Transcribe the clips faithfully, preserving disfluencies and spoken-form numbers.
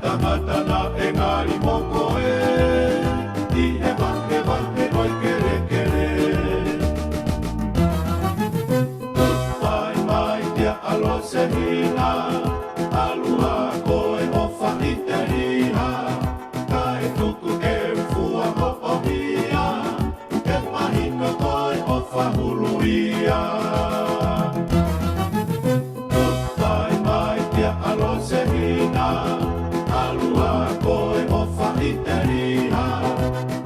Tangata naʻe ngali mo koe ʻi he vahevahe ʻo e kelekele. Tuʻu mai mai kia ʻAlosehina, ʻalu ā koe ʻo faʻiteliha, kae tuku ke fua hoʻo hia, ke mahino koe ʻo fahulu ia. Tuʻu mai mai kia ʻAlosehina, ʻalu ā koe ʻo faʻiteliha,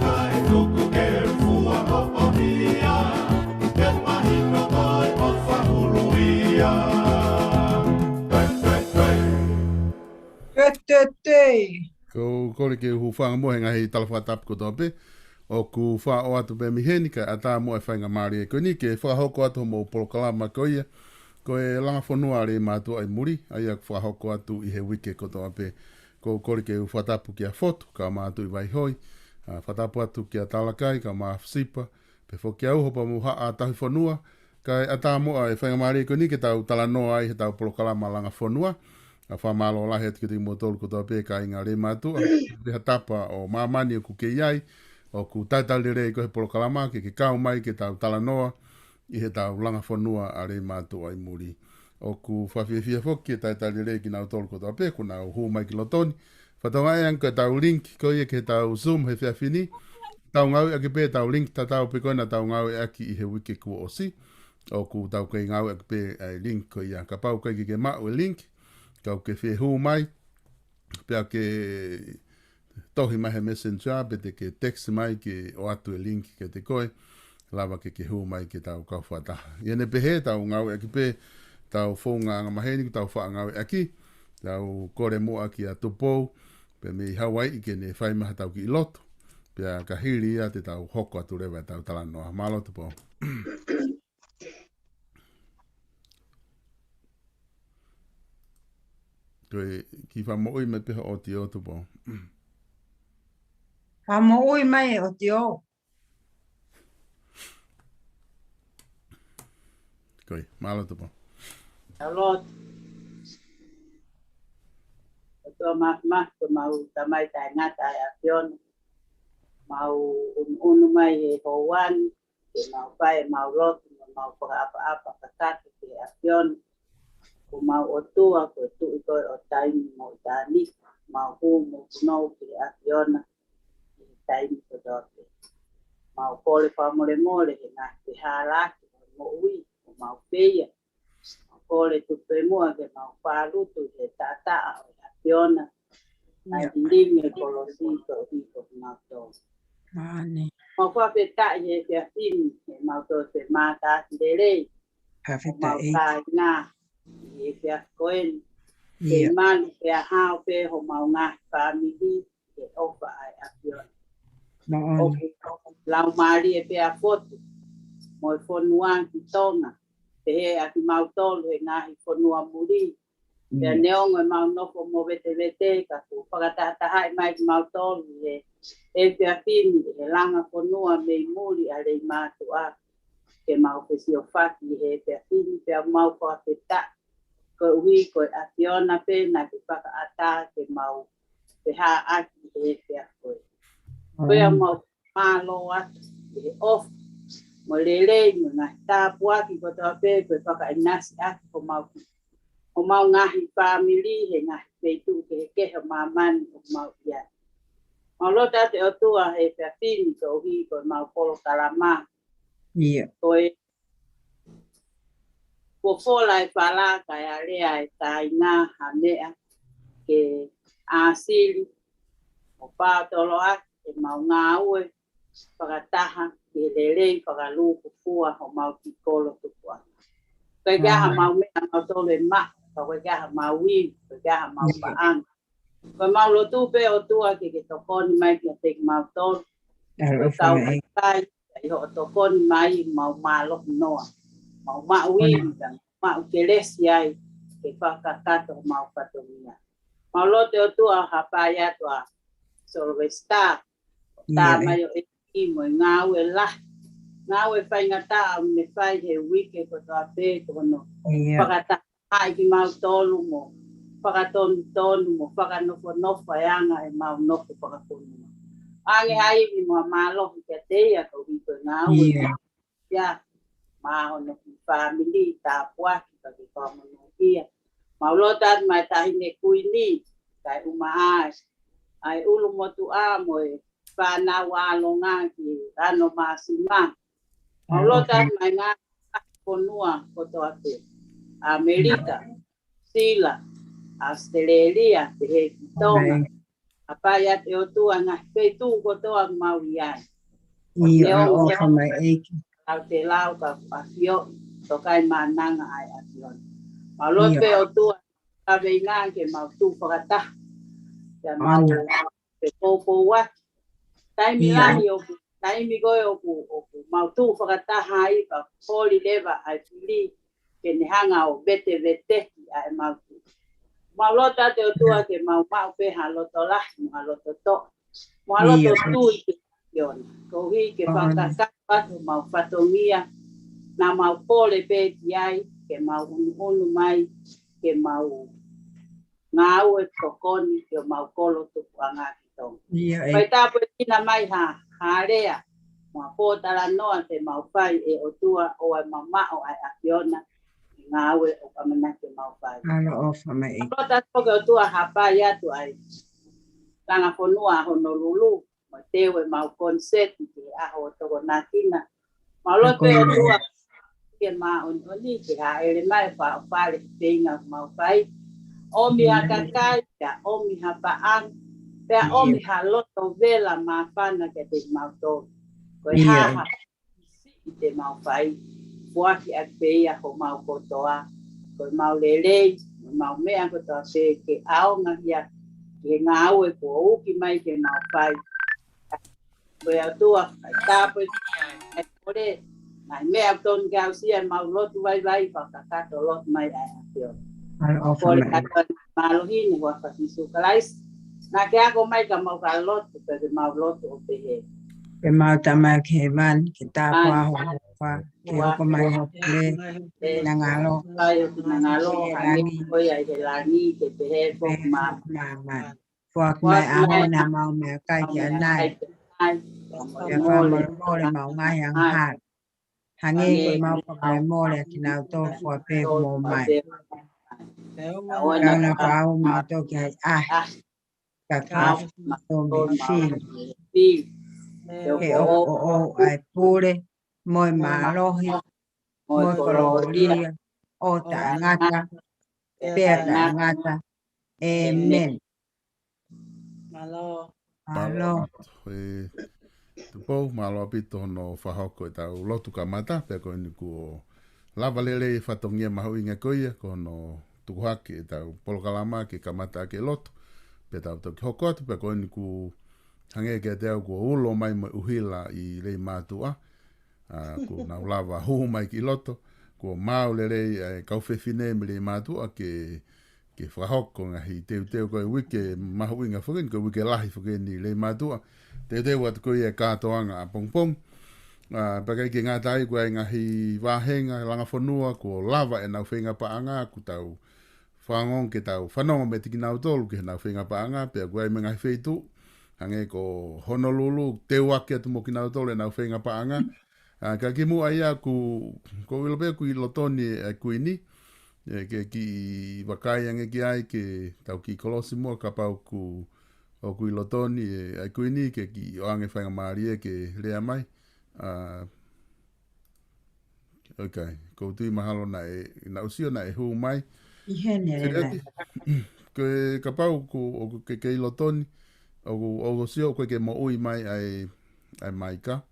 kae tuku ke fua hoʻo hia, ke mahino koe ʻo fahulu ia. Pei, pei, pei. Pei, pei, pei. Ko u kole ke u hūfanga muʻa he ngaahi tala fakatapu kotoa pē. ʻOku faʻa ʻoatu pē mei heni kae ʻatā muʻa e faingamālie ko eni ke fakahoko atu hoʻomou polokalama ko ia, ko e Langa Fonua ʻa Leimātuʻa ʻi Muli, ʻa ia ʻoku fakahoko atu ʻi he uike kotoa pē. Ko u kole ke u fakatapu kia Fotu, kae ʻumaʻā Tuʻi Vaihoi, ʻa, fakatapu atu kia Talakai, kae ʻumaʻā Fusipa, pea foki au Hopa Muhaʻa Tauhi Fonua, kae ʻatā muʻa e faingamālie ko eni ke tau talanoa ai heʻetau polokalama Langa Fonua. ʻA, fakamālō lahi atu kiate kimoutolu kotoa pē kāinga Leimātuʻa, pea ha tapa ʻo māmani ʻoku kei ai, ʻoku talitali lelei koe he polokalama ke ke kau mai ke tau talanoa ʻi heʻetau Langa Fonua ʻa Leimātuʻa ʻi Muli. ʻOku fakafiefia foki ke talitali lelei kinautolu kotoa pē kuo nau hū mai ki loto ni. Fakatokangaʻi ange ko ʻetau link ko ia ki heʻetau Zoom he efiafi ni, tau ngāueʻaki pē ʻetau link tatau pē ko ē naʻa tau ngāueʻaki ʻi he uike kuo ʻosi. ʻOku tau kei ngāueʻaki pē e link ko ia. Kapau ʻoku ʻikai ke ke maʻu e link, ka ʻoku ke fie hū mai, pea ke tohi mai he Messenger, pe te ke text mai ke ʻoatu e link kiate koe, lava ke ke hū mai ke tau kau fakataha. ʻI heʻene pehē, tau ngāueʻaki pē ʻetau founga angamaheni ʻoku tau faʻa ngāueʻaki, tau kole muʻa kia Tupou, pea mei Hauaiʻi ke ne fai mai haʻatau kiʻi lotu, pea ka hili ia te tau hoko atu leva ʻetau talanoa. Mālō Tupou. Ko e kiʻi fakamoʻui mai pē hoʻo ʻotiō Tupou. Fakamoʻui mai e ʻotiō. Ko ia, mālō Tupou. Mālō. ʻOtua Māfimafi, ko ʻemau Tamai taʻengata ʻa e ʻAfiona. Mau ʻunuʻunu mai he houa ni, ke mau fai ʻemau lotu, mo ʻemau fakaʻapaʻapa kakato ki he ʻAfiona. Ko ʻemau ʻOtua, ko e Tuʻi koe ʻo taimi mo ʻitāniti, mau hū mo punou ki he ʻAfiona ʻi he taimi kotoa pē. Mau kole fakamolemole he ngaahi fehālaaki ʻo e moʻui, ʻoku mau fai. Mau kole tuku pē muʻa ke mau fālutu ʻi he taʻataʻa ʻo e ʻAfiona. Naʻe ʻIo. Lilingi e kolosi koeʻuhi ko kimautolu. Mālie. Mau fakafetaʻi he efiafi ni, he mau toe femātaaki lelei. Mau Fakafetaʻi. Kāinga ʻi he efiafi ko eni. ʻIo. Ke malu pea hao pē homau ngaahi fāmili he ʻofa ʻa e ʻAfiona. Moʻoni. ʻOku laumālie pē ʻa Fotu mo e fonua ki Tonga, pehē ʻa kimautolu he ngaahi fonua muli. Pea Mm. neongo ʻemau nofo movetevete, ka kuo fakatahatahaʻi mai kimautolu ʻi he efiafi ni ʻe he Langa Fonua mei Muli ʻa Leimātuʻa ke mau fesiofaki ʻi he efiafi ni, pea mau fakafetaʻi koeʻuhi ko e ʻAfiona pē naʻa ke fakaʻatā ke mau pehāʻaki ʻi he efiafi ko ē. Ko ia Mm. mau mālō atu ʻi he ʻofa mo e lelei mo e ngaahi tāpuaki kotoa pē kuo ke fakaʻinasiʻaki homau, homau ngaahi fāmili he ngaahi feituʻu kehekehe ʻo māmani ʻoku mau ʻi ai. Mau lotu atu ʻe ʻOtua he efiafi ni koeʻuhi ko ʻemau polokalama. ʻIo. Ko e Fofola e fala kae alea e kāinga ha meʻa ke ʻāsili ʻo paotoloaki ʻemau ngāue fakataha ke lelei fakalūkufua homau kiʻi kolo tupuʻanga. ʻIkai ke ʻi ai ha Mālie. mau meʻa mautolu ʻe maʻu, ka ʻoku ʻikai ke ʻi ai ha mau ivi, ʻikai ke ʻi ai ha mau ʻIo. paʻanga. Ko ʻemau lotu pē ʻOtua ke ke tokoni mai kiate kimautolu. ʻAlu Ko e ʻofa kau mai. kakai, ʻi hoʻo tokoni mai mau mālohi noa. Mau maʻu Mālie. ivi, ka maʻu kelesi ai, ke fakakakato mau fatongia. Mau lotu ʻOtua hapai atu ʻa Sylvester, ʻIo. tā mai ʻo e ki mo e ngāue lahi. Ngāue faingataʻa ʻoku ne fai he uike kotoa pē ko hono ʻIo. fakataha ai kimautolu mo fakatonutonu mo fakanofonofo e anga ʻemau nofo fakafonua. Ange ha ivi mo ha mālohi kiate ia koeʻuhi ko e ngāue ia maʻa hono kiʻi fāmili, tāpuaki ka ke fakamonūʻia. Mau lotu atu maʻa e Taʻahine Kuini, kae ʻumaʻā ʻa e ʻulumotuʻa mo e fānau ʻālonga ki Lano Māsima. Mau lotu atu maʻa e ngaahi fonua kotoa pē, ʻAmelika, Sila, ʻAositelēlia, pehē ki Tonga. Hapai atu ʻe ʻOtua ngaahi feituʻu kotoa ʻoku mau ʻi ai. ʻIo, ʻofa mai ʻEiki. Lau te lau ka ʻafioʻi, tokai mananga ai ʻAfiona. Mau lotu pē ʻOtua, kaveinga ke mau tuʻu fakataha. Pea mau ke poupou atu. Taimi lahi ʻoku, taimi ko ē ʻoku, ʻoku mau tuʻu fakataha ai pea holi leva ʻa e fili ke ne hanga ʻo veteveteki ʻa ʻemau tuʻu. Mau lotu atu ʻOtua ke mau maʻu pē ha loto lahi, mo ha loto toʻa. Mo ha loto tui ki he ʻAfiona. Koeʻuhi ke fakakakato atu homau fatongia, naʻa mau kole pē ki ai, ke mau ʻunuʻunu mai, ke mau ngāue tokoni ki homau kolo tupuʻanga ki Tonga. ʻIo, ʻEiki. Fai tāpuekina mai ha, ha lea, mo ha pōtalanoa te mau fai ʻe ʻOtua ʻoua ʻe mamaʻo ʻa e ʻAfiona, ʻi he ngāue ʻoku ʻamanaki ke mau fai. Mālō ʻofa mai ʻEiki. Mau lotu atu ke ʻOtua hapai atu ʻa e langa fonua ʻa Honolulu, mo teu ʻemau koniseti ki he ʻaho ʻo Tokonakina. Mau lotu pē ʻOtua ke māʻoniʻoni, ke hāʻele mai ʻo fale feinga ʻoku mau fai. ʻOmi ha kakai, pea ʻomi ha paʻanga, pea ʻomi ha loto vela māfana kiate kimautolu. Ko e hā ha siʻi te mau fai, foaki ʻaki pē ia homau kotoa, ko ʻemau lelei, ʻemau meʻa kotoa pē ke ʻaonga ia ki he ngāue kuo uki mai ke mau fai. Ko e ʻOtua, ʻai tāpuekina, ʻai kole, ngaahi meʻa ʻoku tonu ke aʻusia ʻemau lotu vaivai, fakakakato lotu mai ʻa e ʻAfiona. Mālō ʻofa mai. Kole katoa ʻa e mālohi ni, huafa Sīsū Kalaisi. Naʻa ke ako mai ka mau ka lotu, pea ke mau lotu ʻo pehē. ʻE mau Tamai ʻoku ʻi hēvani, ke tāpuhā ho huafa, ke hoko mai ho pule, finangalo, fai ho finangalo, hangē ko ia ʻi he langi, ke pehē foki ʻi māmani. Foaki mai ʻa e ʻaho ni haʻamau meʻakai ki ʻanai. Pea fakamolemole ʻemau ngaahi angahala, hangē ko ʻemau fakamolemole ʻa kinautolu fua pē ʻoku mou mai. Kae ʻoua naʻa fakahaofi kimautolu ki he ʻahiʻahi, ka ke ʻofa kimautolu mei he fili. He ʻoku ʻoʻou ʻa e pule, mo e mālohi, mo e kolōlia, ʻo taʻengata pea taʻengata. ʻĒmeni. Mālō. Mālō. Mālō. ʻE Tupou, mālō ʻaupito hono fakahoko ʻetau lotu kamata, pea ko eni kuo lava lelei e fatongia mahuʻinga ko ia, ko hono tuku hake ʻetau polokalama ke kamata ʻaki e lotu, pea tau toki hoko atu, pea ko eni kuo hangē kiate au kuo ulo mai mo e ʻuhila ʻi Leimātuʻa, ʻa, kuo nau lava hū mai ki loto, kuo maau lelei ʻa e kau fefine mei Leimātuʻa ke, ke fakahoko ngaahi teuteu ko e uike mahuʻinga foki eni, ko e uike lahi foki eni ʻi Leimātuʻa. Teuteu atu ko ia e kātoanga ʻapongipongi. ʻA, pea ʻikai ke ngata ai ko e ngaahi vāhenga langa fonua, kuo lava ʻenau feinga paʻanga, kuo tau fanongo ke tau fanongo meiate kinautolu ki heʻenau feinga paʻanga, pea ko e ngaahi feituʻu, hangē ko Honolulu, teu ʻaki atu mo kinautolu ʻenau feinga paʻanga. ʻA, ka kimuʻa ia ʻoku, ʻoku ou ʻilo pē ʻoku ʻi loto ni ʻa e Kuini, ʻe, ke kiʻi vakai ange ki ai ke tau kiʻi kolosi muʻa kapau ʻoku, ʻoku ʻi loto ni ʻa e Kuini ke kiʻi ʻoange faingamālie ke lea mai. ʻA, ʻOku ou tui mahalo naʻe, naʻa ku sio naʻe hū mai. ʻI heni. Sio atu. Ko e kapau ʻoku, ʻoku ke kei loto ni, ʻoku, ʻoku sio ʻoku ke moʻui mai ʻa e, ʻa e maika.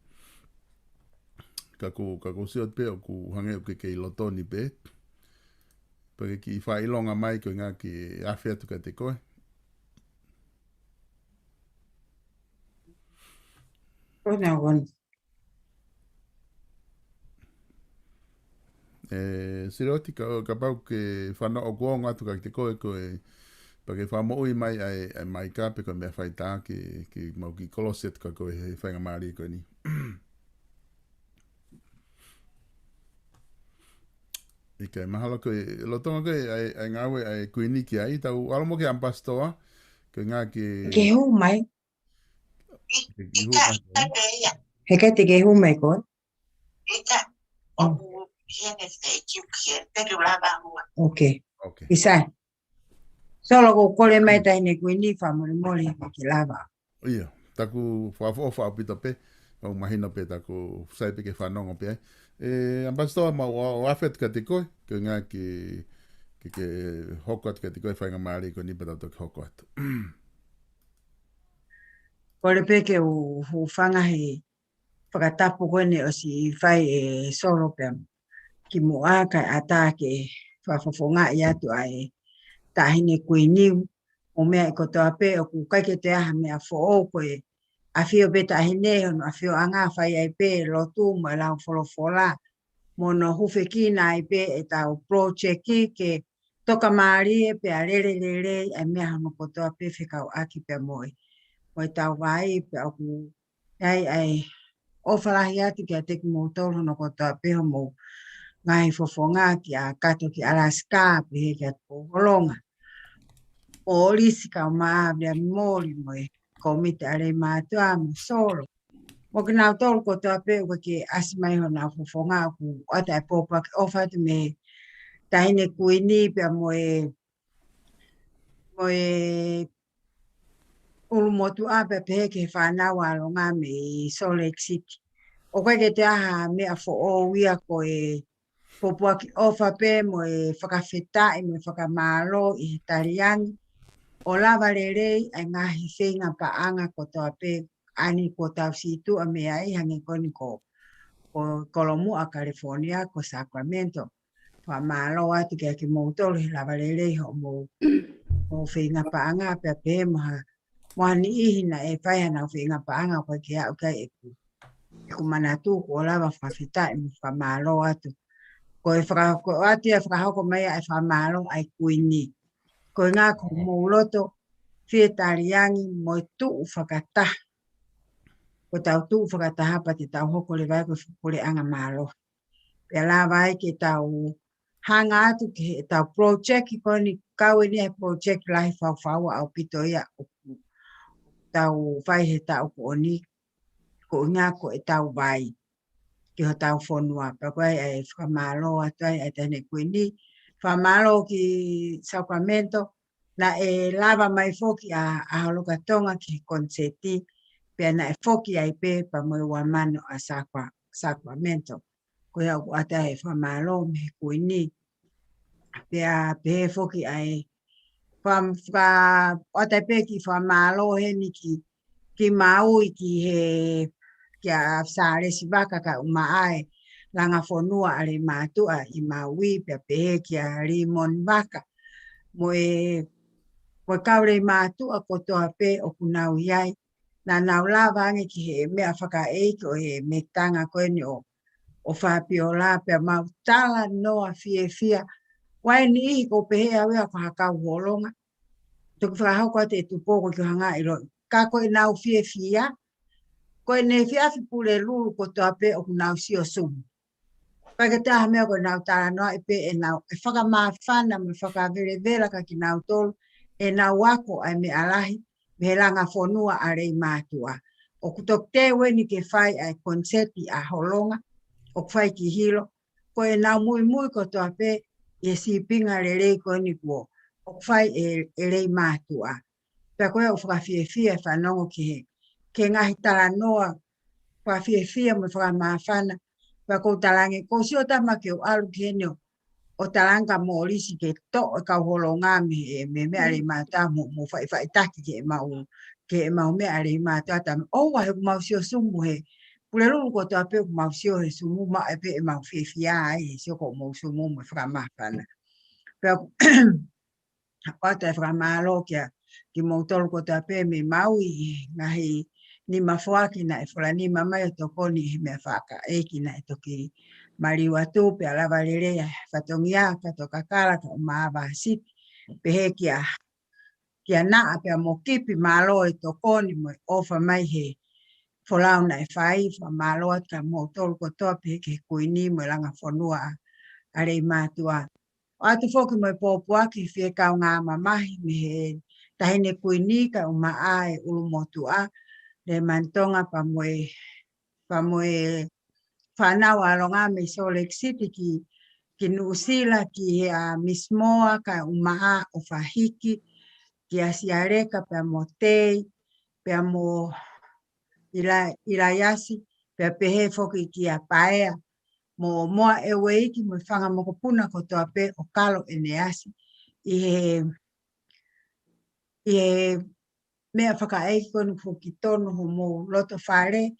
Ka ʻoku, ka ʻoku sio pē ʻoku hangē ʻoku ke kei loto ni pē. Pea ke kiʻi fakaʻilonga mai ko e ʻuhinga ke afe atu kiate koe. Ko ena wan. ʻE, Siroti, ka, kapau ʻoku ke fanongo ʻoku ongo atu kiate koe, ko e, pea ke fakamoʻui mai ʻa e, ʻa e maika pe ko e meʻa faitā ke, ke mau kiʻi kolosi atu kiate koe he faingamālie ko eni. ʻIkai, mahalo ko e, lolotonga ko e, ʻa e, ʻa e ngāue ʻa e Kuini ki ai, tau ʻalu mo e ʻAmipasitoa, ko e ngaahi ke, Ke hū mai. ke, ke hū mai. He ka te ke hū mai koe. ʻIkai, Oh. ʻoku ʻi heni te kiu ki he, te kiu lava ua. Okay. Okay. ʻIsa. Solo, ko e kole mai Taʻahine Kuini, fakamolemole ke lava. ʻIa, taku fakaʻofoʻofa ʻaupito pē, ʻoku mahino pē taku sai pē ke fanongo pē ai. ʻE, ʻAmipasitoa, mau ʻoatu atu kiate koe, ko e ngaahi ke, ke, ke hoko atu kiate koe, faingamālie ko eni pea tau toki hoko atu. Kole pē ke u hūfanga he fakatapu ko eni ʻosi fai ʻe Solo pea kimuʻa kae ʻatā ke fakafofongaʻi atu ʻa e Taʻahine Kuini, ʻo meʻa ʻi kotoa pē ʻoku ʻikai ke toe ʻi ai ha meʻa foʻou ko e ʻafio pē Taʻahine hono ʻafioʻanga fai ai pē lotu mo e lau folofola. Mo hono hūfekina ai pē ʻetau project ke tokamālie pea lele lelei ʻa e meʻa hono kotoa pē fekauʻaki pea mo e, mo e tau vai pea ʻoku ʻi ai ʻa e ʻofa lahi atu kiate kimoutolu hono kotoa pē hoʻomou ngaahi fofonga kia Kato ki Alaska pehē kia Touholonga. Polisi kau maʻa Moli mo e kōmiti ʻa e lelei mātuʻa mo Solo. Mo kinautolu kotoa pē ʻoku ke ʻasi mai honau fofonga ʻoku ʻoatu e pōpoaki ʻofa atu mei Taʻahine Kuini pea mo e, mo e ʻulumotuʻa pea pehē ki he fānau ʻa Longa mei Salt Lake City. ʻOku ʻikai ke toe ʻi ai ha meʻa foʻou ia ko e pōpoaki ʻofa pē mo e fakafetaʻi mo e fakamālō ʻi he taliangi ʻo lava lelei ʻa e ngaahi feinga paʻanga kotoa pē ʻa eni kuo tau situʻa mei ai hangē ko eni ko, ko Kolomuʻa California, ko Sacramento. Fakamālō atu kiate kimoutolu he lava lelei hoʻomou, mou feinga paʻanga pea pehē mo ha, mo ha niʻihi naʻe fai hanau feinga paʻanga ʻoku ʻikai ke aʻu ki ai ʻeku, ʻeku manatu kuo lava fakafetaʻi mo fakamālō atu. Ko e faka-, ko e ʻoatu ia fakahoko mai ʻa e fakamālō ʻa e Kuini. Ko e ngaahi ko mou loto fie taliangi mo e tuʻu fakataha. Ko ʻetau tuʻu fakataha pea te tau hoko leva ai ko e puleʻanga mālohi. Pea lava ai ke tau hanga atu ki heʻetau project ko eni, kau eni he project lahi faufaua ʻaupito ia ʻoku tau fai he taʻu ko eni, ko e ngaahi ko ʻetau vai ki hotau fonua. Pea ko e ʻai ʻa e fakamālō atu ai ʻa e Taʻahine Kuini, fakamālō ki Sacramento, naʻe lava mai foki ʻa, ʻa Holokatonga ki he koniseti, pea naʻe foki ai pē pea mo e ua mano ʻa Sacra-, Sacramento. Ko ia ʻoku ʻoatu ai e fakamālō mei he Kuini. Pea pehē foki ʻa e faka-, faka-, ʻoatu ai pē kiʻi fakamālō heni ki, ki Maui ki he, kia Sālesi Vaka kae ʻumaʻā e langa fonua ʻa e lelei mātuʻa ʻi Maui pea pehē kia Limoni Vaka. Mo e, mo e kau lelei mātuʻa kotoa pē ʻoku nau ʻi ai. Naʻa nau lava ange ki he meʻa fakaʻeiki ʻo e mekitanga ko eni ʻo, ʻo Fabiola pea mau talanoa fiefia. ʻOku ʻi ai e niʻihi ʻoku pehē au ia ko ha kau Holonga. Toki fakahoko atu e Tupou ko e kiʻi hanga ʻilo. Ka ko ʻenau fiefia. Ko ʻene efiafi Pulelulu kotoa pē ʻoku nau sio Sumu. ʻIkai ke toe ʻi ai ha meʻa ko ʻenau talanoaʻi pē ʻenau, ʻe fakamāfana mo e fakavelevela kia kinautolu, ʻenau ako ʻa e meʻa lahi, mei he langa fonua ʻa e lelei mātuʻa. ʻOku toki teu eni ke fai ʻa e koniseti ʻa Holonga, ʻoku fai ki Hilo, ko ʻenau muimui kotoa pē, ʻi he sīpinga lelei ko eni kuo, ʻoku fai ʻe, ʻe lelei mātuʻa. Pea ko ia ʻoku fakafiefia e fanongo ki he, ki he ngaahi talanoa, fakafiefia mo e fakamāfana, pea ʻoku ou talaange, ʻoku ou sio atu au ke u ʻalu ki heni ʻo, ʻo talaange kia Molisi ke toʻo e kau Holonga mei he, mei he meʻa lelei mātuʻa mo, mo faʻifaʻitaki ke mau, ke mau meʻa lelei mātuʻa taimi. ʻOua he ʻoku mau sio Sumu he, Pulelulu kotoa pē ʻoku mau sio he Sumu maʻu ai pē ʻemau fiefia ai, he sio ko homou Sumu mo e fakamāfana. Pea ʻoku ʻoatu e fakamālō kia kimoutolu kotoa pē mei Maui, ngaahi nima foaki naʻe fola nima mai ʻo tokoni he meʻa fakaʻeiki naʻe toki maliu atu pea lava lelei ʻa e fatongia, Kato Kakala kae ʻumaʻā Vāsiti, pehē kia, kia Naʻa pea mo Kipi, mālō e tokoni mo e ʻofa mai he folau naʻe fai, fakamālō atu kia moutolu kotoa pehē ki he Kuini mo e langa fonua ʻa ʻa Leimātuʻa. ʻOatu foki mo e pōpoaki fie kaungā mamahi mei he Taʻahine Kuini kae ʻumaʻā e ʻulumotuʻa, Lēmani Tonga pea mo e, pea mo e fānau ʻa Longa mei Salt Lake City ki, ki Nuʻusila ki he ʻa Miss Moa kae ʻumaʻā ʻOfa Hiki, kia Sialeka pea mo Tei, pea mo ʻIla-, ʻIlaiasi, pea pehē foki kia Paea, mo Moa ʻEueiki mo e fanga mokopuna kotoa pē ʻo Kalo ʻEneasi. ʻI he, ʻi he meʻa fakaʻeiki ko eni foki tonu homou loto fale,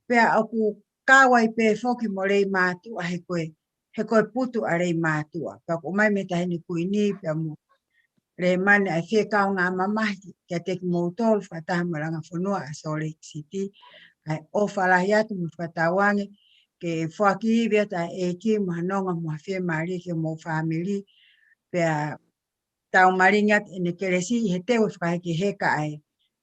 pea ʻoku kau ai pē foki mo Leimātuʻa he ko e, he ko e putu ʻa Leimātuʻa. Pea ʻoku ʻomai mei he Taʻahine Kuini pea mo Lēmani ʻa e fie kaungā mamahi kiate kimoutolu fakataha mo e Langa Fonua ʻa Salt Lake City. ʻA e ʻofa lahi atu mo fakatauange ke foaki ivi atu ʻa e ʻEiki mo ha nonga mo ha fiemālie ki homou fāmili. Pea tau malingi atu ʻene kelesi ʻi he teu ʻe fakahekeheka ʻa e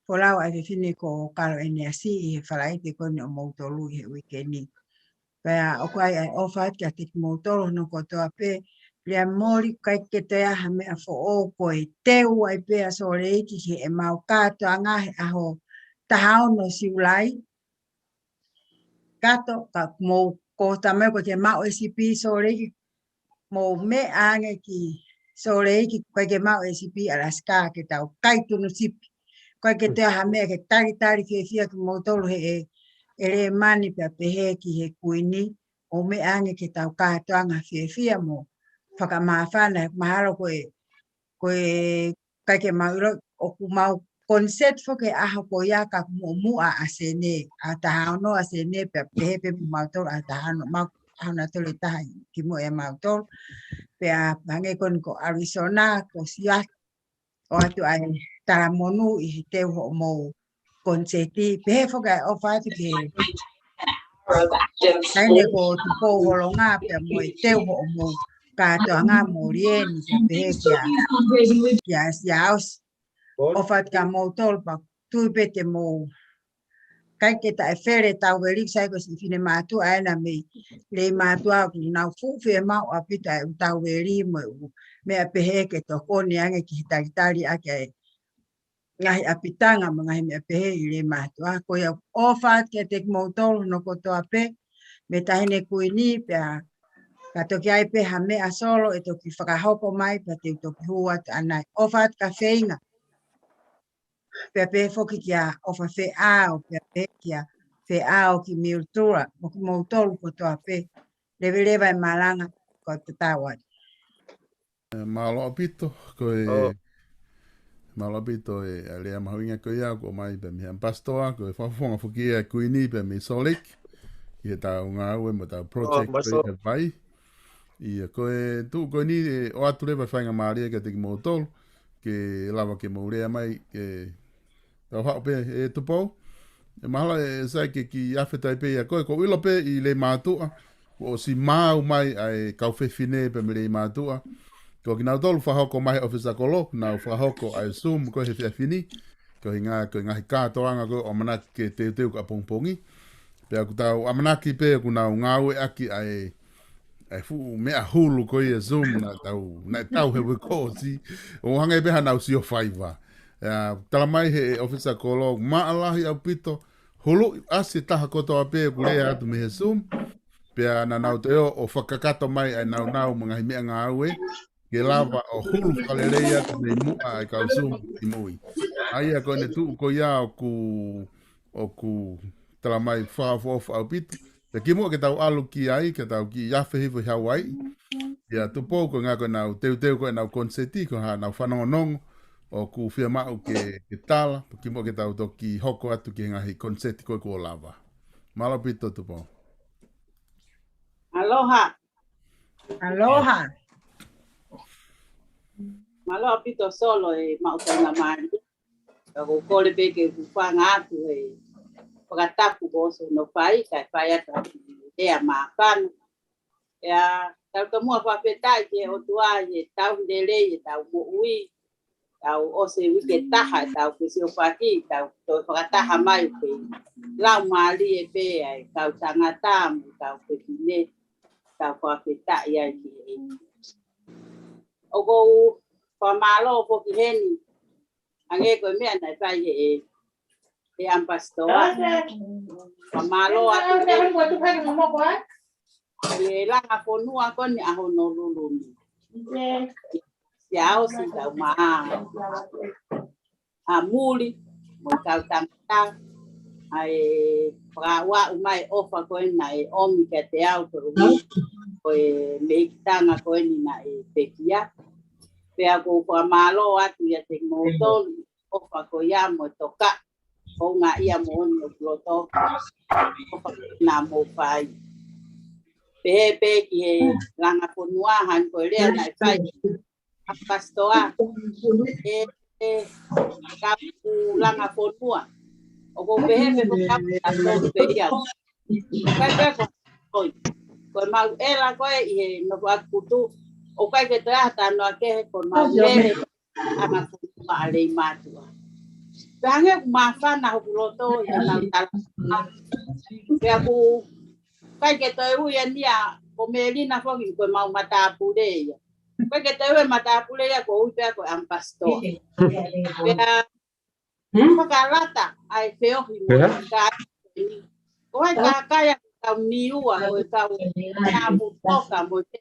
folau ʻa e fefine ko Kalo ʻEneasi ʻi he Falaite ko eni ʻomoutolu ʻi he uike ni. Pea ʻoku ʻi ai ʻa e ʻofa atu kiate kimoutolu hono kotoa pē, lea moli ʻikai ke toe ʻi ai ha meʻa foʻou ko e teu ai pē ʻa Salt Lake ki heʻemau kātoanga he ʻaho taha ono Siulai. Kato, ka mou ko tamai ko ke maʻu e sipi Salt Lake, mou meʻa ange ki Salt Lake, ʻikai ke maʻu e sipi Alaska ke tau kai tunu sipi. ʻIkai ke toe ʻi ai ha meʻa ke talitali fiefia kimoutolu he ʻe, ʻe Lēmani pea pehē ki he Kuini, ʻo meʻa ange ke tau kātoanga fiefia mo fakamāfana, mahalo ko e, ko e ʻikai ke mau ʻilo, ʻoku mau concert foki he ʻaho ko ia ka muʻomuʻa ʻa Sene, ʻaho taha ono ʻa Sene pea pehē pē mo mautolu ʻaho taha ono, mau ʻaho nautolu ʻe taha kimuʻa ʻia mautolu. Pea hangē ko eni ko Arizona, ko Seattle, ʻoatu ʻa e talamonū ʻi he teu hoʻomou concert. Pehē foki ʻa e ʻofa atu ki he taʻahine ko Tupou ʻo Longa pea mo e teu hoʻomou kātoanga mo Lieni, pea pehē kia, kia Siaosi. ʻOfa atu kia moutolu pea tui pē te mou ʻikai ke taʻefele tau veli, sai ko e siʻi finemātuʻa ena mei Leimātuʻa ʻoku nau fuʻu fiemaʻu ʻaupito ʻa e ʻū tau veli mo e ʻū meʻa pehē ke tokoni ange ki he talitali ʻaki ʻa e ngaahi ʻapitanga mo e ngaahi meʻa pehē ʻi Leimātuʻa. Ko ia ʻofa atu kiate kimoutolu hono kotoa pē mei he Taʻahine Kuini, pea ka toki ʻi ai pē ha meʻa Solo ʻe toki fakahoko mai pea te u toki hū atu ʻanai. ʻOfa atu kia Feinga. Pea pehē foki kia ʻOfa Feʻao, pea pehē kia Feʻao ki Mildura, mo kimoutolu kotoa pē. Leveleva e malanga, ko e tatau atu. Mālō ʻaupito, ko e, mālō ʻaupito e, ʻa e lea mahuʻinga ko ia, ʻoku ʻomai pē mei he ʻamipasitoa, ko e fakafofonga foki ia ʻa e Kuini pē mei Salt Lake, ʻi heʻetau ngāue mo ʻetau project ko ia ʻi he vai. ʻIa, ko e tuʻu ko eni, ʻe ʻoatu leva e faingamālie kiate kimoutolu, ke lava ke mou lea mai, ke tau haʻu pē, ʻe Tupou. ʻE mahalo ʻe sai ke kiʻi afe atu pē ia ko e, ʻoku ou ʻilo pē ʻi Leimātuʻa, kuo ʻosi maau mai ʻa e kau fefine pē mei Leimātuʻa. Ko kinautolu fakahoko mai he ʻofisa kolo, nau fakahoko ʻa e Zoom ko e he efiafi ni. Ko e ngaahi, ko e ngaahi kātoanga ko e ʻamanaki ke teuteu ka pongipongi. Pea ʻoku tau ʻamanaki pē ʻoku nau ngāueʻaki ʻa e ʻa e fuʻu meʻa hulu ko ia Zoom naʻa tau, naʻe tau he uike kuo ʻosi. ʻO hangē pē haʻanau sio faiva. ʻIa, tala mai he ʻofisa kolo, maʻa lahi ʻaupito, hulu ʻasi taha kotoa pē ʻoku lea atu mei he Zoom. Pea naʻa nau toe ō ʻo fakakakato mai ʻa e naunau mo e ngaahi meʻangāue, ke lava ʻo hulu fakalelei atu mei muʻa ʻa e kau Zoom ki mui. ʻA ia ko ʻene tuʻu ko ia ʻoku, ʻoku tala mai fakaʻofoʻofa ʻaupito. Pea kimuʻa ke tau ʻalu ki ai, ke tau kiʻi afe hifo ʻi Hauaiʻi. ʻIa Tupou ko e ngaahi ko ʻenau teuteu ko ʻenau koniseti, ko haʻanau fanongonongo, ʻoku fiemaʻu ke, ke tala, pea kimuʻa ke tau toki hoko atu ki he ngaahi koniseti ko ē kuo lava. Mālō ʻaupito Tupou. Aloha. Aloha. Mālō ʻaupito Solo e maʻu taʻengamālie. Ka ʻoku ou kole pē ke u hūfanga atu he fakatapu kuo ʻosi hono fai, kae fai atu ʻa e lea māfana. ʻIa, tau tomuʻa fakafetaʻi ki he ʻOtua ʻi he tauhi lelei ʻetau moʻui. Tau ʻosi e uike taha ʻetau fesiofaki, tau toe fakataha mai pē. Laumālie pē ʻa e kau tangata mo e kau fefine. tau fakafetaʻi ai ki he ʻEiki. ʻOku ou fakamālō foki heni, hangē ko e meʻa naʻe fai he, he ʻamipasitoa. Fakamālō atu he, he langa fonua ko eni ʻa Honolulu ni. Siaosi tau mā a muli, mo e kau tangata, ʻa e fakaaʻu mai ʻofa ko ē naʻe ʻomi kiate au ko e ʻuhi ko e mehikitanga ko eni naʻe pekia. Pea ʻoku ou fakamālō atu ʻiate kimoutolu, ʻofa ko ia mo e toka, ko e ngaahi ia mo ʻoni ʻoku loto, ʻofa naʻa mou fai. Pehē pē ki he langa fonua hangē ko e lea naʻe fai ʻa e ʻamipasitoa. ʻE, ʻe, kau langa fonua. ʻOku ou pehē pē ko kau langa fonua pē ia. ʻIkai pē ko, ko, ko e mau ʻela ko ē ʻi he nofo ʻakutu. ʻOku ʻikai ke toe ʻi ai ha talanoa kehe ko e mau lele ʻa e ʻamipasitoa ʻa Leimātuʻa. Pea hangē ʻoku māfana hoku loto ʻi heʻenau talanoa. Pea ʻoku ʻikai ke toe ui ʻeni ia ko Melina foki ko e mau matāpule ia. ʻIkai ke toe ui e matāpule ia ko e ui pē ia ko e ʻamipasitoa. Pea fakalata ʻa e feohi mo e kakai ni. Ko e kakai ʻa e kau Niua, ko e kau Namu Toka mo e,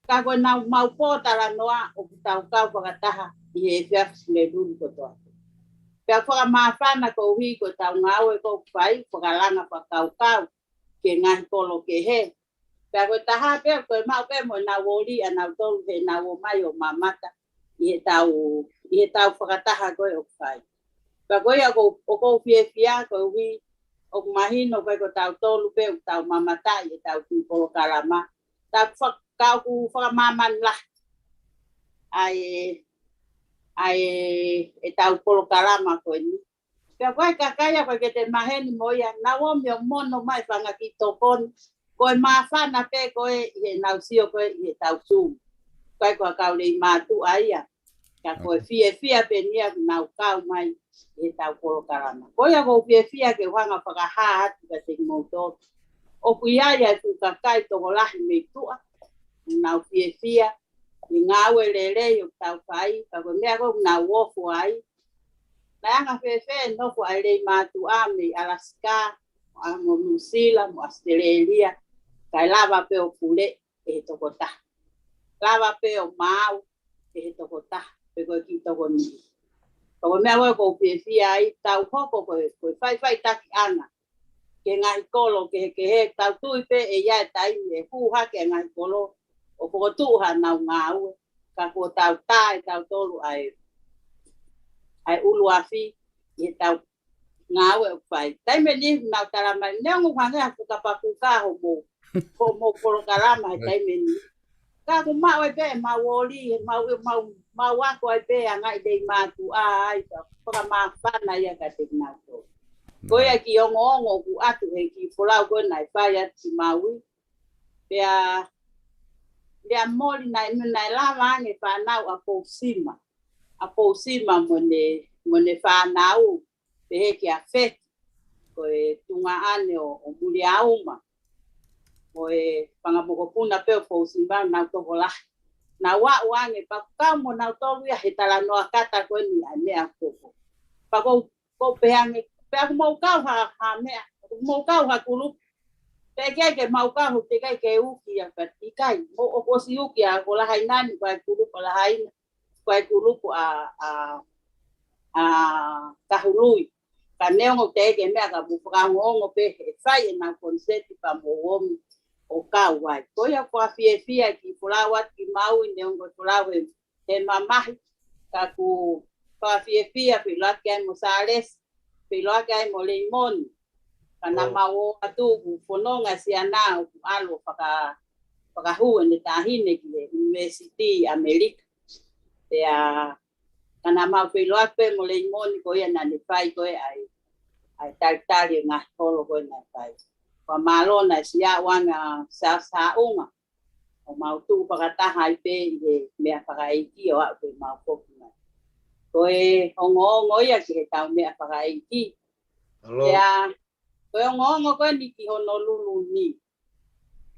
ka ko ʻenau mau pōtalanoa ʻoku tau kau fakataha ʻi he efiafi Pulelulu kotoa. Pea fakamāfana koeʻuhi ko ʻetau ngāue ʻoku fai, fakalanga fakakaukau ki he ngaahi kolo kehe. Pea ko e taha pē, ko e maʻu pē mo ʻenau ō ʻo lī ʻa nautolu heʻenau ō mai ʻo mamata ʻi heʻetau, ʻi heʻetau fakataha ko ē ʻoku fai. Pea ko ia ʻoku, ʻoku ou fiefia koeʻuhi ʻoku mahino ko ē ko tautolu pē ʻoku tau mamata ʻi heʻetau kiʻi polokalama. Tau faka-, ka ʻoku fakamāmani lahi ʻa e, ʻa e, ʻetau polokalama ko eni. Pea ko e kakai ʻoku ʻikai ke te maheni mo ia, nau ō mai ʻo mono mai fanga kiʻi tokoni. Ko e māfana pē ko ē ʻi heʻenau sio ko ē ʻi heʻetau Zoom. ʻIkai ko ha kau Leimātuʻa ia. Ka ko e fiefia pē ʻeni ia ʻoku nau kau mai ʻi heʻetau polokalama. Ko ia ʻoku ou fiefia ke u hanga ʻo fakahā atu kiate kimoutolu. ʻOku ʻi ai ʻa e fuʻu kakai tokolahi mei tuʻa. Nau fiefia ʻi he ngāue lelei ʻoku tau fai, ka ko e meʻa ko ē ʻoku nau ofo ai. Naʻe anga fēfē e nofo ʻa e Leimātuʻa mei Alaska, ʻa mo Nuʻusila, mo ʻAositelēlia, kae lava pē ʻo pule ʻe he tokotaha. Lava pē ʻo maau ʻe he tokotaha, pe ko e kiʻi tokoni. Ka ko e meʻa ko ē ʻoku ou fiefia ai, tau hoko ko e, ko e faʻifaʻitakiʻanga ki he ngaahi kolo kehekehe, tau tui pē ʻe ʻi ai e taimi ʻe hū hake e ngaahi kolo ʻo fokotuʻu haʻanau ngāue, ka kuo tau tā ʻe tautolu ʻa e, ʻa e ʻuluafi ʻi heʻetau ngāue ʻoku fai. Taimi ni ʻoku nau tala mai, neongo ʻoku hangē ha fukapakuka hoʻomou, hoʻomou polokalama he taimi ni. Ka ʻoku maʻu ai pē ʻemau ō ʻo lī, ʻemau, ʻemau, mau ako ai pē ʻa e ngaahi Leimātuʻa ai, ka fakamāfana ia kiate kinautolu. Ko ia e kiʻi ongoongo ʻoku ʻoatu he kiʻi folau ko ē naʻe fai atu ki Maui. Pea, pea moli naʻe, naʻe lava ange fānau ʻa Pousima. ʻA Pousima mo ʻene, mo ʻene fānau, pehē kia Feki, ko e tuongaʻane ʻo, ʻo Muliauma. Mo e fanga mokopuna pē ʻo Pousima, nau tokolahi. Nau aʻu ange pea kau mo nautolu ia he talanoa kata ko eni ʻa e meʻa ko ē. Pea ʻoku, ʻoku ou pehē ange, pea ʻoku mou kau ha, ha meʻa, ʻoku mou kau ha kulupu. Pea ʻikai ke mau kau, teʻeki ai ke uki ia, pea ʻikai. Mou ʻosi uki ia ko Lahaina ni, ko e kulupu ʻa Lahaina, ko e kulupu ʻa, ʻa, ʻa Kahului. Ka neongo teʻeki ai meʻa ka mou fakaongoongo pē he fai ʻenau koniseti pea mou omi ʻo kau ai. Ko ia ʻoku ou fiefia ki he folau atu ki Maui, neongo e folau he, he mamahi, ka ʻoku ou fiefia feʻiloaki ai mo Sālesi, feʻiloaki ai mo Leimoni. Ka naʻa mau ō atu ʻoku fononga siana ʻoku ʻalu ʻo faka-, fakahū ʻene taʻahine ki he ʻUnivēsiti ʻAmelika. Pea ka naʻa mau feʻiloaki pē mo Leimoni ko ia naʻa ne fai ko ē ʻa e, ʻa e talitali e ngaahi holo ko ē naʻe fai. Fakamālō naʻe siʻi aʻu ange ʻa Sā-, Sāʻunga ʻo mau tuʻu fakataha ai pē ʻi he meʻa fakaʻeiki ʻo aʻu pē mau foki mai. Ko e ongoongo ia ki heʻetau meʻa fakaʻeiki. Pea, ko e ongoongo ko eni ki Honolulu ni.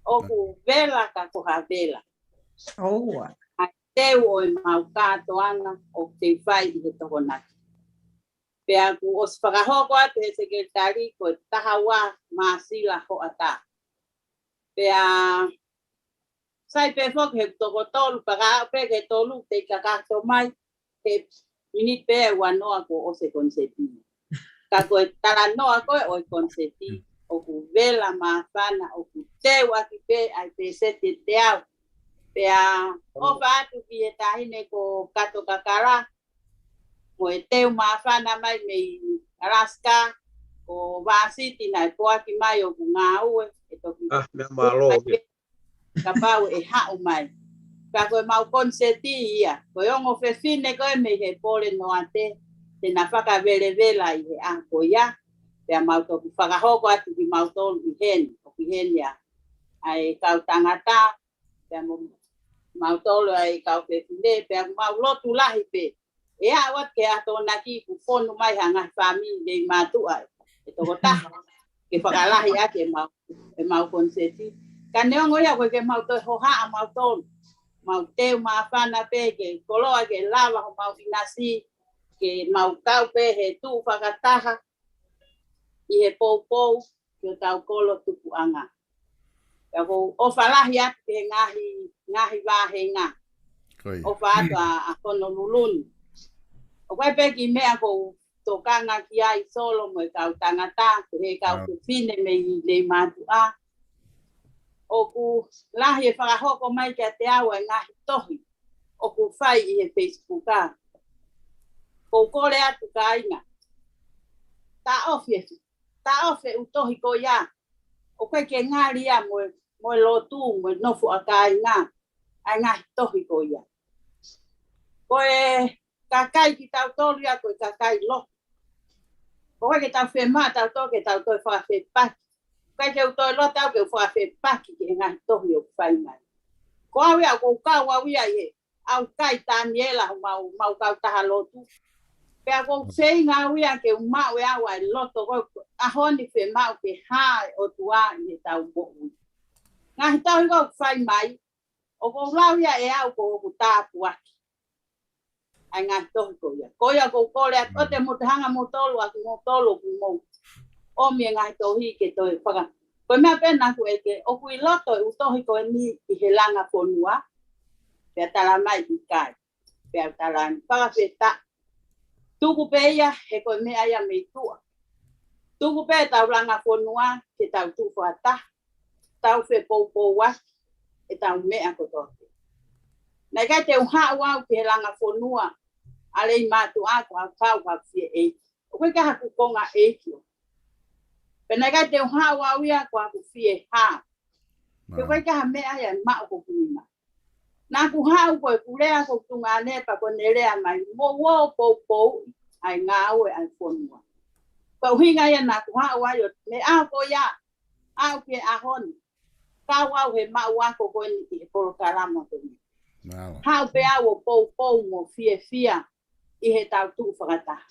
ʻOku vela ka ko ha vela. ʻOua. ʻA e teu ʻo e mau kātoanga ʻoku teu fai ʻi he Tokonaki. Pea kuo ʻosi fakahoko atu he sekelitali ko e taha ua Māsila hoʻatā. Pea sai pē foki he toko tolu, pea ka aʻu pē ki he tolu, te kakato mai, he miniti pē ua noa kuo ʻosi e konisēti. Ka ko e talanoa ko ē ʻo e konisēti, ʻoku vela māfana, ʻoku teu ʻaki pē ʻa e pēseti ʻe teau. Pea ʻofa atu ki he taʻahine ko Kato Kakala, mo e teu māfana mai mei Alaska, ko Vāsiti naʻe poaki mai ʻoku ngāue, ʻe toki Ah, meʻa mālō, kapau ʻe haʻu mai. Ka ko e mau konisēti ia, ko e ongo fefine ko ē mei he Pole Noate, te na fakavelevela ʻi he ʻaho ko ia, pea mau toki fakahoko atu kimautolu ʻi heni, ʻoku ʻi heni ʻa, ʻa e kau tangata, pea mo mautolu ʻa e kau fefine, pea mau lotu lahi pē. ʻE aʻu atu ki he Tokonaki kuo fonu mai ha ngaahi fāmili Leimātuʻa ʻe toko taha. Ke fakalahi ʻaki e mau, e mau konisēti. Ka neongo ia ʻoku ʻikai ke mau toe hohaʻa mautolu. Mau teu māfana pē ke koloa ke lava homau ʻinasi, ke mau kau pē he tuʻu fakataha ʻi he poupou ki hotau kolo tupuʻanga. Pea ʻoku ou ʻofa lahi atu ki he ngaahi, ngaahi vāhenga. Ko ia. ʻOfa atu ʻa, ʻa Honolulu ni. ʻOku ʻi ai pē kiʻi meʻa ʻoku ou tokanga ki ai Solo mo e kau tangata, ko e kau Ah. fefine mei Leimātuʻa. ʻOku lahi e fakahoko mai kiate au ʻa e ngaahi tohi ʻoku fai ʻi he Facebook ʻa. ʻOku ou kole atu kāinga. Taʻofi e, taʻofi e ʻū tohi ko ia. ʻOku ʻikai ke ngali ia mo e, mo e lotu, mo e nofo ʻa kāinga. ʻA e ngaahi tohi ko ia. Ko e kakai kitautolu ia ko e kakai lotu. ʻOku ʻikai ke tau fiemaʻu tautolu ke tau toe fakafepaki. ʻIkai ke u toe loto au ke u fakafepaki ki he ngaahi tohi ʻoku fai mai. Ko au ia, ʻoku ou kau au ia ʻi he ʻaukai Taniela homau, mau kautaha lotu. Pea ʻoku ou feinga au ia ke u maʻu ʻe au ʻa e loto ko ē, ʻaho ni fiemaʻu ke hā e ʻOtua ʻi heʻetau moʻui. Ngaahi tohi ko ē ʻoku fai mai, ʻoku ou lau ia ʻe au ko ʻeku tāpuaki. ʻA e ngaahi tohi ko ia. Ko ia ʻoku ou kole atu, ʻoua te mou toe hanga moutolu, ʻa kimoutolu ʻoku mou ʻomi e ngaahi tohi ke toe faka. Ko e meʻa pē naʻa ku ʻeke, ʻoku ʻi loto e ʻū tohi ko eni ʻi he langa fonua, pea tala mai ʻikai. Pea u tala ʻeni, fakafetaʻi. Tuku pē ia, he ko e meʻa ia mei tuʻa. Tuku pē ʻetau langa fonua, ke tau tuʻu fakataha. Tau fepoupouaki ʻetau meʻa kotoa pē. Naʻe ʻikai te u haʻu au ki he langa fonua ʻa Leimātuʻa ko ha kau ha fie ʻeiki. ʻOku ʻikai haku konga ʻeiki ʻo. Pea naʻe ʻikai te u haʻu au ia ko haku fie hā. Pea ʻoku ʻikai ha meʻa ia ʻe maʻu ko kuina. Naʻa ku haʻu ko ʻeku lea ko Tunga ne pea ko ʻene lea mai, mou ō poupouʻi ʻa e ngāue ʻa e fonua. Ko e ʻuhinga ia naʻa ku haʻu ai ʻo meʻa ko ia, aʻu ki he ʻaho ni. Kau au he maʻu ako ko eni ʻi he polokalama ko eni. Mālō. Haʻu pē au ʻo poupou mo fiefia ʻi heʻetau tuʻu fakataha.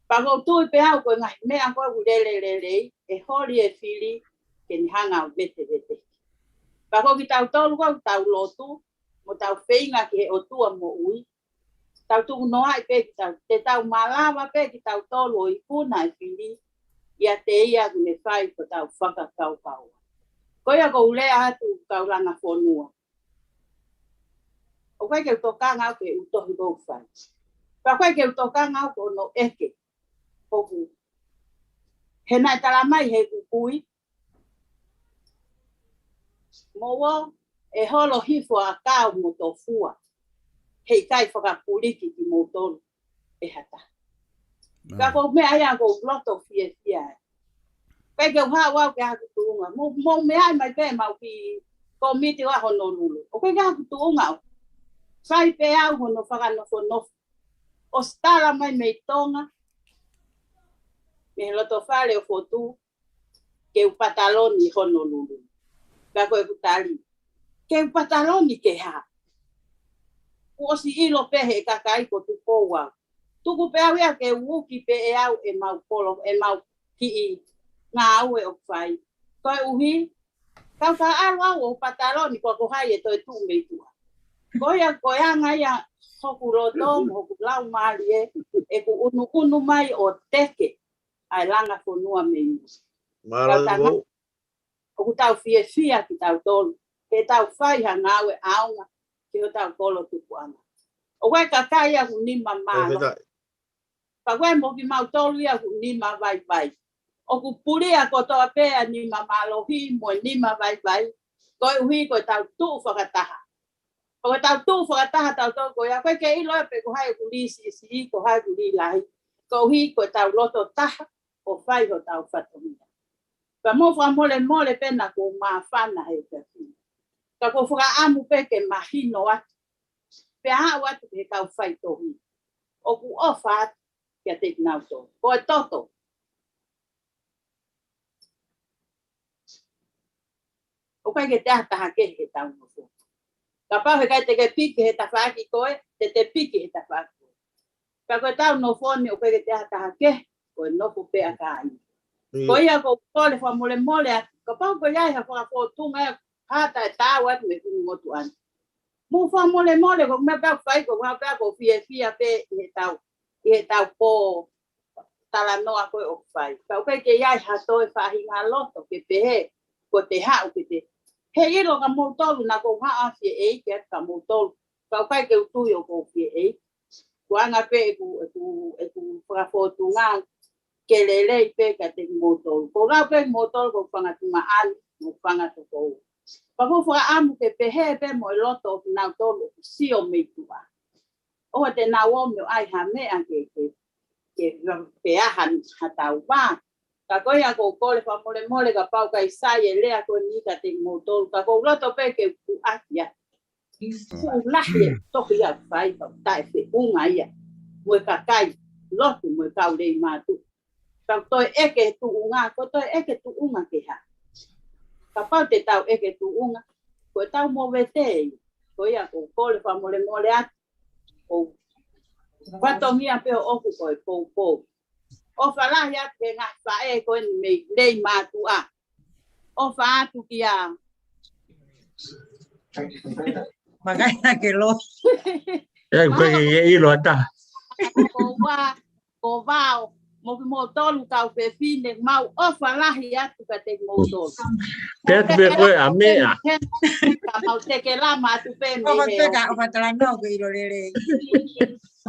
Pea ʻoku ou tui pē au ko e ngaahi meʻa ko ē ʻoku lele lelei, ʻe holi e fili ke ne hanga ʻo vetevete. Pea ko kitautolu ko ē ʻoku tau lotu, mo tau feinga ki he ʻOtua moʻui, tau tuku noaʻi pē kitautolu, te tau malava pē kitautolu ʻo ikuna e fili, ʻiate ia ʻoku ne fai ko ʻetau fakakaukau. Ko ia ʻoku ou lea atu kau langa fonua. ʻOku ʻikai ke u tokanga au ki he ʻū tohi ʻoku fai. Pea ʻoku ʻikai ke u tokanga au ki hono ʻeke. ʻOku. He naʻe tala mai he ʻeku kui. Mou ō, ʻe holo hifo ʻa Kao mo Tofua. Heʻikai fakapuliki kimoutolu ʻe ha taha. Ka ko e meʻa ia ʻoku ou loto fiefia ai. ʻIkai ke u haʻu au ki haku tuʻunga. Mou, mou meaʻi mai pē mau ki komiti ʻa Honolulu. ʻOku ʻikai ke haku tuʻunga au. Fai pē au hono fakanofonofo. ʻOsi tala mai mei Tonga. Mei he loto fale ʻo Fotu. Ke u pataloni Honolulu. Ka ko ʻeku tali. Ke u pataloni ke hā. Kuo ʻosi ʻilo pē he kakai ko Tupou au. Tuku pē au ia ke u uki pē ʻe au ʻemau polo, ʻemau kiʻi ngāue ʻoku fai. Koeʻuhi, Kau ka ʻalu au ʻo pataloni ko ko hai e toe tuʻu mei tuʻa. Ko ia ko e anga ia hoku loto mo hoku laumālie ʻeku ʻunuʻunu mai ʻo teke ʻa e langa fonua mei muʻa. Mālō. Kau tanga ʻoku tau fiefia kitautolu ke tau fai ha ngāue ʻaonga ki hotau kolo tupuʻanga. ʻOku ʻi ai e kakai ia ʻoku nima mālohi. Pea ʻoku ʻi ai mo kimautolu ia ʻoku nima vaivai. ʻOku pulia kotoa pē ʻa e nima mālohi mo e nima vaivai koeʻuhi ko ʻetau tuʻu fakataha. Pea ko ʻetau tuʻu fakataha tautolu ko ia, ʻoku ʻikai ke ʻilo ia pe ko hai ʻoku lī siʻisiʻi, ko hai ʻoku lī lahi. Koeʻuhi ko ʻetau loto taha ʻo fai hotau fatongia. Pea mou fakamolemole pe naʻa ku māfana he efiafi ni. Ka ʻoku ou fakaʻamu pē ke mahino atu. Pea aʻu atu ki he kau faitohi. ʻOku ʻofa atu kiate kinautolu. Ko e toto. ʻOku ʻikai ke te ʻi ai ha taha kehe he tau nofo. Kapau he ʻikai te ke piki he tafaʻaki ko ē, te te piki he tafaʻaki ko ē. Ka ko e tau nofo ni ʻoku ʻikai ke te ʻi ai ha taha kehe, ko e nofo pē ʻa kāinga. Mm. Ko ia ʻoku ou kole fakamolemole atu, kapau ko ia ʻi ha fakafōtunga ʻe hata e tau atu mei he ʻunumotu ʻana. Mou fakamolemole, ko e meʻa pē ʻoku fai, ko e meʻa pē ʻoku fiefia pē ʻi he tau, ʻi he tau pō talanoa ko ē ʻoku fai. Ka ʻoku ʻikai ke ʻi ai ha toe faʻahinga loto ke pehē, ko te haʻu ke te. He ʻilo ka moutolu naʻa ku haʻa fie ʻeiki atu ka moutolu. Ka ʻoku ʻikai ke u tui ʻoku ou fie ʻeiki. Ko e anga pē ʻeku, ʻeku, ʻeku fakafōtunga ke lelei pē kiate kimoutolu. Ko e lau pē kimoutolu ko e fanga tuongaʻane, mo e fanga tokoua. Pea ʻoku ou fakaʻamu ke pehē pē mo e loto ʻo kinautolu ʻoku sio mei tuʻa. ʻOua te nau ō mei ʻo ʻai ha meʻa ke, ke, ke, ke ʻi ai ha, ha tau vā. Ka ko ia ʻoku ou kole fakamolemole kapau ʻoku ʻikai sai e lea ko eni kiate kimoutolu. Ka ʻoku ou loto pē ke u ʻaki atu. Fuʻu lahi e tohi ia ʻoku fai ka ʻoku taʻefeʻunga ia mo e kakai lotu mo e kau lei mātuʻa. Tau toe ʻeke tuʻunga, ko toe ʻeke tuʻunga ke hā. Kapau te tau ʻeke tuʻunga, ko e tau movete ia. Ko ia ʻoku ou kole fakamolemole atu. ʻOku ou fatongia pē ʻoʻoku ko e poupou. ʻOfa lahi atu ki he ngaahi faʻē ko eni mei lei mātuʻa. ʻOfa atu kia. Makaia ke lo. ʻE, ʻoku ʻikai ke ʻilo ʻe ha taha. Ko Vao, ko Vao, mo kimoutolu kau fefine, mau ʻofa lahi atu kiate kimoutolu. Pea atu pē ko e ʻa meʻa. Ka mau teke lama atu pē mei he. ʻOfa talanoa ke ʻilo lelei.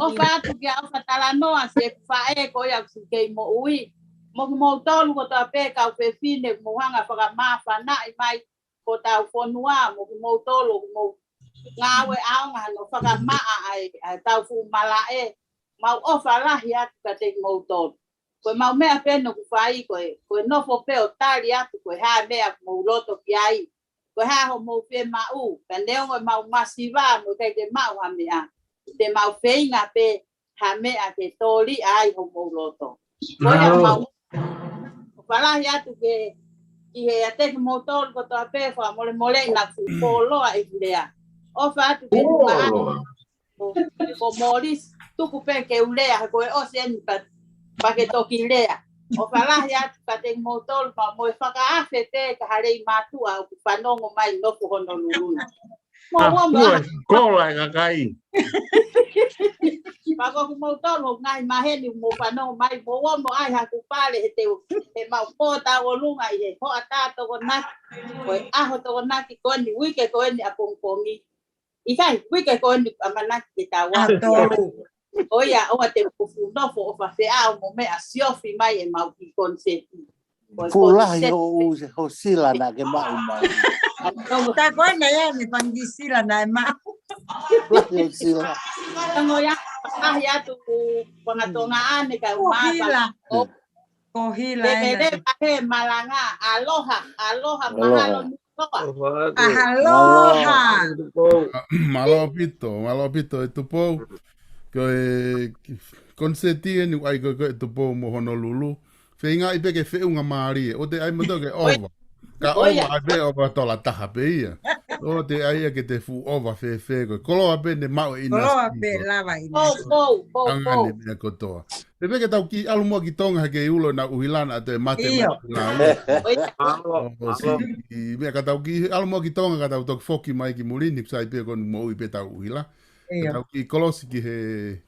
ʻOfa atu kia ʻOfa talanoa si ʻeku faʻē ko ia ʻoku kei moʻui. Mo kimoutolu kotoa pē kau fefine, mou hanga fakamāfanaʻi mai ko hotau fonua, mo kimoutolu, mo ngāue ʻaonga hano fakamaʻa ai, ʻa e tau fuʻu malaʻe, mau ʻofa lahi atu kiate kimoutolu. Ko e mau meʻa pē ʻoku fai, ko e, ko e nofo pē ʻo tali atu, ko e hā e meʻa ʻoku mou loto ki ai. Ko e hā hoʻomou fiemaʻu, ka neongo ʻemau masiva, mo ʻikai ke maʻu ha meʻa. Te mau feinga pē, ha meʻa ke toli ai homou loto. Ko ia mau. ʻOfa lahi atu ke, ki he ʻiate kimoutolu kotoa pē fakamolemole naʻa ku fuʻu poloa ʻeku lea. ʻOfa atu ke tuka atu. Ko, ko Molis, tuku pē ke u lea, he ko e ʻosi eni pea, pea ke toki lea. ʻOfa lahi atu kiate kimoutolu, pea mo e fakaafe pē ki ha lei mātuʻa ʻoku fanongo mai nofo Honolulu na. Mo ua mo ʻaho. Kola e kakai. Pea ko kimoutolu ʻoku ngaahi maheni mo fanongo mai mo ua mo ʻai haku pale he teu he mau pō tau ʻolunga ʻi he hoʻatā Tokonaki. Ko e ʻaho Tokonaki ko eni uike ko eni ʻapongipongi. ʻIkai, uike ko eni ʻamanaki ke tau ʻa tolu. ʻO ia, ʻoua te mou fuʻu nofo ʻofa feʻao mo meʻa siofi mai ʻemau kiʻi koniseti. Fuʻu lahi hoʻo, hoʻo sila naʻa ke maʻu mai. Tā ko ena ia ne pangi sila naʻe maʻu. Lahi hoʻo sila. Tango ia, lahi atu ku fanga Tonga ʻane ka u mapa. Ko hila. Ko hila ena. Leleva he malanga, aloha, aloha, mahalo nui loa. Aloha. Mālō ʻaupito, mālō ʻaupito e Tupou. Ko e koniseti eni ʻoku ʻai ko ē ko ē Tupou mo Honolulu. Feingaʻi pē ke feʻunga mālie. ʻOua te ʻai moutolu ke ʻova. Ka ʻova ai pē ʻova tola taha pē ia. ʻOua te ʻai ia ke te fuʻu ʻova fēfē ko e koloa pē ne maʻu e ʻinasi. Koloa pē ko e lava ʻinasi. Pou, pou, pou, ʻanga pou. Ne meʻa kotoa. Pea pē ke tau kiʻi ʻalu muʻa ki Tonga he kei ulo ʻenau ʻuhila naʻa toe mate mai. ʻIo. Lau. ʻO, ʻo si, meʻa ka tau kiʻi ʻalu muʻa ki Tonga ka tau toki foki mai ki muli ni, sai pē ko eni moʻui pē ʻetau ʻuhila. Ka ʻIo. Tau kiʻi kolosi ki he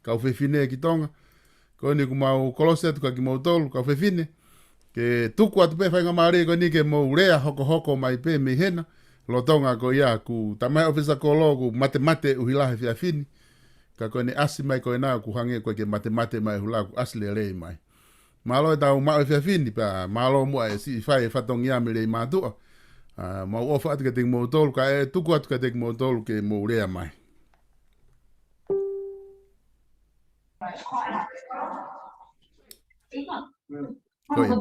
kau fefine ki Tonga. Ko eni ʻoku mau kolosi atu kia kimoutolu, kau fefine. Ke tuku atu pē faingamālie ko eni ke mou lea hokohoko mai pē mei hena. Lolotonga ko ia ʻoku talamai ʻe he ʻōfisa kolo ʻoku matemate e ʻuhila he efiafi ni. Ka ko ʻene ʻasi mai ko ena ʻoku hangē ko e ke matemate mai e ʻuhila ʻoku ʻasi lelei mai. Mālō ʻetau maʻu e efiafi ni pea mālō muʻa e siʻi fai e fatongia mei Leimātuʻa. ʻA, mau ʻofa atu kiate kimoutolu, kae tuku atu kiate kimoutolu ke mou lea mai. Ko ia.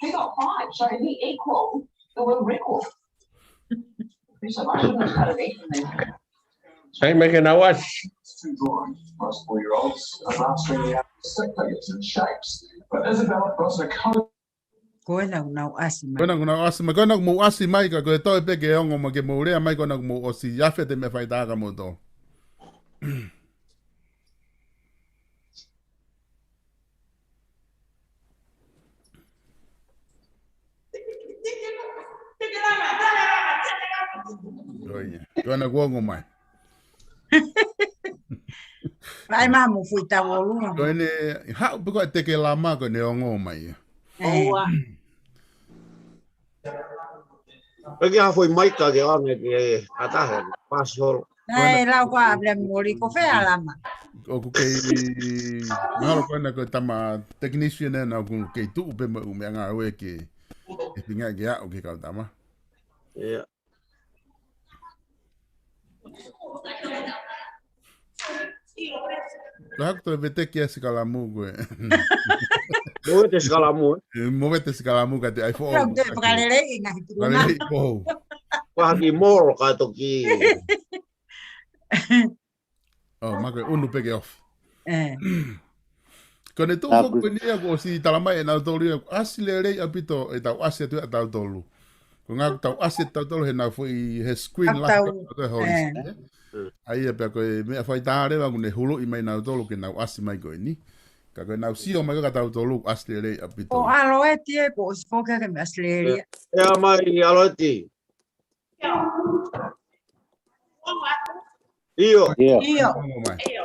He got five, so he equaled the world record. So I shouldn't have cut it evenly. Sai mai ke nau ʻasi. Two drawings, plus four-year-olds, and mastering the spectators and shapes. But Isabella Brosnack Ko ena kuo nau ʻasi mai. Ko ena kuo nau ʻasi mai. Ko ena kuo mou ʻasi mai ka ko e toe pē ke ongo mai ke mou lea mai ko ena kuo mou ʻosi afe te meʻa faitaka moutolu. Ko ia. Ko ena kuo ongo mai. Vai ma mo fui tau ʻolunga. Ko ʻene, haʻu pē ko e tekelama ko ʻene ongo mai ia. ʻE. ʻOua. ʻE ke hafoi mai ka ke ʻoange ke ʻatahe, pass holo. Naʻe lau ko ʻApelami Moli, ko fē ʻa Lama? ʻOku kei, mahalo ko ena ko e tama technician ena ʻoku kei tuʻu pē mo e ʻū meʻangāue ke, ke finga ke aʻu ki he kau tama. ʻIo. Ka haku toe veteki ʻa e sikalamu ko ē. Mo vete sikalamu, ē? ʻE, mo vete sikalamu ka te ʻai foʻou. Ka te fakaleleiʻi ngaahi tuʻunga. Fakaleleiʻi foʻou. Ko e haki molo ka toki. ʻO, ma ko e ʻunu pē ke ofi. ʻE. Ko ʻene tuʻu foki ko eni ia kuo ʻosi talamai ʻe nautolu ia, ʻoku ʻasi lelei ʻaupito ʻetau ʻasi atu ʻatautolu. Ko e ʻuhinga ʻoku tau ʻasi ʻatautolu he naʻa foʻi he screen lahi ʻatautolu he holi. ʻE. ʻA ia pea ko e meʻa faitā leva kuo ne huluʻi mai nautolu ke nau ʻasi mai ko eni. Ka ko ʻenau sio mai kia tautolu ʻoku ʻasi lelei ʻaupito. ʻO ʻAloeti ē, kuo ʻosi foki ke meʻa ʻasi lelei. ʻE, ʻa mai ʻAloeti. ʻIo. ʻIo. ʻIo. ʻIo.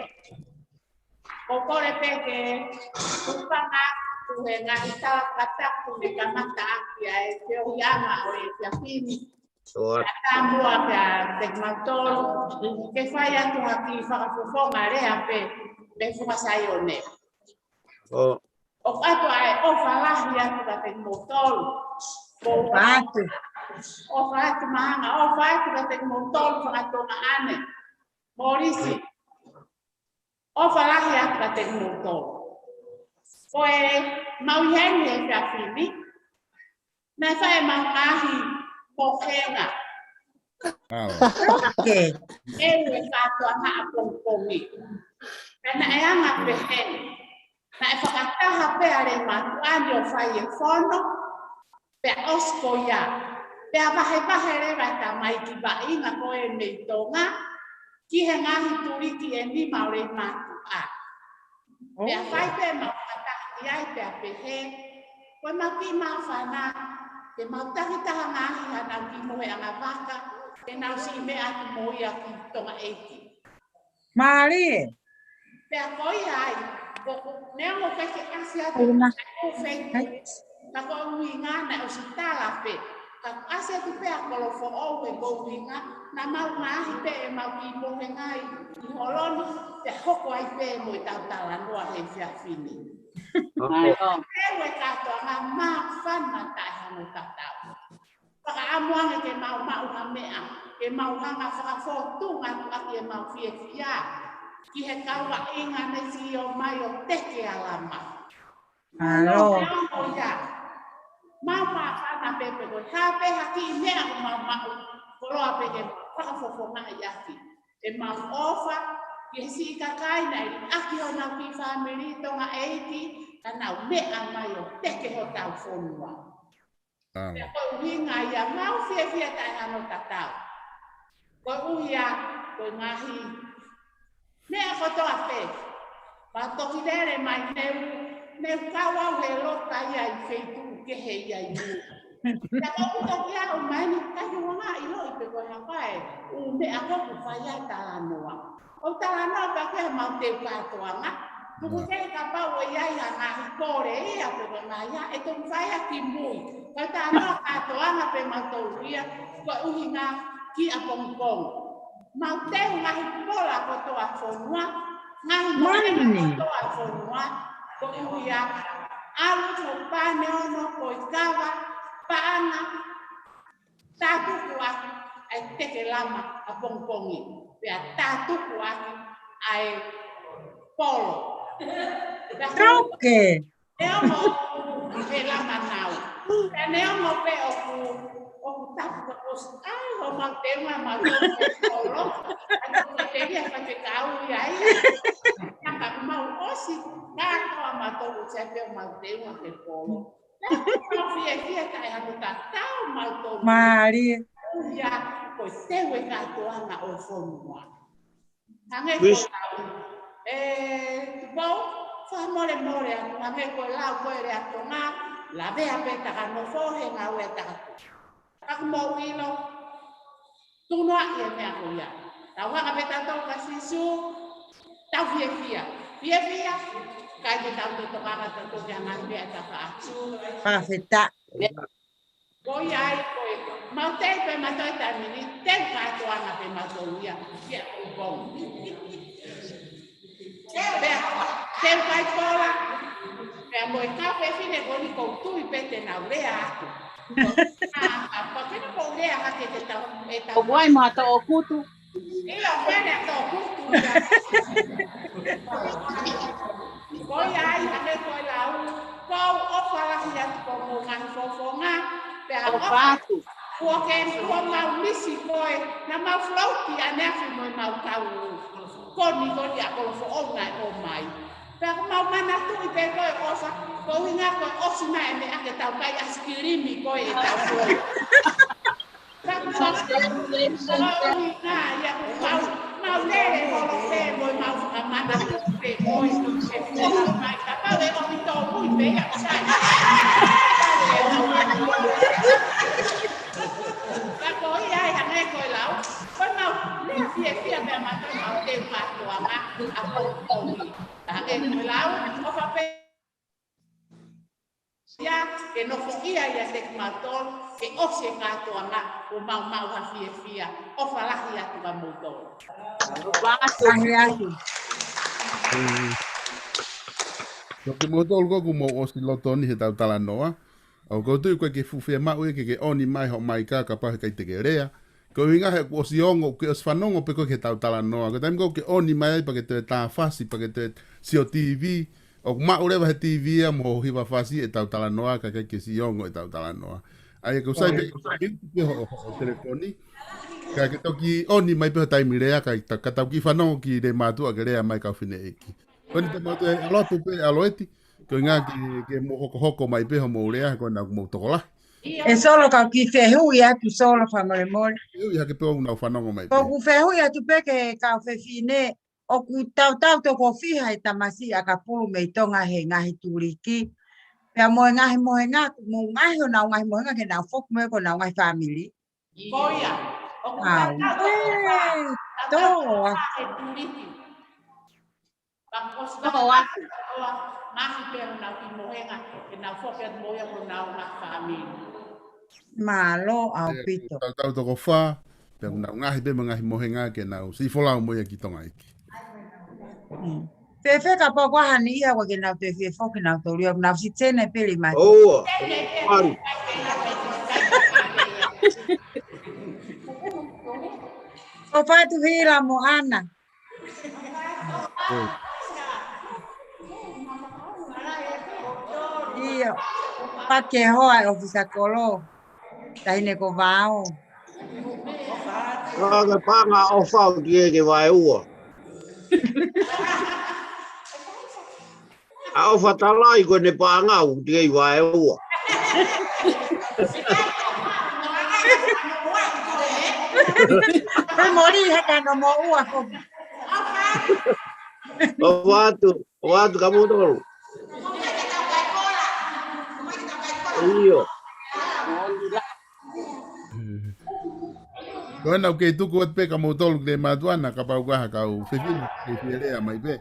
ʻOku ou kole pē ke u hūfanga atu he ngaahi tala fakatapu ne kamata ʻaki ʻa e feohiʻanga ʻo e efiafi ni. ʻOa. Ka muʻa pē kiate kimautolu, ke fai atu ha kiʻi fakafofonga lea pē, pē Fuka Saione. ʻO. ʻOku ʻoatu ʻa e ʻofa lahi atu kiate kimoutolu. ʻOfa atu. ʻOfa atu Maʻanga, ʻofa atu kiate kimoutolu fanga Tonga ʻanai. Molisi. ʻOfa lahi atu kiate kimoutolu. Ko e mau ʻi heni he efiafi ni. Naʻe fai ʻemau ngaahi mohenga. ʻAo. ʻOku ʻi ai e kātoanga ʻapongipongi. Pea naʻe anga pehē ni. Naʻe fakataha pē ʻa Leimātuʻa ni ʻo fai e fono. Pea ʻosi ko ia. Pea vahevahe leva e tamaiki vaʻinga ko ē mei Tonga. Ki he ngaahi tuliki ʻe nima ʻo Leimātuʻa. Pea fai pē ʻemau fakataha ki ai pea pehē, ko ʻemau kiʻi māfana, ke mau takitaha ngaahi hanau kiʻi mohenga vaka, ke nau siʻi meʻa atu mo ia ki Tonga ʻEiki. Mālie. Pea ko ia ai, ko, ko, neongo ʻikai ke ʻasi atu, ʻoku ou feinga, ka ko e ʻuhinga naʻe ʻosi tala pē. Ka ʻoku ʻasi atu pē ʻa Kolofoʻou he ko e ʻuhinga, naʻa mau ngaahi pē ʻemau kiʻi mohenga ʻi, ʻi holo ni, pea hoko ai pē mo ʻetau talanoa he efiafi ni. ʻAo. Pea ʻoku kātoanga māfana taʻehano tatau. Fakaʻamu ange ke mau maʻu ha meʻa, ke mau hanga ʻo fakafōtunga atu ʻaki ʻemau fiefia. Ki he kau vaʻinga ne sio mai ʻo teke ʻa Lama. ʻAlo. Neongo ia. Mau māfana pē pe ko e hā pē ha kiʻi meʻa ʻoku mau maʻu, koloa pē ke fakafofongaʻi ʻaki. ʻEmau ʻofa, ki he siʻi kakai naʻe liʻaki honau kiʻi fāmili Tonga ʻEiki, ka nau meʻa mai ʻo teke hotau fonua. ʻAo. Pea ko e ʻuhinga ia mau fiefia taʻehano tatau. Koeʻuhi ko e ngaahi meʻa kotoa pē. Pea toki lele mai, ne u, ne u kau au he loka ia ʻi he feituʻu kehe ia ʻi mui. Pea ko u toki aʻu mai ni, ʻikai ke u hanga ʻiloʻi pe ko e hā e ʻū meʻa ko ē ʻoku fai ai e talanoa. ʻOku talanoa pē ki heʻemau teu kātoanga. Tuku kehe kapau ʻe ʻi ai ha ngaahi kole ia pe ko e ngaahi hā, ʻe toki fai ia ki mui. Ko e talanoa kātoanga pē mautolu ia, koeʻuhi ki ʻapongipongi. Mau teu ngaahi pola kotoa e fonua, ngaahi mohenga kotoa e fonua, koeʻuhi ʻalu ki he pane ono, ko e kava, paʻanga, tātuku ʻaki ʻa e tekelama ʻapongipongi, pea tātuku ʻaki ʻa e polo. Pea ko Kauke. Neongo ʻoku he lama nau. Pea neongo pē ʻoku, ʻoku tapu ka ʻosi. ʻAi, homau teunga mau teu he polo. ʻAi, ko e telia ka te kau ia ia. Ka ka mau ʻosi. Ka ko a mau teu sai pē homau teunga he polo. Pea mau fiefia ka ʻe hano tatau mau teu. Mālie. Ia, ko e teu e kātoanga ʻo e fonua. Hangē ko e lau. ʻE, Tupou, fakamolemole atu, hangē ko e lau ko ē lea Tonga, lavea pē taka nofo he ngāue ʻa e taha. Ka ʻoku mou ʻilo, tunoaʻi e meʻa ko ia. Tau hanga pē tautolu kia Sīsū, tau fiefia. Fiefia, ʻikai ke tau tokanga tautolu ki he ngaahi meʻa ʻe taha atu. Fakafetaʻi. Ko ia ai ko e, mau teu pē mautolu he taimi ni, teu kātoanga pē mautolu ia, kia ʻapongipongi. Pea, teu kai pola, pea mo e kau fefine ko eni ʻoku ou tui pē te nau lea atu. ʻA, ʻa, pea ke nau lea hake te tau, ʻe tau. ʻOku ʻi ai mo ha toʻukutu. ʻIo, pea ne toʻukutu ia. Ko ia ai, hangē ko e lau, ʻoku ou ʻofa lahi atu ki hoʻomou ngaahi fofonga, pea ʻofa atu. Kuo ke, kuo mau misi koe, naʻa mau float ʻaneafi mo ʻemau kau konikoni ʻa Kolofoʻou naʻe ʻomai. Pea ʻoku mau manatuʻi pē koe ʻofa, ko e ʻuhinga ko e ʻosi mai e meʻa ke tau kai ʻaisikilimi ko ē ʻetau float. Ia, ke nofoʻia ʻiate kimautolu, ke ʻosi e kātoanga, ʻo mau maʻu ha fiefia, ʻofa lahi atu kia moutolu. Lahi atu. Ko kimoutolu ko ē ʻoku mou ʻosi loto ni he tau talanoa, ʻoku ou tui ko e ke fuʻu fiemaʻu ia ke ke ʻoni mai hoʻo maika kapau he ʻikai te ke lea, ko e ʻuhinga he kuo ʻosi ongo, kuo ʻosi fanongo pē koe ki he tau talanoa. Ko e taimi ko ē ʻoku ke ʻoni mai ai pea ke toe tāfasi, pea ke toe sio TV, ʻoku maʻu leva he TV ia mo hoʻo hiva fasi ʻetau talanoa, ka ʻikai ke ʻosi ongo ʻetau talanoa. ʻA ia ʻoku sai pē, pē hoʻo, hoʻo telefoni. Ka ke toki ʻoni mai pē hoʻo taimi lea, ka ta-, ka tau kiʻi fanongo ki he mātuʻa ke lea mai kau fineʻeiki. Ko eni te mau toe ʻalu atu pē, ʻalu eti, ko e ʻuhinga ke, ke mou hokohoko mai pē hoʻomou lea, ko ena ʻoku mou tokolahi. ʻE Solo, kau kiʻi fehuʻi atu Solo fakamolemole. Fehuʻi hake pē ʻoku nau fanongo mai pē. ʻOku ou fehuʻi atu pē ki he kau fefine, ʻoku tautau toko fiha e tamasiʻi ʻakapulu mei Tonga he ngaahi tuliki. Pea mo e ngaahi mohenga, mo e ngaahi honau ngaahi mohenga ke nau foki mo e honau ngaahi fāmili. Ko ia. ʻOku tautau toko fiha e tuliki. Pea kuo ʻosi toko ʻaho. Ngaahi pē honau kiʻi mohenga, ke nau foki atu mo ia honau ngaahi fāmili. Mālō ʻaupito. Tautau toko fā, pea ʻoku nau ngaahi pē mo e ngaahi mohenga ke nau siʻi folau mo ia ki Tonga ʻEiki. Mm. Fēfē kapau ko ha niʻihi ʻoku ʻikai ke nau toe fie foki nautolu ia, nau siʻi tene pē lima. ʻOua, ʻoku ʻalu. ʻOfa atu Hila mo ʻAna. ʻIo. Pea ke hoa e ʻofisa kolo. Taʻahine ko Vao. Ka ke paʻanga ʻofa ʻoku teʻeki ke vaeua. ʻA ʻofa talai ko ʻene paʻanga ʻoku teʻeki vaeua. Pea moli heka no mo ua ko. ʻOfa atu, ʻofa atu ka mou tolu. ʻIo. Ko ena ʻoku kei tuku atu pē ka mou tolu ki he mātuʻa na kapau ʻoku ʻi ai ha kau fefine, kei fie lea mai pē.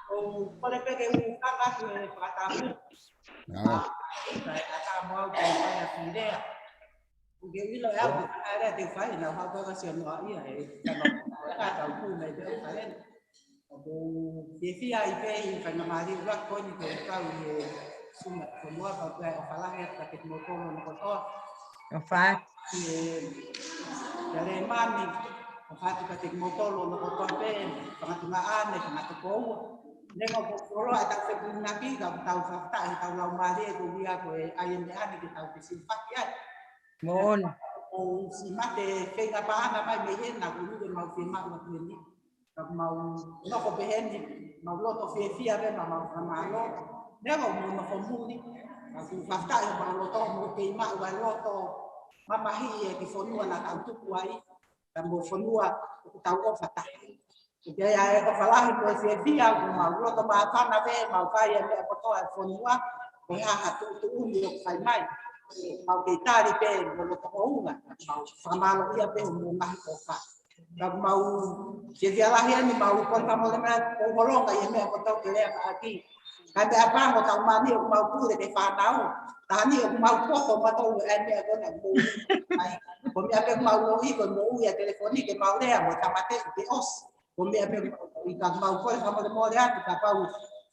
ʻOku ou kole pē ke u kaka atu e fakatapu. ʻA. Kae ʻatā mo au ke u fai ʻa e lea. ʻOku ke ʻilo ʻe au ke kaha lea te u fai, naʻa ku hanga ʻo sio noa ia e tama ka tau kū mai pē ʻo kalena. ʻOku ou fiefia ai pē ʻi he faingamālie ʻuluaki ko eni ke u kau ʻi he susuga ʻo e fonua, pea ʻoku ou ʻofa lahi atu kiate kimoutolu hono kotoa. ʻOfa atu. ʻI he, ʻi he lēmani, ʻofa atu kiate kimoutolu hono kotoa pē, fanga tuongaʻane, fanga tokoua. Neongo ʻoku fuoloa ʻetau fepaki, ka ʻoku tau fakafetaʻi heʻetau laumālie koeʻuhi ko e ʻai e meʻa ni ke tau fesiofaki ai. Moʻoni. ʻOku ou siʻi mate feinga paʻanga mai mei hena, ko e ʻuhi ke mau fiemaʻu atu eni. Ka mau nofo pehē ni, mau loto fiefia pē, mau, mau fakamālō. Neongo ʻoku mau nofo muli, ka ʻoku ou fakafetaʻi ʻoku mau loto, mau kei maʻu ʻa e loto mamahi ʻi he kiʻi fonua naʻa tau tupu ai, ka mo e fonua ʻoku tau ʻofa taha. ʻOku ʻi ai e ʻofa lahi mo e fiefia, ʻoku mau loto māfana pē, mau fai e meʻa kotoa e fonua, ko e hā ha tuʻutuʻuni ʻoku fai mai. Mau kei tali pē mo loto hounga, mau fakamālōʻia pē hoʻomou ngaahi ʻofa. Ka ʻoku mau fiefia lahi eni, mau kole fakamolemole ʻi he meʻa kotoa ke lea faʻaki. Ka meʻapango tau mani ʻoku mau pule ke fānau. Taha ni ʻoku mau poto mautolu e meʻa ko ena ʻoku mou ai. Ko e meʻa pē ʻoku mau ʻilo ʻi he moʻui ʻa e telefoni ke mau lea mo e tamateʻi ke ʻosi. Ko e meʻa pē ʻoku mau ʻilo, ka mau kole fakamolemole atu kapau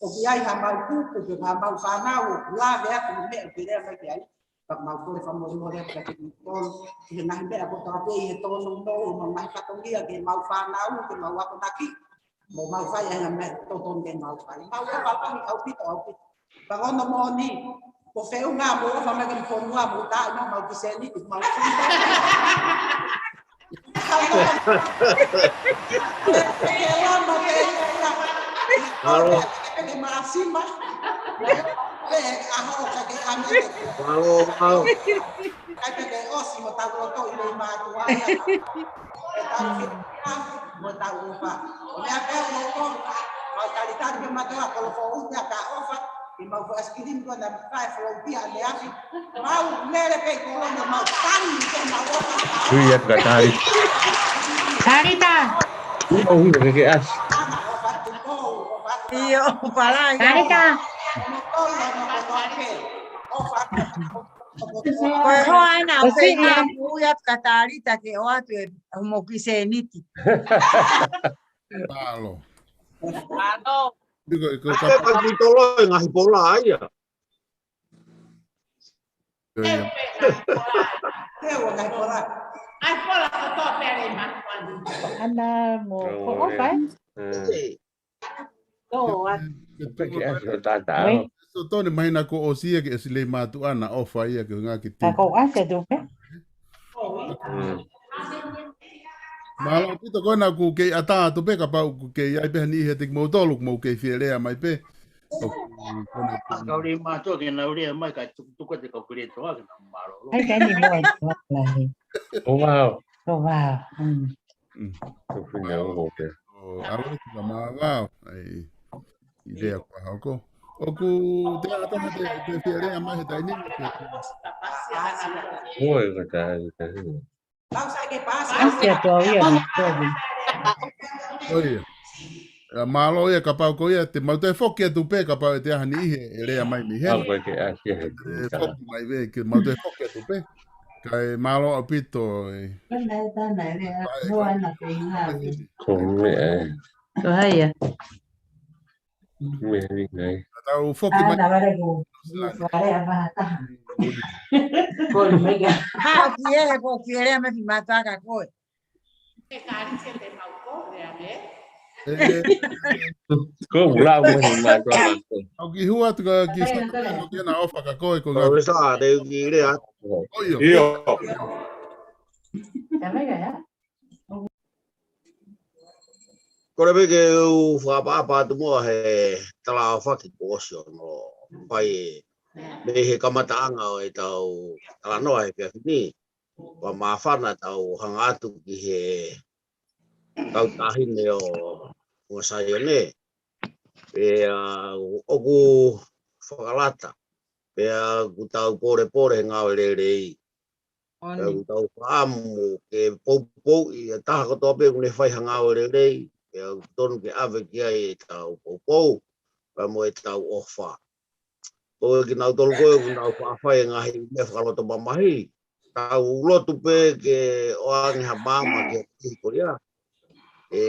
ʻoku ʻi ai ha mau kupu pe ha mau fānau ʻoku lave atu mo e meʻa ke lea mai ki ai. Ka mau kole fakamolemole atu kiate kimoutolu, ki he ngaahi meʻa kotoa pē ʻi he tōnounou ʻo mau ngaahi fatongia, ke mau fānau, ke mau akonaki, mo mau fai ʻa e ngaahi meʻa totonu ke mau fai. Mau ʻofa lahi ʻaupito, ʻaupito. Ka ko hono moʻoni, ko e feʻunga mo e ʻofa mai ki he fonua mo taʻe ʻi ai haʻamau kiʻi sēniti, mau fai. Mālō. Mālō, mālō. Tui atu ka tali. Talita. Ui, ui, ke ke ʻasi. ʻIo, palai. Talita. Ko e hoa ena ʻoku ʻi ai, ui atu ka talita ke ʻoatu e hoʻomou kiʻi sēniti. Mālō. Mālō. Iko, iko, ka paki tolo e ngaahi pola ia. Ana mo ko ʻofa. Ke peke ʻasi ʻo tātā. Oi. So tone mahina ko ʻosi ia ke ʻasi lei mātuʻa na ʻofa ia ke ngā ke tū. Ka ko ʻasi atu pē. Mālō ʻaupito ko ena ʻoku kei ʻatā atu pē kapau ʻoku kei ʻi ai pē ha niʻihi ʻiate kimoutolu ʻoku mou kei fie lea mai pē. Kau lei mātuʻa ke nau lea mai ka tukutuku te kau kule toa ke nau mālōlō. Ai, kai ni mo e toa lahi. Oh, wow. Oh, wow. Mm. Mm. Ko fina o ke. ʻO, ʻalu atu ka mā, wow. Ai. ʻI lea kua hoko. ʻOku te ata ha te, te fie lea mai he taimi ni. Oi, ka tai, ka tai. Pasi atu au ia mo Toby. ʻOi. ʻIa, mālō ia kapau ko ia, te mau toe foki atu pē kapau ʻe ʻi ai ha niʻihi ʻe lea mai mei heni. Au ke ʻasi he. ʻE foki mai pē, ke mau toe foki atu pē. Kae mālō ʻaupito e. Ko ena e tana e lea, ʻai, no ʻai. Ana ko ina. Ko meʻa e. Ko hai ia? Meʻa ni ngai. Tau foki mai. Ana vale ko. Vale a vaha taha. Ko meʻa. Ha, ʻoku ʻi ai, ʻoku ʻi ai lea mai ki mātuʻa ka ko e. E ka ni se te mau ko, lea me. Ko lau mai mātuʻa ka ko e. ʻOku ʻi hua atu ka ki sa, ko ke na ʻofa ka ko e, ko ngā. Ko e sa, te u ki lea. ʻOi, ʻio. ʻIo. Ka meʻa ia. Kole pē ke u fakaʻapaʻapa atu muʻa he talaʻofa kuo ʻosi hono fai e mei he kamataʻanga ʻo ʻetau talanoa he efiafi ni, ʻoku māfana ʻetau hanga atu ki he kautaha ni ʻo Fuakava Saione. Pea ʻoku fakalata, pea ʻoku tau pōlepole he ngāue lelei. Pea ʻoku tau fakaʻamu ke poupouʻi ʻa e taha kotoa pē ʻoku ne fai ha ngāue lelei, pea ʻoku tonu ke ʻave ki ai ʻetau poupou, pea mo ʻetau ʻofa. Ko e kinautolu ko ē ʻoku nau faʻa fai e ngaahi meʻa fakaloto mamahi, tau lotu pē ke ʻoange ha maama ki he ko ia. ʻE,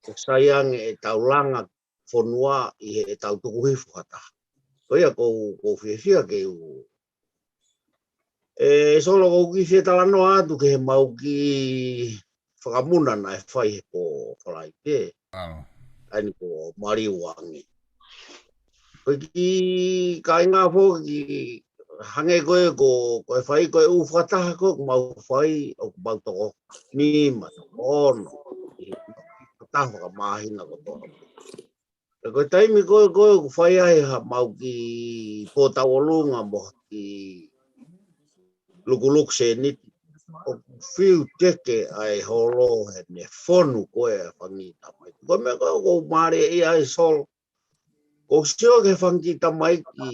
ʻe sai ange ʻetau langa fonua ʻi heʻetau tuku hifo ha taha. Ko ia ʻoku ou, ʻoku ou fiefia ke u. ʻE Solo, ʻoku ou kiʻi fetalanoa atu ki he mau kiʻi fakamuna naʻe fai he pō Falaite. ʻAi ni ko Maliu ange. Ko e kiʻi kāinga foki hangē ko ē ko, ko e fai ko e ʻū fakataha ko ē ʻoku mau fai ʻoku mau toko nima, toko ono. ʻI he fakataha fakamāhina kotoa. Pea ko e taimi ko ē ko ē ʻoku fai ai ha mau kiʻi pōtauʻolunga mo ha kiʻi lukuluku sēniti, ʻoku fiu teke ʻa e holo heʻene fonu ko ē ʻa e fanga kiʻi tamaiki. Ko e meʻa ko ē ʻoku ou mālieʻia ai Solo. ʻOku ou sio ki he fanga kiʻi tamaiki,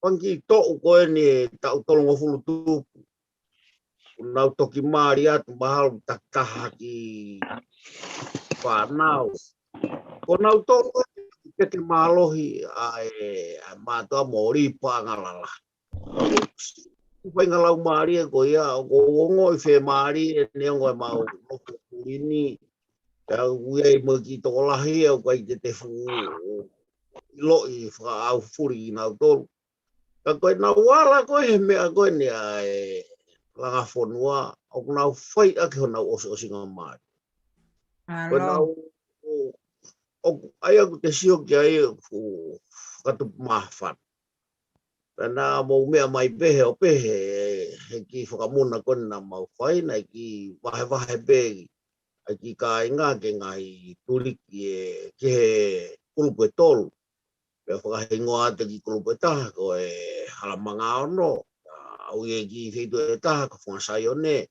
fanga kiʻi toʻu ko eni ʻe taʻu tolungofulu tupu. ʻOku nau toki mali atu mahalo takitaha ki fānau. Ko nautolu ʻoku teke mālohi ʻa e, ʻa e mātuʻa mo ʻi he paʻanga lalahi. Ko e faʻahinga laumālie ko ia, ʻoku ou ongoʻi fiemālie neongo ʻemau nofo puli ni. Pea ʻoku ʻi ai mo e kiʻi tokolahi ʻoku ʻikai te te fuʻu ʻiloʻi fakaʻaufuli kinautolu. Ka ko ʻenau ala ko ē he meʻa ko eni ʻa e langa fonua, ʻoku nau fai ʻaki honau ʻosiʻosingamālie. Ko ʻenau, ʻoku, ʻa ia ʻoku te sio ki ai ʻoku fakatupu māfana. Pea naʻa mou meʻa mai pē he ʻo pehē he kiʻi fakamuna ko eni naʻa mau fai, naʻe kiʻi vahevahe pē ʻa e kiʻi kāinga ki he ngaahi tuliki ē, ki he kulupu ʻe tolu. Pea fakahingoa atu e kiʻi kulupu ʻe taha ko e Hala Manga Ono. ʻA, ʻoku ʻi ai e kiʻi feituʻu ʻe taha ko Fuakava Saione.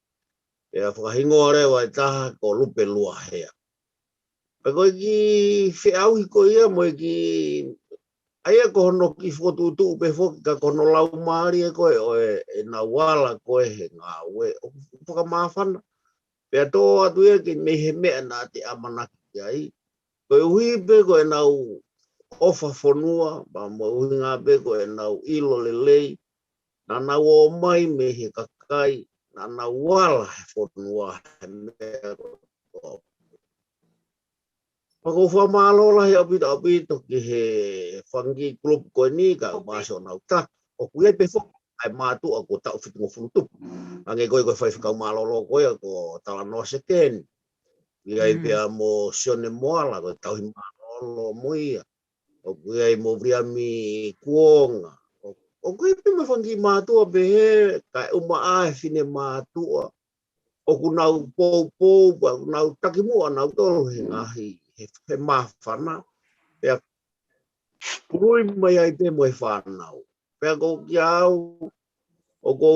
Pea fakahingoa leva ʻe taha ko Lupe Luahea. Pea ko e kiʻi feʻauhi ko ia mo e kiʻi, ʻa ia ko hono kiʻi fokotuʻutuʻu pē foki ka ko hono laumālie ko ē ʻo e, ʻenau ala ko ē he ngāue. ʻOku fakamāfana. Pea tō atu ia ke mei he meʻa naʻa te ʻamanaki ki ai. Koeʻuhi pē ko ʻenau ʻofa fonua, pea mo e ʻuhinga pē ko ʻenau ʻilo lelei, naʻa nau ō mai mei he kakai, naʻa nau ala he fonua he meʻa kotoa. Pea ʻoku ou fakamālō lahi ʻaupito, ʻaupito ki he fanga kiʻi kulupu ko eni ka ʻoku māsi ʻo nau taki. ʻOku ʻi ai pē foki ʻa e mātuʻa kuo taʻu fitungofulu tupu. Hangē ko ē ko e faifekau mālōlō ko ia ko Talanoa Sekeni. ʻI ai pea mo Sione Moala ko e tauhi mālōlō mo ia. ʻOku ʻi ai mo Viliami Kuonga. ʻO, ʻoku ʻi ai pē mo e fanga kiʻi mātuʻa pehē, kae ʻumaʻā e fine mātuʻa. ʻOku nau poupou, pea ʻoku nau taki muʻa nautolu he ngaahi, he, he māfana. Pea pului mai ai pē mo e fānau. Pea ko kiate au, ʻoku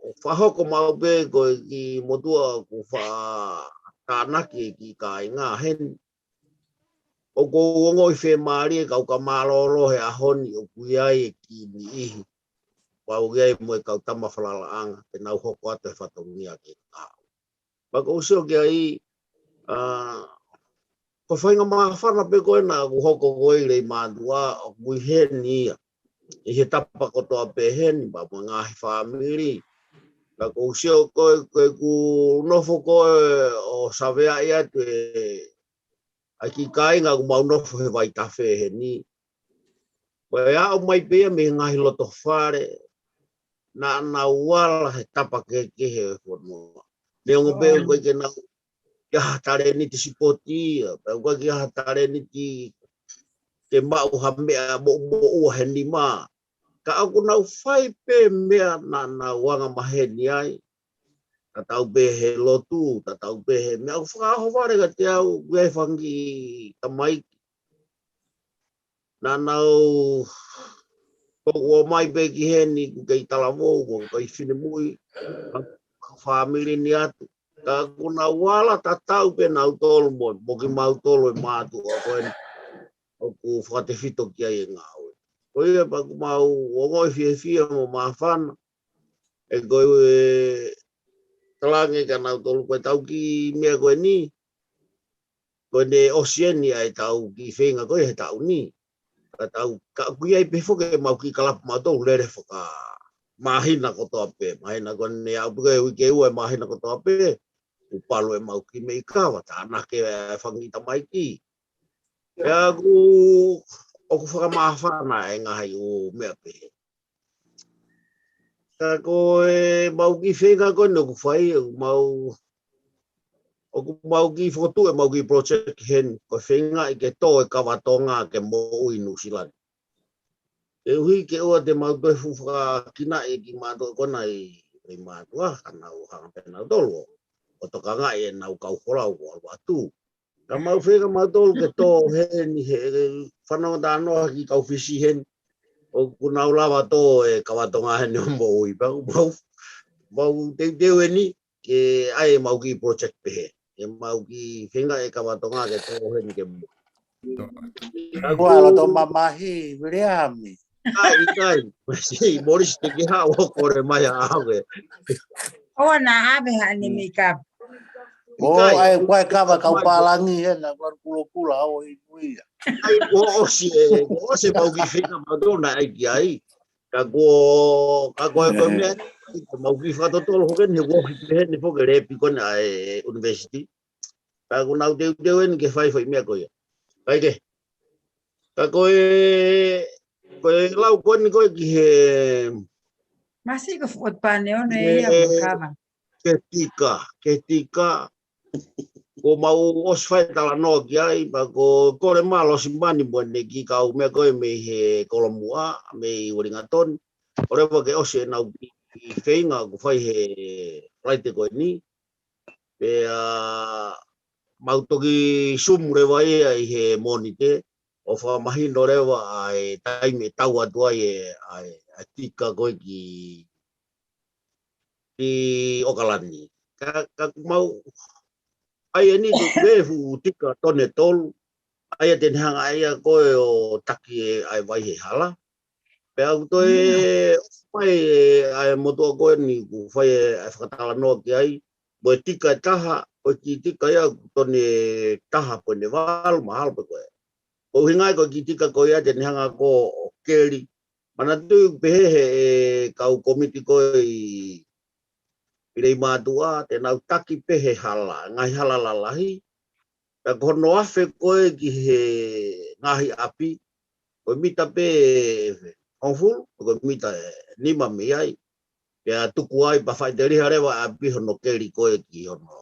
ou fakahoko maʻu pē ko e kiʻi motuʻa ʻoku faʻa tānaki e kiʻi kāinga heni. ʻOku ou ongoʻi fiemālie ka ʻoku ou mālōlō he ʻaho ni ʻoku ʻi ai e kiʻi niʻihi. Pea ʻoku ʻi ai mo e kau tama falalaʻanga, te nau hoko atu e fatongia ke kau. Pea ʻoku ou sio ki ai, ʻa, ko e faʻahinga māfana pē ko ē naʻa ku hoko ko ē ʻi Leimātuʻa, ʻoku ʻi heni ia. ʻI he tapa kotoa pē heni, pea mo e ngaahi fāmili. Pea ʻoku ou sio ko ē, ko ʻeku nofo ko ē ʻo saveaʻi atu e ʻa e kiʻi kāinga ʻoku mau nofo he Vaitafe heni. Ko e aʻu mai pē ia mei he ngaahi loto fale, naʻa nau ala he tapa kehekehe ʻo e fonua. Neongo pē ʻoku ʻikai ke nau ʻi ai ha talēniti sipoti ia, pe ʻoku ʻikai ke ʻi ai ha talēniti ke maʻu ha meʻa moʻumoʻua he nima. Ka ʻoku nau fai pē meʻa naʻa nau anga maheni ai. Tatau pē he lotu, tatau pē he meʻa ʻoku fakaʻohovale kiate au, ʻoku ʻi ai e fanga kiʻi tamaiki. Naʻa nau Ko ʻoku ō mai pē ki heni, ʻoku kei talavou, ʻoku kei finemui, ʻoku fāmili ni atu. Ka ʻoku nau ala tatau pē nautolu mo, mo kimautolu e mātuʻa ko eni ʻoku fakatefito ki ai e ngāue. Ko ia pea ʻoku mau ongoʻi fiefia mo māfana. ʻE ko e talange kia nautolu ko e tau kiʻi meʻa ko eni. Ko ʻene ʻosi eni ʻa e tau kiʻi feinga ko ē he taʻu ni. Ka tau, ka ʻoku ʻi ai pē foki ʻemau kiʻi kalapu mautolu lele fakamāhina kotoa pē. Māhina ko eni aʻu pē ki he uike ua e māhina kotoa pē. ʻOku palu ʻemau kiʻi meʻi kava, tānaki e fanga kiʻi tamaiki. Pea ʻoku, ʻoku fakamāfana e ngaahi ʻū meʻa pehē. Ka ko ʻemau kiʻi feinga ko eni ʻoku fai, ʻoku mau, ʻoku mau kiʻi fokotuʻu ʻemau kiʻi project heni, ko e feingaʻi ke tō e kava Tonga ke moʻui Nuʻusila ni. Koeʻuhi ke ʻoua te mau toe fuʻu fakakinaʻi e kiʻi mātuʻa ko ena ʻi, ʻi mātuʻa, ka nau hanga pē nautolu ʻo tokangaʻi ʻenau kau folau ʻo ʻalu atu. Ka mau feinga mautolu ke tō heni he, he fanongo talanoa ki he kau Fisi heni. ʻOku nau lava tō e kava Tonga heni ʻo moʻui. Pea ʻoku mau, mau teuteu eni ke ʻai ʻemau kiʻi project pehē. ʻEmau kiʻi feinga e kava Tonga ke tō heni ke moʻui. Ka ʻoku ʻalu atu ʻo mamahi, Viliami. ʻIkai, ʻikai. Masi, Morris te ke haʻu ʻo kole mai ʻa ʻave. ʻOua naʻa ʻave haʻane meʻi kava. ʻOku ʻi ai, ʻoku ʻi ai e kava kau pālangi hena, ʻoku ʻalu kulokula ʻo inu ia. ʻIkai, kuo ʻosi e, kuo ʻosi ʻemau kiʻi feinga mautolu naʻe ʻai ki ai. Ka kuo, ka ko e, ko e meʻa, ʻemau kiʻi fakatotolo hoki eni he kuo ʻosi pē heni foki e lepi ko ena ʻa e university. Ka ʻoku nau teuteu eni ke fai fai meʻa ko ia. Kae kehe. Ka ko e, ko e lau ko eni ko ē ki he Masi ko e fuʻu pane ono e ia mo kava. Ke tika, ke tika. Kuo mau ʻosi fai talanoa ki ai, pea ko Kole Malo Simani mo ʻene kiʻi kau meʻa ko ē mei he Kolomuʻa, mei Wellington. ʻOleva ke ʻosi ʻenau kiʻi feinga ʻoku fai he Falaite ko eni. Pea mau toki Zoom leva ia ʻi he Mōnite, ʻo fakamahino leva ʻa e taimi ʻe tau atu ai e, ʻa e, ʻa e tika ko ē ki, ki ʻOkalani. Ka, ka ʻoku mau, ʻai eni ko e fuʻu tika tone tolu, ʻa ia te ne hanga ʻe ia ko ē ʻo taki e, ʻa e vai he hala. Pea ʻoku toe ʻomai e, ʻa e motuʻa ko eni ʻoku fai e, ʻa e fakatalanoa ki ai, mo e tika ʻe taha, ko e kiʻi tika ia ʻoku tone taha poini valu, mahalo pē ko ē. Ko e ʻuhinga ia ko e kiʻi tika ko ia te ne hanga ko ē ʻo keli. Manatuʻi ʻoku pehē he, e, kau komiti ko ē ʻi, ʻi Leimātuʻa, te nau taki pē he hala, ngaahi hala lalahi. Pea ko hono afe ko ē ki he ngaahi ʻapi, ko e mita pē hongofulu, ko e mita ʻe nima mei ai. Pea tuku ai pea faʻiteliha leva ʻapi hono keli ko ē ki hono,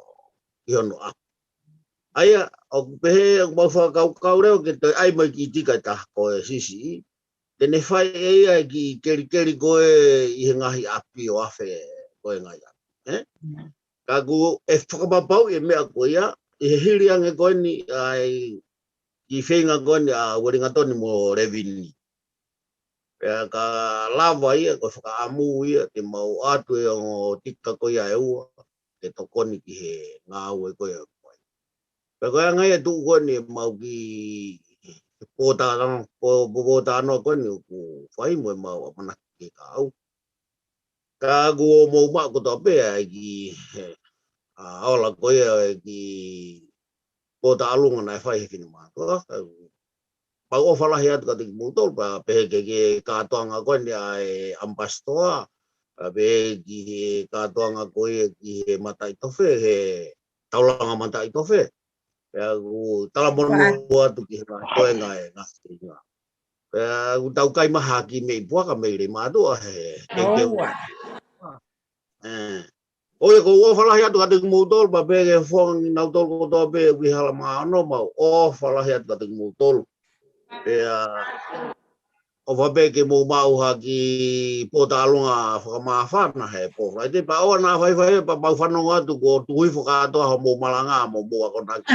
ki hono ʻapi. ʻA ia, ʻoku pehē, ʻoku mau fakakaukau leva ke toe ʻai mai kiʻi tika ʻe taha ko e sisi. Te ne fai ʻe ia e kiʻi kelikeli ko ē ʻi he ngaahi ʻapi ʻo afe ko e ngaahi ʻapi. ʻE? Ka ʻoku ʻe fakapapauʻi e meʻa ko ia, ʻi he hili ange ko eni ʻa e kiʻi feinga ko eni ʻa Uelingatoni mo Levini. Pea ka lava ia, ko e fakaʻamu ia, te mau ʻoatu e ongo tika ko ia ʻe ua, ke tokoni ki he ngāue ko ia ko ē. Pea ko e anga ia e tuʻu ko eni ʻemau kiʻi pōtalanoa, pō-, pōtalanoa ko eni ʻoku fai mo ʻemau ʻamanaki ke kau. Ka ʻoku mou maʻu kotoa pē ʻa e kiʻi, ʻa, ola ko ia e kiʻi pōtalanoa naʻe fai he finemātuʻa. Ka ʻoku mau ʻofa lahi atu kiate kimoutolu, pea pehē ki he kātoanga ko eni ʻa e ʻamipasitoa, pea pehē ki he kātoanga ko ia ki he mataʻitofe, he taulanga mataʻitofe. Pea ʻoku talamonū atu ki he ngaahi toenga e ngaahi toenga. Pea ʻoku tau kai mai ha kiʻi meʻi puaka mei Leimātuʻa he teuteu. ʻE. ʻOku ou ʻofa lahi atu kiate kimoutolu, pea pehē ki he fofonga kinautolu kotoa pē ʻoku ʻi Halamaʻa Ono, mau ʻofa lahi atu kiate kimoutolu. Pea ʻofa pē ke mou maʻu ha kiʻi pōtalanoa fakamāfana he pō Falaite, pea ʻoua naʻa faifai, pea mau fanongo atu kuo tuku hifo kātoa homou malanga mo homou akonaki.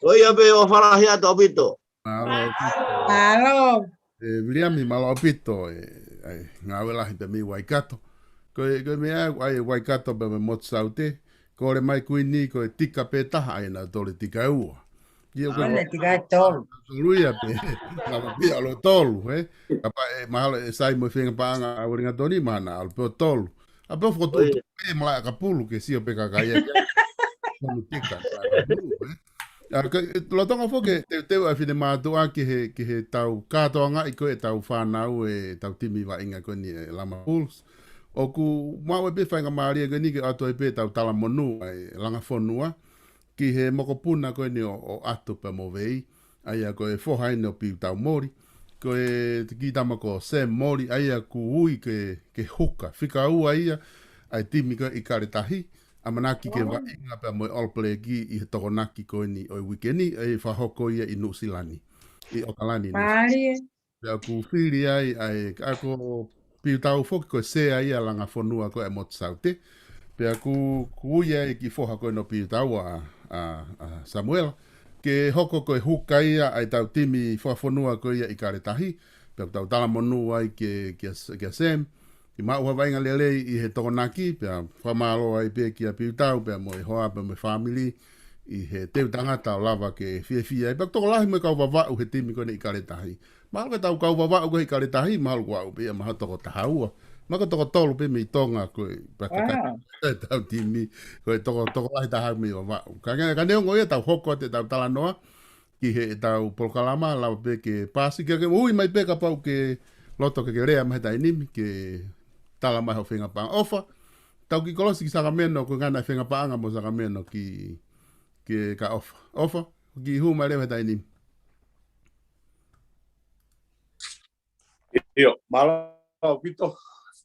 Ko ia pē, ʻofa lahi atu ʻaupito. Mālō. Mālō. E, Viliami, mālō ʻaupito, e, ʻai, ngāue lahi pē mei Waikato. Ko e, ko e meʻa, ʻai, Waikato pē mei Motu Saute, kole mai Kuini, ko e tika pē taha, ʻai naʻa tole tika ua. Ia ko e ʻAna tika tolu. Tolu ia pē, ngā pia ʻalu tolu, he? Kapau ʻe, mahalo ʻe sai mo e fenga paʻanga ʻa Uelingatoni, mahalo ʻalu pē ʻo tolu. ʻA pē ʻo fokotuʻu ʻOi. Pē malaʻe ʻakapulu ke sio pē kakai ia. Tolu tika, malaʻe ʻakapulu, he? ʻA, ka, e, lolotonga foki, teuteu ʻa Finemātuʻa ki he, ki he tau kātoangaʻi ko e tau fānau e tau timi vaʻinga ko eni e Lama Bulls. ʻOku maʻu ai pē faingamālie ko eni ke ʻoatu ai pē tau talamonū ʻa e Langa Fonua ki he mokopuna ko eni ʻo, ʻo ʻAtu pea mo Vei, ʻa ia ko e foha eni ʻo Piutau Moli, ko e kiʻi tama ko Sam Moli, ʻa ia ʻoku ui ke, ke huka, fika ua ia, ʻa e timi ko e ʻIkale Tahi, ʻamanaki ke Oh. vaʻinga pea mo e All Black ʻi he Tokonaki ko eni ʻo e uike ni, ʻe fakahoko ia ʻi Nuʻusila ni, ʻi ʻOkalani, Nuʻusila. Mālie. Pea ʻoku fili ai, ʻa e, ʻa ko Piutau foki ko e sea ia Langa Fonua ko e Motu Saute. Pea ʻoku, ʻoku ui ai ki foha ko eni ʻo Piutau ʻa, ʻa, ʻa Samuela. Ke hoko ko e huka ia ʻa e tau timi fakafonua ko ia ʻIkale Tahi. Pea ʻoku tau talamonū ai ke, kia, kia Sam. Ke maʻu ha vaʻinga lelei ʻi he Tokonaki, pea fakamālō ai pē kia Piutau, pea mo e hoa, pea mo e fāmili, ʻi he teu tangata ʻo lava ke fiefia ai. Pea ʻoku tokolahi mo e kau Vavaʻu he timi ko eni ʻIkale Tahi. Mahalo ko e tau kau Vavaʻu ko e ʻIkale Tahi, mahalo ko au pē ia mahalo toko taha ua. Mahalo ko e toko tolu pē mei Tonga ko e pea ka Wow. e tau timi, ko e toko, tokolahi taha mei Vavaʻu. Ka, ka, ka neongo ia tau hoko atu e tau talanoa, ki he tau polokalama, lava pē ke pasi, ke, ke ui mai pē kapau ʻoku ke loto ke ke lea mai he taimi ni, ke tala mai hoʻo fenga paʻanga. ʻOfa, tau kiʻi kolosi ki Sakameno, ko e ngana e fenga paʻanga mo Sakameno ki, ki he ka ʻOfa. ʻOfa, kiʻi hū mai leva he taimi ni. ʻIo, mālō ʻaupito,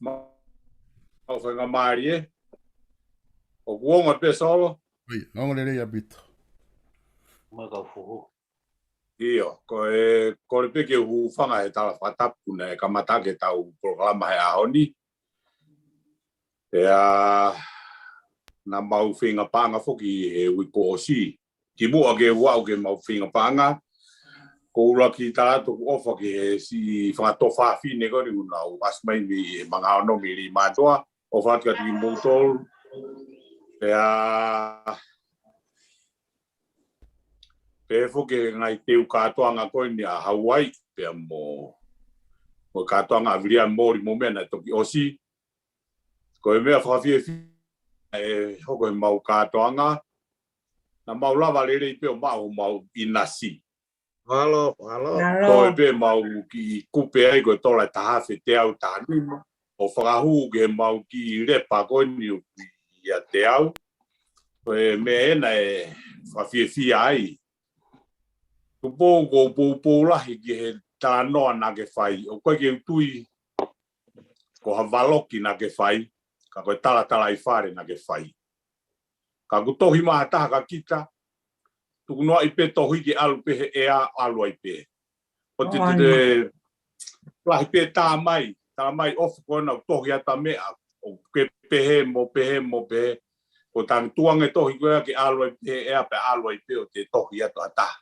mālō faingamālie. ʻOku ongo pē Solo? ʻIo, ongo lelei ʻaupito. Mai kau fuhu. ʻIo, ko e, kole pē ke u hūfanga he tala fakatapu naʻe kamata ke tau polokalama he ʻaho ni. Pea, naʻa mau fenga paʻanga foki he uike kuo ʻosi. Kimuʻa ke u aʻu ke mau fenga paʻanga. Ko ʻUluaki Talato ʻoku ʻofa ki he siʻi fanga toʻa fafine ko eni ʻoku nau ʻasi mai mei he manga ono mei Leimātuʻa. ʻOfa atu kiate kimoutolu. Pea, pehē foki he ngaahi teu kātoanga ko eni ʻa Hawaii, pea mo, mo kātoanga ʻa Viliami Moli mo meʻa naʻe toki ʻosi. Ko e meʻa fakafiefia ʻe hoko he mau kātoanga, naʻa mau lava lelei pē ʻo maʻu homau ʻinasi. Mālō, mālō. Mālō. Toe pē mau kiʻi kupe ai ko e tola ʻe taha afe teau taha nima. ʻO fakahū ki he mau kiʻi lepa ko eni ʻoku ʻiate au. Ko e meʻa ena ʻe fakafiefia ai. Tupou ʻoku ou poupou lahi ki he talanoa naʻa ke fai. ʻOku ʻikai ke u tui ko ha valoki naʻa ke fai, ka ko e talatalaifale naʻa ke fai. Ka ʻoku tohi mai ha taha kia kita, tukunoaʻi pē tohi ke ʻalu pē he ʻea, ʻalu ai pē. ʻO te, te, te, lahi pē tā mai, tā mai ʻofa ko ena ʻoku tohi atu ʻa meʻa, ʻoku ke pehē mo pehē mo pehē. Ko e tangi tuange tohi ko ē ke ʻalu ai pē he ʻea pea ʻalu ai pē ʻo te tohi atu ha taha.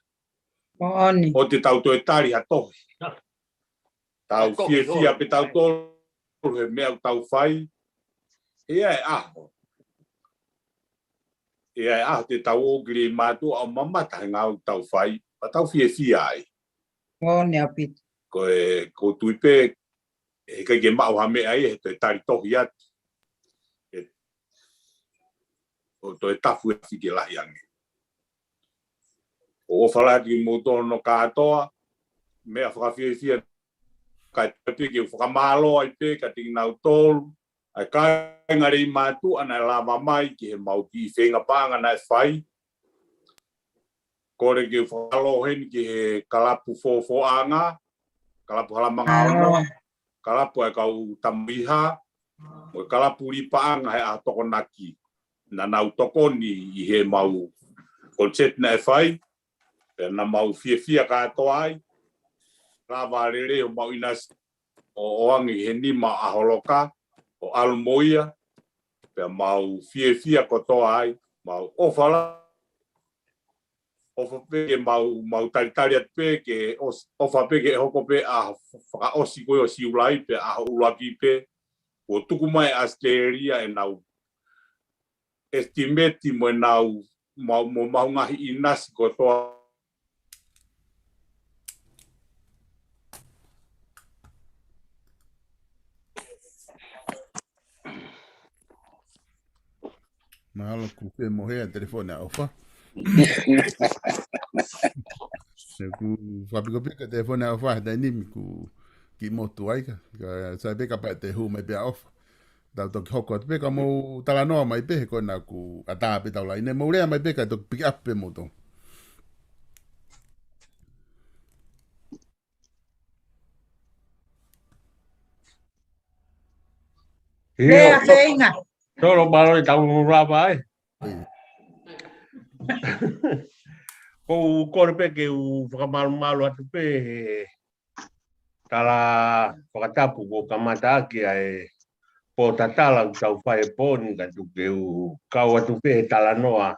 Moʻoni. ʻO te tau toe tali ha tohi. Tau fiefia pē tautolu he meʻa ʻoku tau fai. ʻI ai e ʻaho. ʻI ai e ʻaho te tau ō ki Leimātuʻa ʻo mamata he ngāue ʻoku tau fai. Pea tau fiefia ai. Moʻoni ʻaupito. Ko e, ʻoku ou tui pē, heʻikai ke maʻu ha meʻa ia, he toe tali tohi atu. ʻE, ʻo toe tafu e afi ke lahi ange. ʻOku ou ʻofa lahi atu kimoutolu hono kātoa, meʻa fakafiefia, kae pē ke u fakamālō ai pē kiate kinautolu, ʻa e kāinga Leimātuʻa naʻe lava mai ki he mau kiʻi fenga paʻanga naʻe fai. Kole ke u fakamālō heni ki he kalapu Fofoʻanga, kalapu Halamanga Ono, kalapu ʻa e kau Tamuiha, mo e kalapu Lipaʻanga he ʻaho Tokonaki. Naʻa nau tokoni ʻi he mau concert naʻe fai, pea naʻa mau fiefia kātoa ai, lava lelei homau ʻinasi ʻo ʻoange he nima ʻo ʻAholoka, ʻo ʻalu mo ia, pea mau fiefia kotoa ai, mau ʻofa lahi ʻofa pē ke mau, mau talitali atu pē ke ʻos-, ʻofa pē ke hoko pē ʻa fakaʻosi ko ē ʻo Siulai pē ʻa hoʻo ʻuluaki pē. Kuo tuku mai ʻe ʻAositelēlia ʻenau estimate mo ʻenau, mau, mo ʻemau ngaahi ʻinasi kotoa. Mahalo kuo fie mohe ʻa e telefoni ʻa ʻOfa. He kuo fakapikopiko ʻa e telefoni ʻa ʻOfa he taimi ni kuo kiʻi motu ai ka. Ka sai pē kapau te hū mai pē ʻa ʻOfa. Tau toki hoko atu pē ka mou talanoa mai pē he ko ena kuo ʻatā pē ʻetau laine. Mou lea mai pē ka toki pick up pē moutolu. Lea, ʻio, so-, feinga. Solo, mālō e tau lava ai. ʻIo. ʻOku ou kole pē ke u fakamalumalu atu pē he tala fakatapu kuo kamata ʻaki ʻa e pōtatala ʻoku tau fai he pō ni ka tuku ke u kau atu pē he talanoa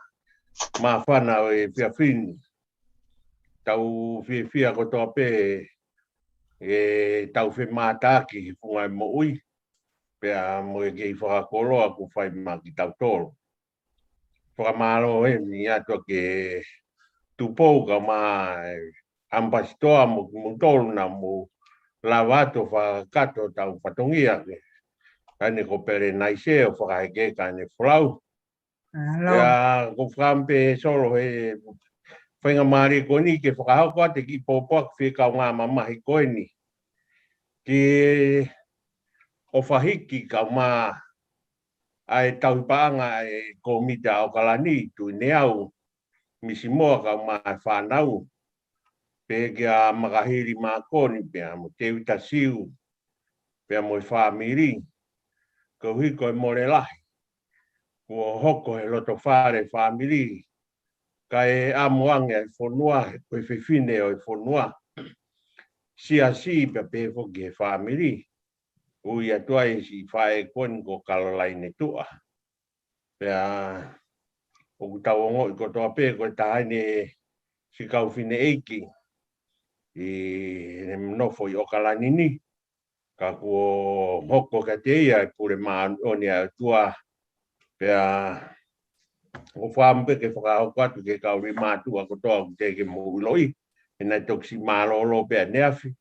māfana ʻo e efiafi ni. Tau fiefia kotoa pē ʻetau femātaaki he funga e moʻui, pea mo e kei fakakoloa kuo fai maʻa kitautolu. Fakamālō heni atu ʻa e Tupou kae ʻumaʻā e ʻAmipasitoa mo kimoutolu naʻa mou lava atu ʻo fakakakato ʻetau fatongia ke. Kae ʻumaʻā ko Pelenaise ʻo fakahekeheka ʻene folau. Mālō. Pea ʻoku ou fakaʻamu pē Solo he faingamālie ko eni ke fakahoko atu e kiʻi pōpoaki fie kaungā mamahi ko eni. Ke ʻofa hiki kae ʻumaʻā ʻa e tauhi paʻanga ʻa e kōmiti ʻa ʻAokalani, Tuʻineau, Misimoa kae ʻumaʻā e fānau. Pehē kia Makahili Makoni, pea mo Tēvita Siu, pea mo e fāmili. Koeʻuhi ko e mole lahi kuo hoko he loto fale fāmili, kae ʻamu ange ʻa e fonua, ko e fefine ʻo e fonua. Siasi pea pehē foki he fāmili. Ui atu ai siʻi faʻē ko eni ko Kalolaine Tuʻa. Pea ʻoku tau ongoʻi kotoa pē ko e taha eni siʻi kau fineʻeiki ʻi heʻene nofo ʻi ʻAokalani ni. Ka kuo hoko kiate ia e pule māʻoniʻoni ʻa e ʻOtua. Pea ʻoku ou fakaʻamu pē ke fakahoko atu ki he kau lima tuʻa kotoa ʻoku teʻeki ke mou ʻiloʻi. He naʻe toki siʻi mālōlō pē ʻaneafi.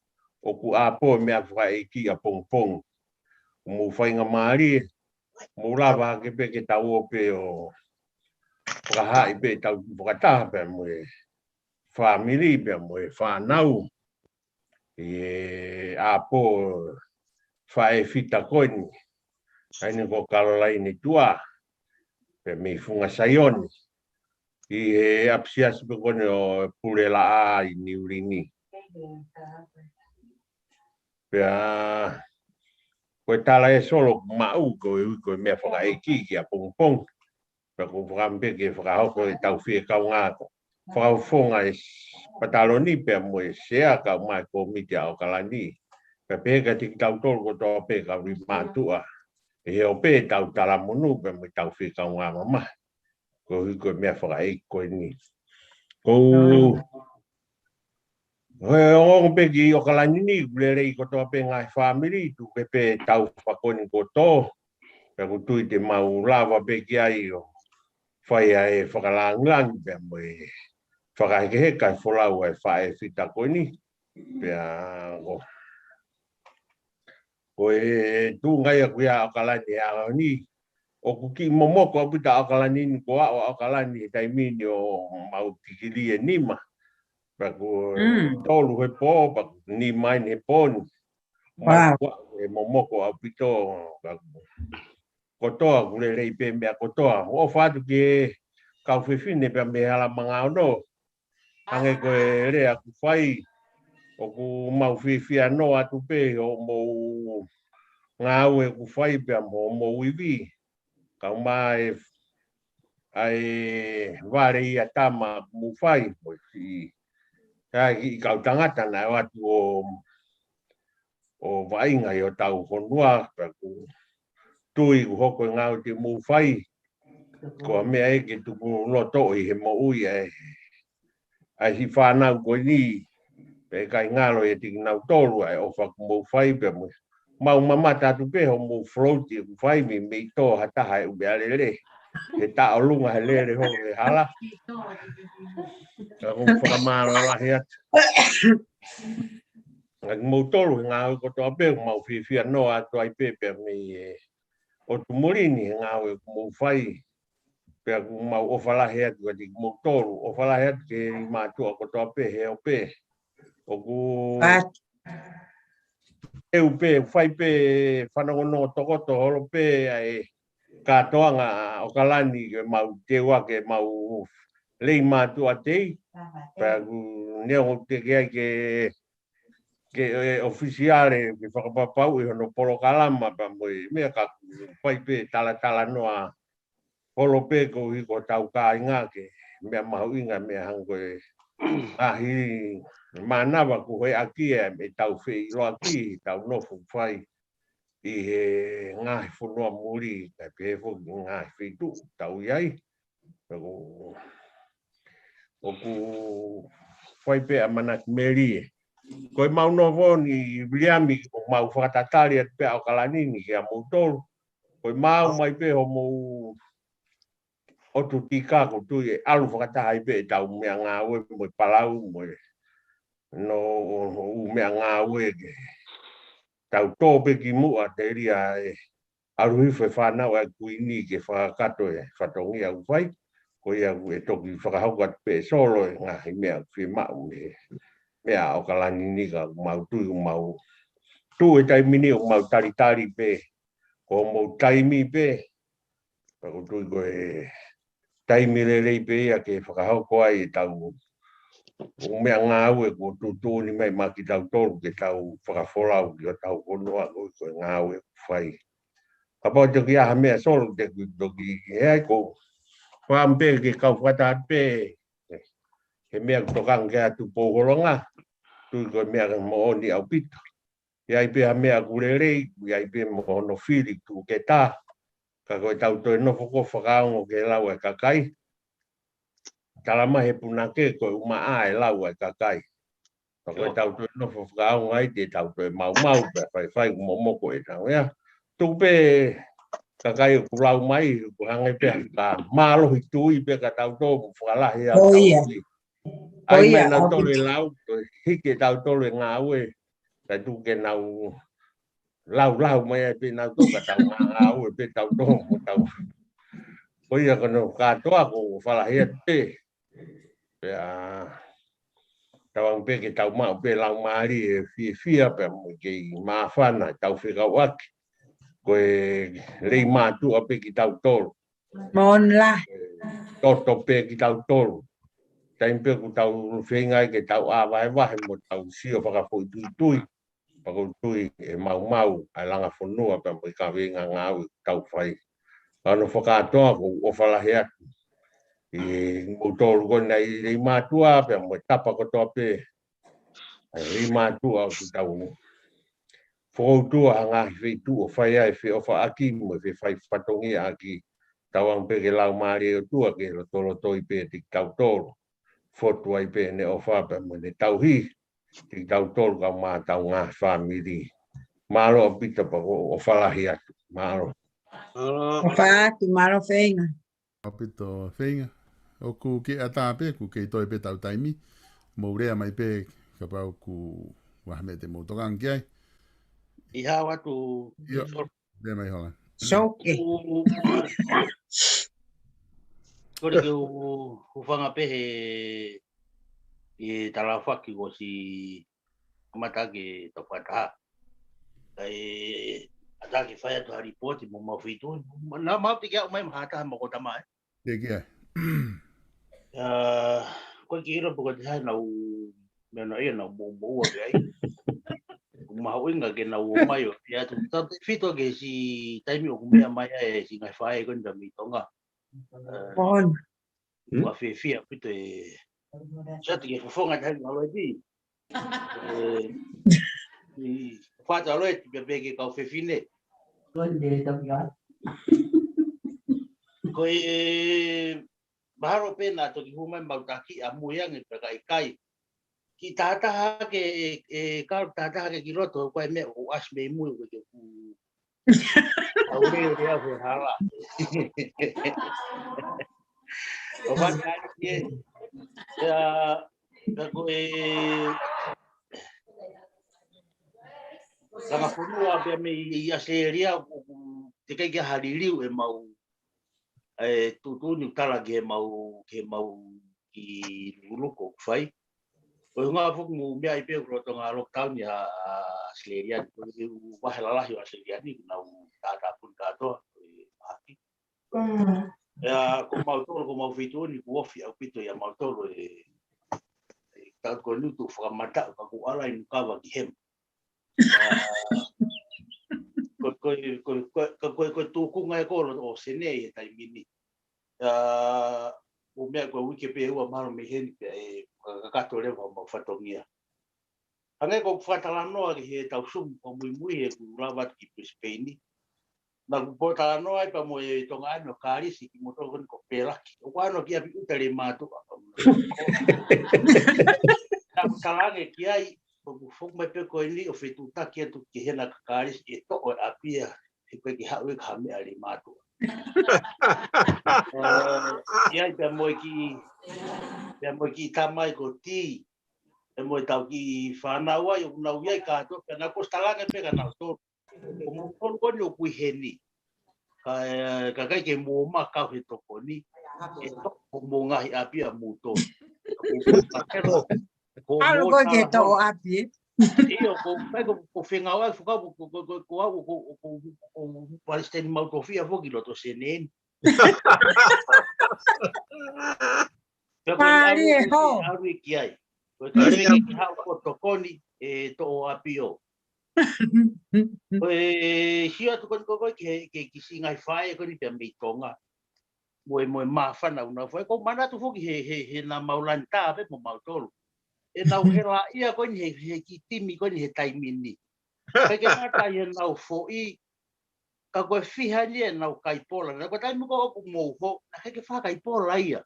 ʻOku ʻapō e meʻa fakaʻeiki ʻapongipongi. Mou faingamālie, mou lava hake pē ke tau ō pē ʻo fakahaaʻi pē ʻetau fakataha pea mo e fāmili pea mo e fānau. ʻI he ʻapō faʻē fita ko eni. ʻA eni ko Kalolaine Tuʻa. Pea mei Funga Saione. ʻI he ʻapisiasi pē ko eni ʻo Pulelaʻā ʻi Niulini. Pea ko e tala ē Solo ʻoku maʻu koeʻuhi ko e meʻa fakaʻeiki ki ʻapongipongi. Pea ʻoku ou fakaʻamu pē ke fakahoko ʻetau fie kaungā ko fakafofonga e pataloni pea mo e sea kae ʻumaʻā e kōmiti ʻa ʻAokalani. Pea pehē kiate kitautolu kotoa pē kau lima tuʻa. ʻE ʻofa pē ʻetau talamonū pea mo ʻetau fie kaungā mamahi. Koeʻuhi ko e meʻa fakaʻeiki ko eni. Ko u He ongoongo pē ki ʻAokalani ni, ʻoku lelei kotoa pē ngaahi fāmili, tuku kehe pē tau fakoni kotoa, pea ʻoku ou tui te mau lava pē ki ai ʻo fai ʻa e fakalāngilangi pea mo e fakahekeheka e folau ʻa e faʻē fita ko eni, pea ko Ko e tuʻunga ia ʻoku ʻi ai ʻa ʻAokalani he ʻaho ni. ʻOku kiʻi momoko ʻaupito ʻa ʻAokalani ni, ko au ʻa ʻAokalani he taimi ni ʻoku mau tikilī ʻe nima. Pea ko e tolu he pō, pea ko e nima eni he pō ni. Mau kuaʻu ʻe momoko ʻaupito, pea ko kotoa, ʻoku lelei pē meʻa kotoa. ʻOfa atu ki he kau fefine pea mei Halamanga Ono. Hangē ko e lea ʻoku fai, ʻoku mau fiefia noa atu pē ʻi hoʻomou ngāue ʻoku fai pea mo hoʻomou ivi. Kae ʻumaʻā e, ʻa e vale ʻi ʻAtama ʻoku mou fai, mo e kiʻi, ʻa e kiʻi kau tangata naʻe ō atu ʻo ʻo vaʻinga ʻi hotau fonua, pea ʻoku ou tui ʻoku hoko e ngāue te mou fai, ko e meʻa ia ke tuku loto ʻi he moʻui ʻa e, ʻa e siʻi fānau ko eni, pea ʻikai ngalo ʻiate kinautolu ʻa e ʻofa ʻoku mou fai pea mo e. Mau mamata atu pē hoʻomou float ʻoku fai mei, mei tō ha taha e ʻū meʻalele. He taʻolunga he lele holo he hala. Ka ʻoku ou fakamālō lahi atu. ʻA kimoutolu he ngāue kotoa pē, ʻoku mau fiefia noa atu ai pē, pea mei he ʻotu muli ni he ngāue ʻoku mou fai. Pea ʻoku mau ʻofa lahi atu ʻiate kimoutolu, ʻofa lahi atu ki he mātuʻa kotoa pē he ope. ʻOku ʻEu pē, fai pē fanongonongo tokoto holo pē ʻa e kātoanga ʻo ʻAokalani ke mau teu ake mau lei mātuʻa tei. Pea ʻoku neongo te ke ai ke, ke, e, ʻofisiale ke fakapapauʻi hono polokalama pea mo e meʻa ka ʻoku fai pē talatalanoa holo pē koeʻuhi ko hotau kāinga ke meʻa mahuʻinga meʻa hangē ko e ngaahi mānava ko e ʻaki e meʻa ʻoku tau feʻiloaki, tau nofo fai ʻi he ngaahi fonua muli, kae pehē foki ngaahi feituʻu tau ʻi ai. Pea ʻoku, ʻoku fai pē ʻamanaki melie. Ko e mau nofo ni Viliami ʻoku mau fakatatali atu pē ʻAokalani ni kia moutolu. Ko e mau mai pē hoʻomou ʻotu tika ʻoku ou tui ʻe ʻalu fakataha ai pē ʻetau meʻangāue mo e palau mo e no ʻū meʻangāue ke tau tō pē ki muʻa telia e ʻalu hifo e fānau ʻa e Kuini ke fakakakato e fatongia ʻoku fai. Ko ia ʻoku ʻe toki fakahoko atu pē Solo e ngaahi meʻa ʻoku fiemaʻu mei he meʻa ʻAokalani ni ka ʻoku mau tui ʻoku mau tuʻu he taimi ni ʻoku mau talitali pē ko hoʻomou taimi pē. Pea ʻoku ou tui ko e taimi lelei pē ia ke fakahoko ai ʻetau ʻū meʻangāue kuo tuʻutuʻuni mai maʻa kitautolu ke tau fakafolau ki hotau fonua koeʻuhi ko e ngāue ʻoku fai. Kapau te u ʻi ai ha meʻa Solo te u toki ʻai ko e fakaʻamu pē ke kau fakataha pē he meʻa ʻoku tokanga ki ai Tupou Holonga. Tui ko e meʻa moʻoni ʻaupito. ʻI ai pē ha meʻa ʻoku lelei, ʻi ai pē mo hono fili tuʻu ke tā. Ka ko ʻetau toe nofo ko ē fakaongo ki he lau ʻa e kakai. Tala mai he punake ko e ʻumaʻā e lau ʻa e kakai. Ka ko ʻetau toe nofo fakaongo ai te tau toe maumau pē faifai ʻoku momoko ʻetau ia. Tuku pē kakai ʻoku lau mai, ʻoku hangē pē ha mālohi tui pē ka tau tō mo fakalahi ʻa ʻOi, ia. Tui. ʻOi, ʻAi mai ia, nautolu ʻaupito. E lau, ko e hiki ʻe tautolu e ngāue. Kae tuku ke nau lau lau mai ai pē nautolu ka tau ngāue pē tautolu mo tau. Ko ia ko hono kātoa ʻoku ou ʻofa lahi atu pē. Pea tauange pē ke tau maʻu pē laumālie fiefia pea mo e kei māfana tau fekauʻaki. Ko e lei mātuʻa pē kitautolu. Moʻoni lahi. Toto pē kitautolu. Taimi pē ʻoku tau feinga ai ke tau ʻā vahevahe mo tau sio fakafoʻituitui. Pea ʻoku ou tui ʻe maumau ʻa e langa fonua pea mo e kaveinga ngāue ʻoku tau fai. Ka hono fakakātoa ʻoku ou ʻofa lahi atu ʻi moutolu ko eni lei mātuʻa pea mo e tapa kotoa pē ʻa e lei mātuʻa ʻoku tau fokoutua ha ngaahi feituʻu ʻo fai ai e feʻofaʻaki mo e fefaifatongiaʻaki. Tauange pē ke laumālie ʻOtua ke lotolotoi pē kitautolu. Fotu ai pē ʻene ʻofa pea mo ʻene tauhi kitautolu kae ʻumaʻā hotau ngaahi fāmili. Mālō ʻaupito pea ʻoku ou ʻofa lahi atu. Mālō. ʻOfa atu, mālō feinga. ʻAupito feinga. ʻOku ke ʻatā pē, ʻoku kei toe pē ʻetau taimi. Mou lea mai pē, kapau ʻoku ʻi ai ha meʻa te mou tokanga ki ai. ʻI hao atu, ʻIo. Solo. Lea mai Hola. Soke. ʻOku, kole ke u, u hūfanga pē he, he talafaki ʻosi kamata ke tau fakataha. Kae ʻatā ke fai atu ha lipooti mo mau fitu. Naʻa mau te ke aʻu mai mo ha taha mo ko tama, ē? Te ke ai. ʻA, ko e kiʻi ʻilo pe ko e hā nau, meʻa naʻa ia nau moʻumoʻua ki ai. ʻOku mahuʻinga ke nau ō mai ʻo, ʻi atu. Tau te fito ke si taimi ʻoku meʻa mai ai, si ngaahi faʻē ko eni mei Tonga. ʻA, Moʻoni. Hmm? Ua fiefia ʻaupito e. Sio atu ke fofonga tahi ʻa Loeti. E, i fata Loeti pea pehē ki he kau fefine. Ko e, mahalo pē naʻa toki hū mai mau taki ʻamui ange pea ka ʻikai. Kiʻi tahataha ke, ʻe, ʻe, ka tahataha ke ki loto, ko e meʻa ʻoku ʻasi mei mui, ko e ke ku. Au leo leo he hala. ʻO fana ai ke, ia, ka ko e, langa fonua pea mei ʻi ʻAositelēlia, ʻoku teʻeki ke ha liliu ʻemau, ʻe, tuʻutuʻuni ʻoku tala ke mau, ke mau ki lukuluku ʻoku fai. Ko e hunga foki mo meʻa ai pē ʻoku lolotonga lockdown ʻi ʻAositelēlia, ko e vahe lalahi ʻo ʻAositelēlia ni, ʻoku nau tātāpuni kātoa, ko e mahaki. Ia, ko mautolu, ko mau feituʻu ni, kuo ofi ʻaupito ia mautolu ʻe, ʻe, tau ko ni tu fakamata, ka ku ala inu kava ki hema. Ia, ko, ko, ko, ko, ko, ko, ko tukunga ʻe kolo ʻo Senē he taimi ni. Ia, ʻo meʻa ko e uike pē ua mahalo mei heni pea ʻe, ka, kakato leva mau fatongia. Hangē ko e fakatalanoa ki he tau Zoom ko muimui he ku lava atu ki Brisbane. Naʻa ku pōtalanoa ai pea mo e Tonga ʻani ʻo Kalisi ki moto ko ni ko Pelaki. ʻOku ʻano ki ʻapi ʻuta le mātuʻa. Naʻa ku talaange ki ai, ko ku foku mai pē ko eni ʻo fetuʻutaki atu ki hena ka Kalisi ʻe toʻo e ʻapi ia, he ko e ki haʻu e ka ha meʻa le mātuʻa. Ē, ʻi ai pea mo e ki, pea mo e ki tamai ko Ti, ʻe mo e tau ki fānau ai, ʻoku nau ʻi ai kātoa, pea naʻa ku talaange pē kia nautolu. Ko moutolu ko ni ʻoku ʻi heni. Ka, ē, ka ʻikai ke mou ō mai kau he tokoni. ʻE toʻo homou ngaahi ʻapi ʻa moutolu. Ka ko, ka ke lo, ko ʻAlu mou ko e ke tala toʻo holo. ʻApi, ē? ʻIo, ko, kai ko, ko fengau ai, fukau, ko, ko, ko, ko au, ko, ko, ko, ko Palesitaine mau tofia foki loto Senē ni. Pea ko e Mālie ʻalu, ho. ʻAlu ki ai. Ko e Mālie. Kaimi ke haʻu ko tokoni, ʻe toʻo ʻapi ʻo. Ko e sio atu ko ni ko koe ke, ke kisi ngaahi faʻē ko ni pea mei Tonga. Mo e, mo e māfana ʻoku nau fai. Ko manatu foki he, he, he naʻa mau lani tā pē mo mautolu. ʻE nau hela ia ko ni he, he ki timi ko ni he taimi ni. Kai ke ngata ʻi he nau foʻi, ka ko e fiha ni ʻenau kai pola. Naʻa ko e taimi ko ʻoku mou hō, naʻe ʻikai ke fakakai pola ia.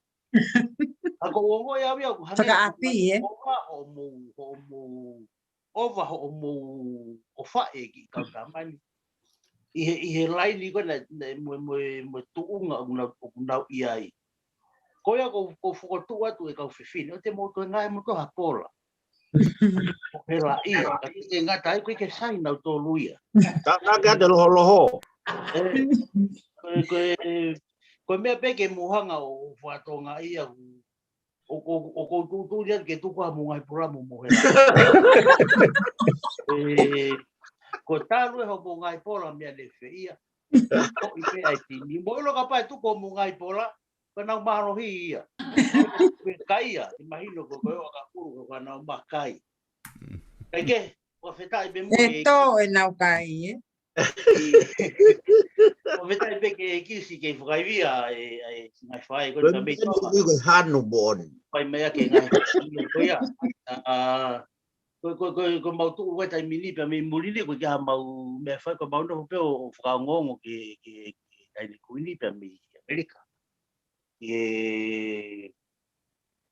Ka ko ʻoku ou ongoʻi au ia ʻoku hangē Fakaʻapi, ē? ʻOku ova hoʻomou, hoʻomou, ova hoʻomou ʻofaʻi e kiʻi kau tama ni. ʻI he, ʻi he laini ko ena, ena mo, mo, mo tuʻunga ʻoku nau, ʻoku nau ʻi ai. Ko ia ko, ko fokotuʻu atu e kau fefine, ʻoua te mou toe ngāue mo toe ha pola. Ko e laʻi, ka ke ngata ai, ko e ke sai nautolu ia. Ka, ka ke ate loholoho. Ē, ko e, ko e, ko e meʻa pē ke mou hanga ʻo, ʻo fakatonga ia, ʻo, ʻo, ʻo, ʻo tuʻutuʻuni atu ke tuku ʻa mou ngaahi pola mo mou hela. Ē, ko talu e hoʻomou ngaahi pola meʻa ne feia. Ko i pē ai timi. Mo ʻilo kapau ʻe tuku ʻa mou ngaahi pola, ka nau mālohi ia. Ko e kai ia, ʻi mahino ko, ko e ʻoka kuru, ko ka nau makai. Kai ke, ʻoku fetaʻi pē mo ʻE e tō ʻenau kai, ē? ʻOku fetaʻi pē ke kisi ke fakaivia e, e, ngaahi faʻē ko Ko e ka mei meʻa tō. Ko e hanu moʻoni. Fai mai ake ngaahi ko ia. ʻA, ko, ko, ko, ko mau tuʻu ʻi he taimi ni pea mei muli ni ko e ke ha mau meʻa fai ko mau nofo pē ʻo, ʻo fakaongoongo ke, ke, ke taini kuini pea mei ʻAmelika. ʻI he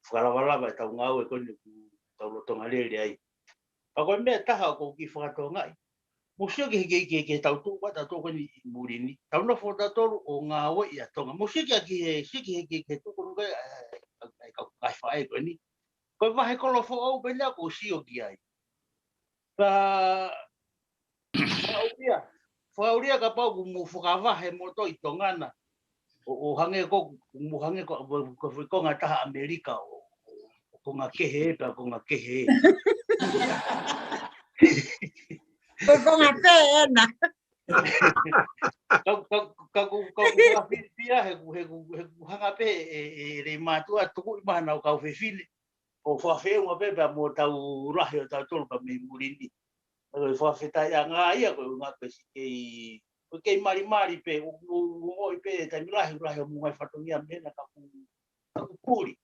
fakalavalava e tau ngāue ko eni ʻoku tau lolotonga lele ai. Ka ko e meʻa ʻe taha ʻoku ou kiʻi fakatongaʻi. Mou sio ki he, ki he, ki he, ki he tau tuʻu ʻa tautolu ko eni ʻi muli ni. Tau nofo tautolu ʻo ngāueʻi ʻa Tonga. Mou sio ki he, ki he, sio ki he, ki he, ki he tuʻu ko eni ko e, ʻa e, ʻa e, ʻa e kau ngaahi faʻē ko eni. Ko e vahe kolofoʻou pē ena ʻoku ou sio ki ai. Ka, fakaulia. Fakaulia kapau ʻoku mou fakavahe moutolu ʻi Tonga na. ʻO, ʻo hangē ko, ʻoku mou hangē ko, ko, ko, ko e konga ʻe taha ʻAmelika ʻo, ʻo, ʻo konga kehe, pea konga kehe. Ko e konga pē ena. Ka, ka, ka, ka, ka, ka, ka, fia, he ʻoku, he ʻoku, he ʻoku hanga pē ʻe, ʻe, ʻe mātuʻa tuku ʻi mahana ʻo kau fefine. ʻO fakafeʻunga pē pea mo tau lahi ʻo tautolu pea mei muli ni. ʻO fakafetaʻi ʻa ngā ia ko e ʻuhinga pē siʻi kei, ko e kei malimali pē, ʻo, ʻo, ʻo, ʻo, pē taimi lahi, lahi ʻo mou ngaahi fatongia mena ka ku, ka ku puli.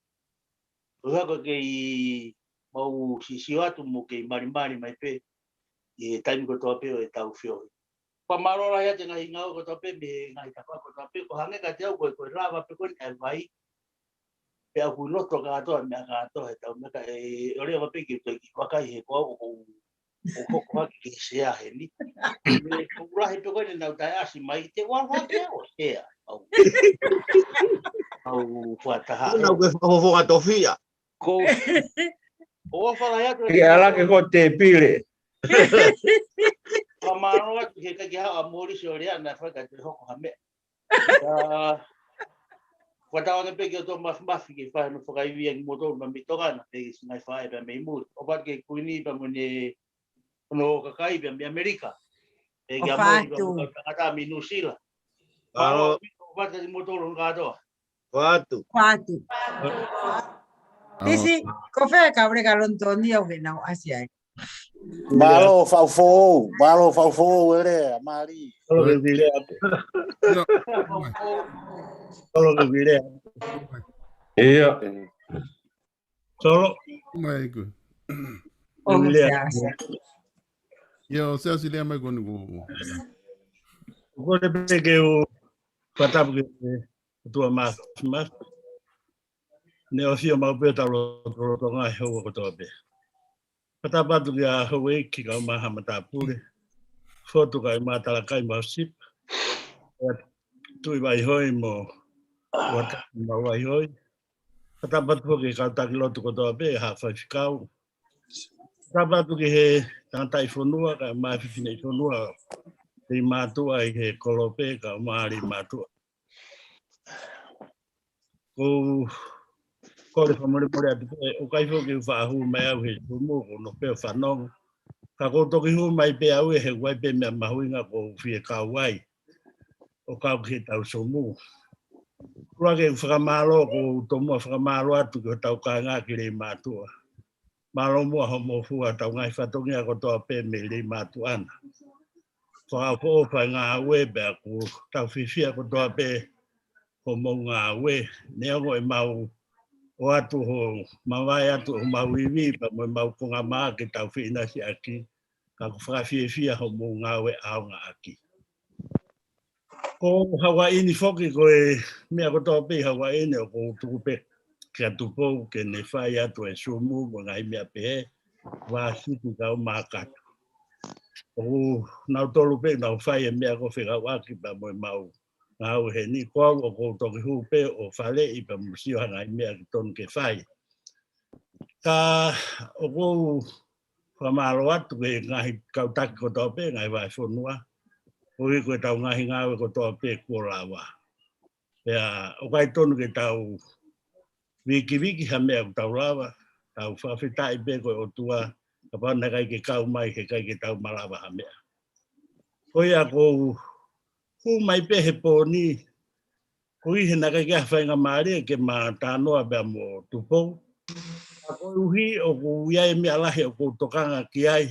ʻO hako kei mau sisio atu mo kei malimali mai pē, ʻi he taimi kotoa pē ʻo e tau feohi. Pea mālō lahi atu e ngaahi ngāue kotoa pē, mei he ngaahi tapa kotoa pē, ko hangē ka te au ko e, ko e lava pē ko eni ʻa e vai, Pea ʻoku ʻi loto kātoa, meʻa kātoa, he tau meʻa ka, ʻe, ʻo leva pē ke u toe kiʻi vakai he ko au ʻoku ou, ʻoku ou hoko hake ki he sea heni. Meʻa ʻoku lahi pē ko eni nau tae ʻasi mai, te u ʻalu hake au ʻo sea. ʻAu. ʻAu, fuataha. Nau ke fakafofonga tofia. Ko, ʻofa lahi atu. Ke ala ke ko te pile. Fakamālō atu he ʻikai ke haʻu ʻa Molisi ʻo lea naʻe fai ka te hoko ha meʻa. ʻA, fakatauange pē ke ʻoua toe mafimafi ke fai hono fakaivia kimoutolu mei Tonga na, pea ki he ngaahi faʻē pea mei muli. ʻOfa atu ki he Kuini pea mo ʻene, hono kakai pea mei ʻAmelika. Pea ki ʻAmelika, ʻofa atu. Mo e kau tangata mei Nuʻusila. Mālō. Mālō, ʻofa atu kimoutolu hono kātoa. ʻOfa atu. ʻOfa atu. Tisi, ko fē kau leka Lonitoni ʻoku ke nau ʻasi ai? Mālō Faʻu Foʻou, mālō Faʻu Foʻou e lea, mālie. Solo ke u kiʻi lea. Solo ke u kiʻi lea. ʻIo. Solo. Mai ku. Ke u kiʻi lea. ʻIo, Siasi lea mai ko eni ko. Ko e pē ke u fakatapu ki he ʻOtua Māfimafi. Ne ʻosi ʻo maʻu pē ʻetau lotolotonga he houa kotoa pē. Fakatapu atu kia Houʻeiki kae ʻumaʻā haʻa matāpule. Fotu kae ʻumaʻā Talakai mo Sipa. Tuʻi Vaihoi mo Uata mo Vaihoi. Fakatapu atu foki ki he kau taki lotu kotoa pē, haʻa faifekau. Fakatapu atu ki he tangataʻi fonua, kae ʻumaʻā e fefine fonua. Leimātuʻa ʻi he kolo pē, kae ʻumaʻā Leimātuʻa. Ko u kole fakamolemole atu pē, ʻoku ʻikai foki ke u faʻa hū mai au he Zoom, ʻoku ou nofo pē ʻo fanongo. Ka ʻoku ou toki hū mai pē au ia he ʻoku ʻi ai pē meʻa mahuʻinga ʻoku ou fie kau ai. ʻO kau ki heʻetau Zoom. Kole ke u fakamālō, ʻoku ou tomuʻa fakamālō atu ki hotau kāinga ki Leimātuʻa. Mālō muʻa hoʻomou fua ʻetau ngaahi fatongia kotoa pē mei Leimātuʻa na. Fakaʻofoʻofa e ngāue pea ʻoku tau fiefia kotoa pē hoʻomou ngāue. Neongo ʻemau ʻoatu ho, mavae atu homau ivi pea mo ʻemau konga mā ke tau feʻinasiʻaki, ka ʻoku fakafiefia hoʻomou ngāue ʻaonga ʻaki. Ko Hawaiʻi ni foki ko e meʻa kotoa pē ʻi Hawaiʻi ni ʻoku ou tuku pē kia Tupou ke ne fai atu e Zoom mo e ngaahi meʻa pehē, vāsiki kae ʻumaʻā katu. ʻOku nau tolu pē nau fai e meʻa ko e fekauʻaki pea mo ʻemau ngāue heni, ko au ʻoku ou toki hū pē ʻo faleʻi pea mo sio ha ngaahi meʻa ke tonu ke fai. Ka ʻoku ou fakamālō atu ki he ngaahi kau taki kotoa pē, ngaahi vahefonua. Koeʻuhi ko ʻetau ngaahi ngāue kotoa pē kuo lava. Pea ʻoku ʻikai tonu ke tau vikiviki ha meʻa ʻoku tau lava, tau fakafetaʻi pē ko e ʻOtua, kapau naʻe ʻikai ke kau mai he ʻikai ke tau malava ha meʻa. Ko ia ʻoku ou hū mai pē he pō ni, koeʻuhi he naʻe ʻikai ke ʻi ai ha faingamālie ke ma talanoa pea mo Tupou. Ka koeʻuhi ʻoku ʻi ai e meʻa lahi ʻoku ou tokanga ki ai.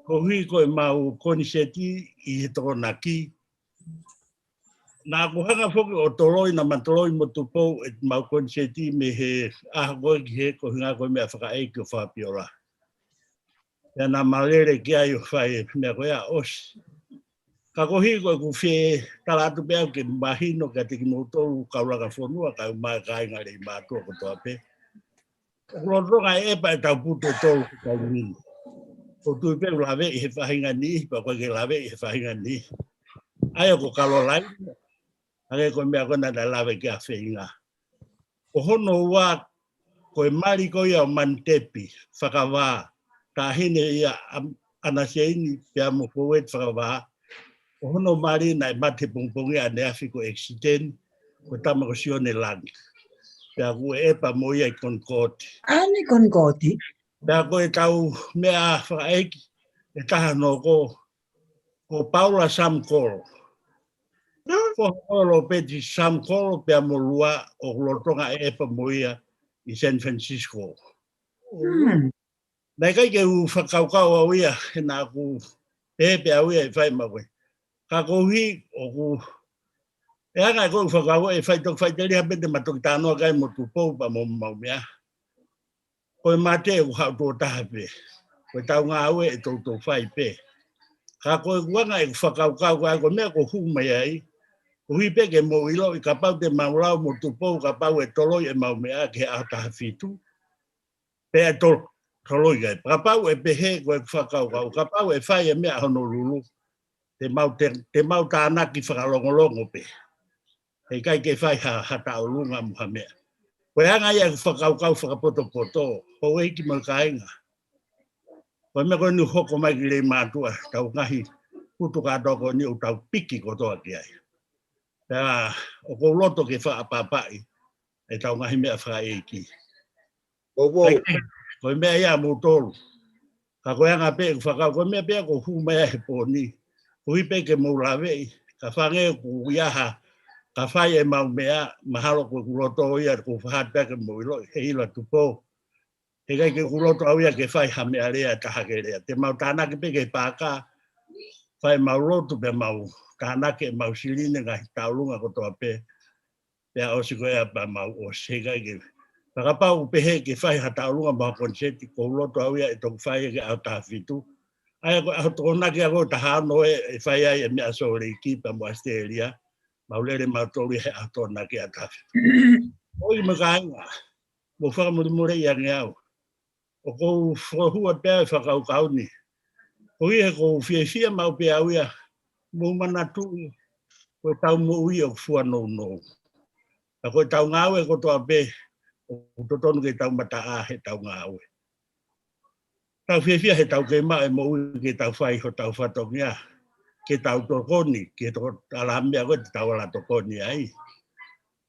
Koeʻuhi ko ʻemau koniseti ʻi he Tokonaki. Naʻa ku hanga foki ʻo toloi, naʻa ma toloi mo Tupou ʻemau koniseti mei he ʻaho ko ē ki hē, ko e ʻuhinga ko e meʻa fakaʻeiki ʻo Fabiola. Pea naʻa ma lele ki ai ʻo fai e meʻa ko ia ʻosi. Ka koeʻuhi ko ʻeku fie tala atu pē au ke mahino kiate kimoutolu kau langa fonua, kae ʻumaʻā e kāinga Leimātuʻa kotoa pē. ʻOku lolotonga ʻe ʻepa ʻetau putu ʻe tolu ko e taimi ni. ʻOku ou tui pē ʻoku laveʻi he faʻahinga niʻihi, pea ʻoku ʻikai ke laveʻi he faʻahinga niʻihi. ʻA ia ko Kalolaine, hangē ko e meʻa ko ē naʻa na lave ki ai ʻa Feinga. Ko hono ua, ko e mali ko ia ʻo Manitepi Fakavā, taʻahine ia ʻa ʻAna Seini pea mo Foueti Fakavā. Ko hono mali naʻe mate he pongipongi ʻaneafi ko e ʻekisiteni, ko e tama ko Sione Langi. Pea ʻoku ʻepa mo ia ʻi Konikoti. ʻAni Konikoti? Pea ko ʻetau meʻa fakaʻeiki ʻe taha hono hoko, ko Paula Sam Kolo. Ko Lopeti Sam Kolo pea mo Lua, ʻoku lolotonga ʻe ʻepa mo ia ʻi San Francisco. Hmm. Naʻe ʻikai ke u fakakaukau au ia, he naʻa ku pehē pē au ia ʻe fai maʻu ē. Ka koeʻuhi ʻoku, ʻe anga ē ko ʻeku fakakaukau ʻe fai toki faʻiteliha pē te ma toki talanoa ki ai mo Tupou pea mo ʻemau meʻa. Ko e mate ʻoku haʻu tuʻo taha pē. Ko ʻetau ngāue ʻe toutou fai pē. Ka ko ʻeku anga ʻeku fakakaukau ko ē ko e meʻa ʻoku ou hū mai ai, Koeʻuhi pē ke mou ʻiloʻi kapau te mau lau mo Tupou, kapau ʻe toloi ʻemau meʻa ki he ʻaho taha fitu, pea ʻe tol-, toloi ai. Kapau ʻe pehē ko e fakakaukau, kapau ʻe fai e meʻa Honolulu, te mau, te, te mau tānaki fakalongolongo pē. He ʻikai ke fai ha, ha tauʻolunga mo ha meʻa. Ko e anga ia ʻeku fakakaukau fakapotopoto, houʻeiki mo e kāinga. Ko e meʻa ko eni ʻoku hoko mai ki Leimātuʻa, tau ngaahi putu kātoa ko eni ʻoku tau piki kotoa ki ai. Pea ʻoku ou loto ke fakaʻapaʻapaʻi ʻetau ngaahi meʻa fakaʻeiki. Ko e meʻa ia ʻa moutolu. Ka ko e anga pē ʻeku fakakaukau, ko e meʻa pē ia ʻoku ou hū mai ai he pō ni. Koeʻuhi pē ke mou laveʻi, ka fanga ʻoku ʻi ai ha, ka fai ʻemau meʻa, mahalo ko ʻeku loto ia, ʻoku ou fakahā atu pē ke mou ʻiloʻi, heiʻilo atu pē. He ʻikai ke u loto au ia ke fai ha meʻa lea, taha ke lea. Te mau tānaki pē ki he paaka, fai ʻemau lotu pea mau tānaki ʻemau silini ngaahi tauʻolunga kotoa pē. Pea ʻosi ko ia pea mau ʻosi, he ʻikai ke. Pea kapau ʻoku pehē ke fai ha tauʻolunga mo ha koniseti, ʻoku ou loto au ia ʻe toki fai ia ki he ʻaho taha fitu. ʻA ia ko e ʻaho Tokonaki ʻa ia ko e taha ono ē, ʻe fai ai e meʻa Sōleki pea mo ʻAositelēlia. Mau lele mautolu ia he ʻaho Tokonaki ʻaho taha fitu. ʻOi mo e kāinga, mou fakamolemoleʻi ange au. ʻOku ou fokotuʻu pē ʻa e fakakaukau ni. Koeʻuhi he ʻoku ou fiefia maʻu pē au ia, mou manatuʻi, ko ʻetau moʻui ʻoku fua nounou. Ka ko ʻetau ngāue kotoa pē, ʻoku totonu ke tau mataʻā heʻetau ngāue. Tau fiefia he tau kei maʻu e moʻui ke tau fai hotau fatongia, ke tau tokoni, ke toko ala meʻa ko ē te tau ala tokoni ai.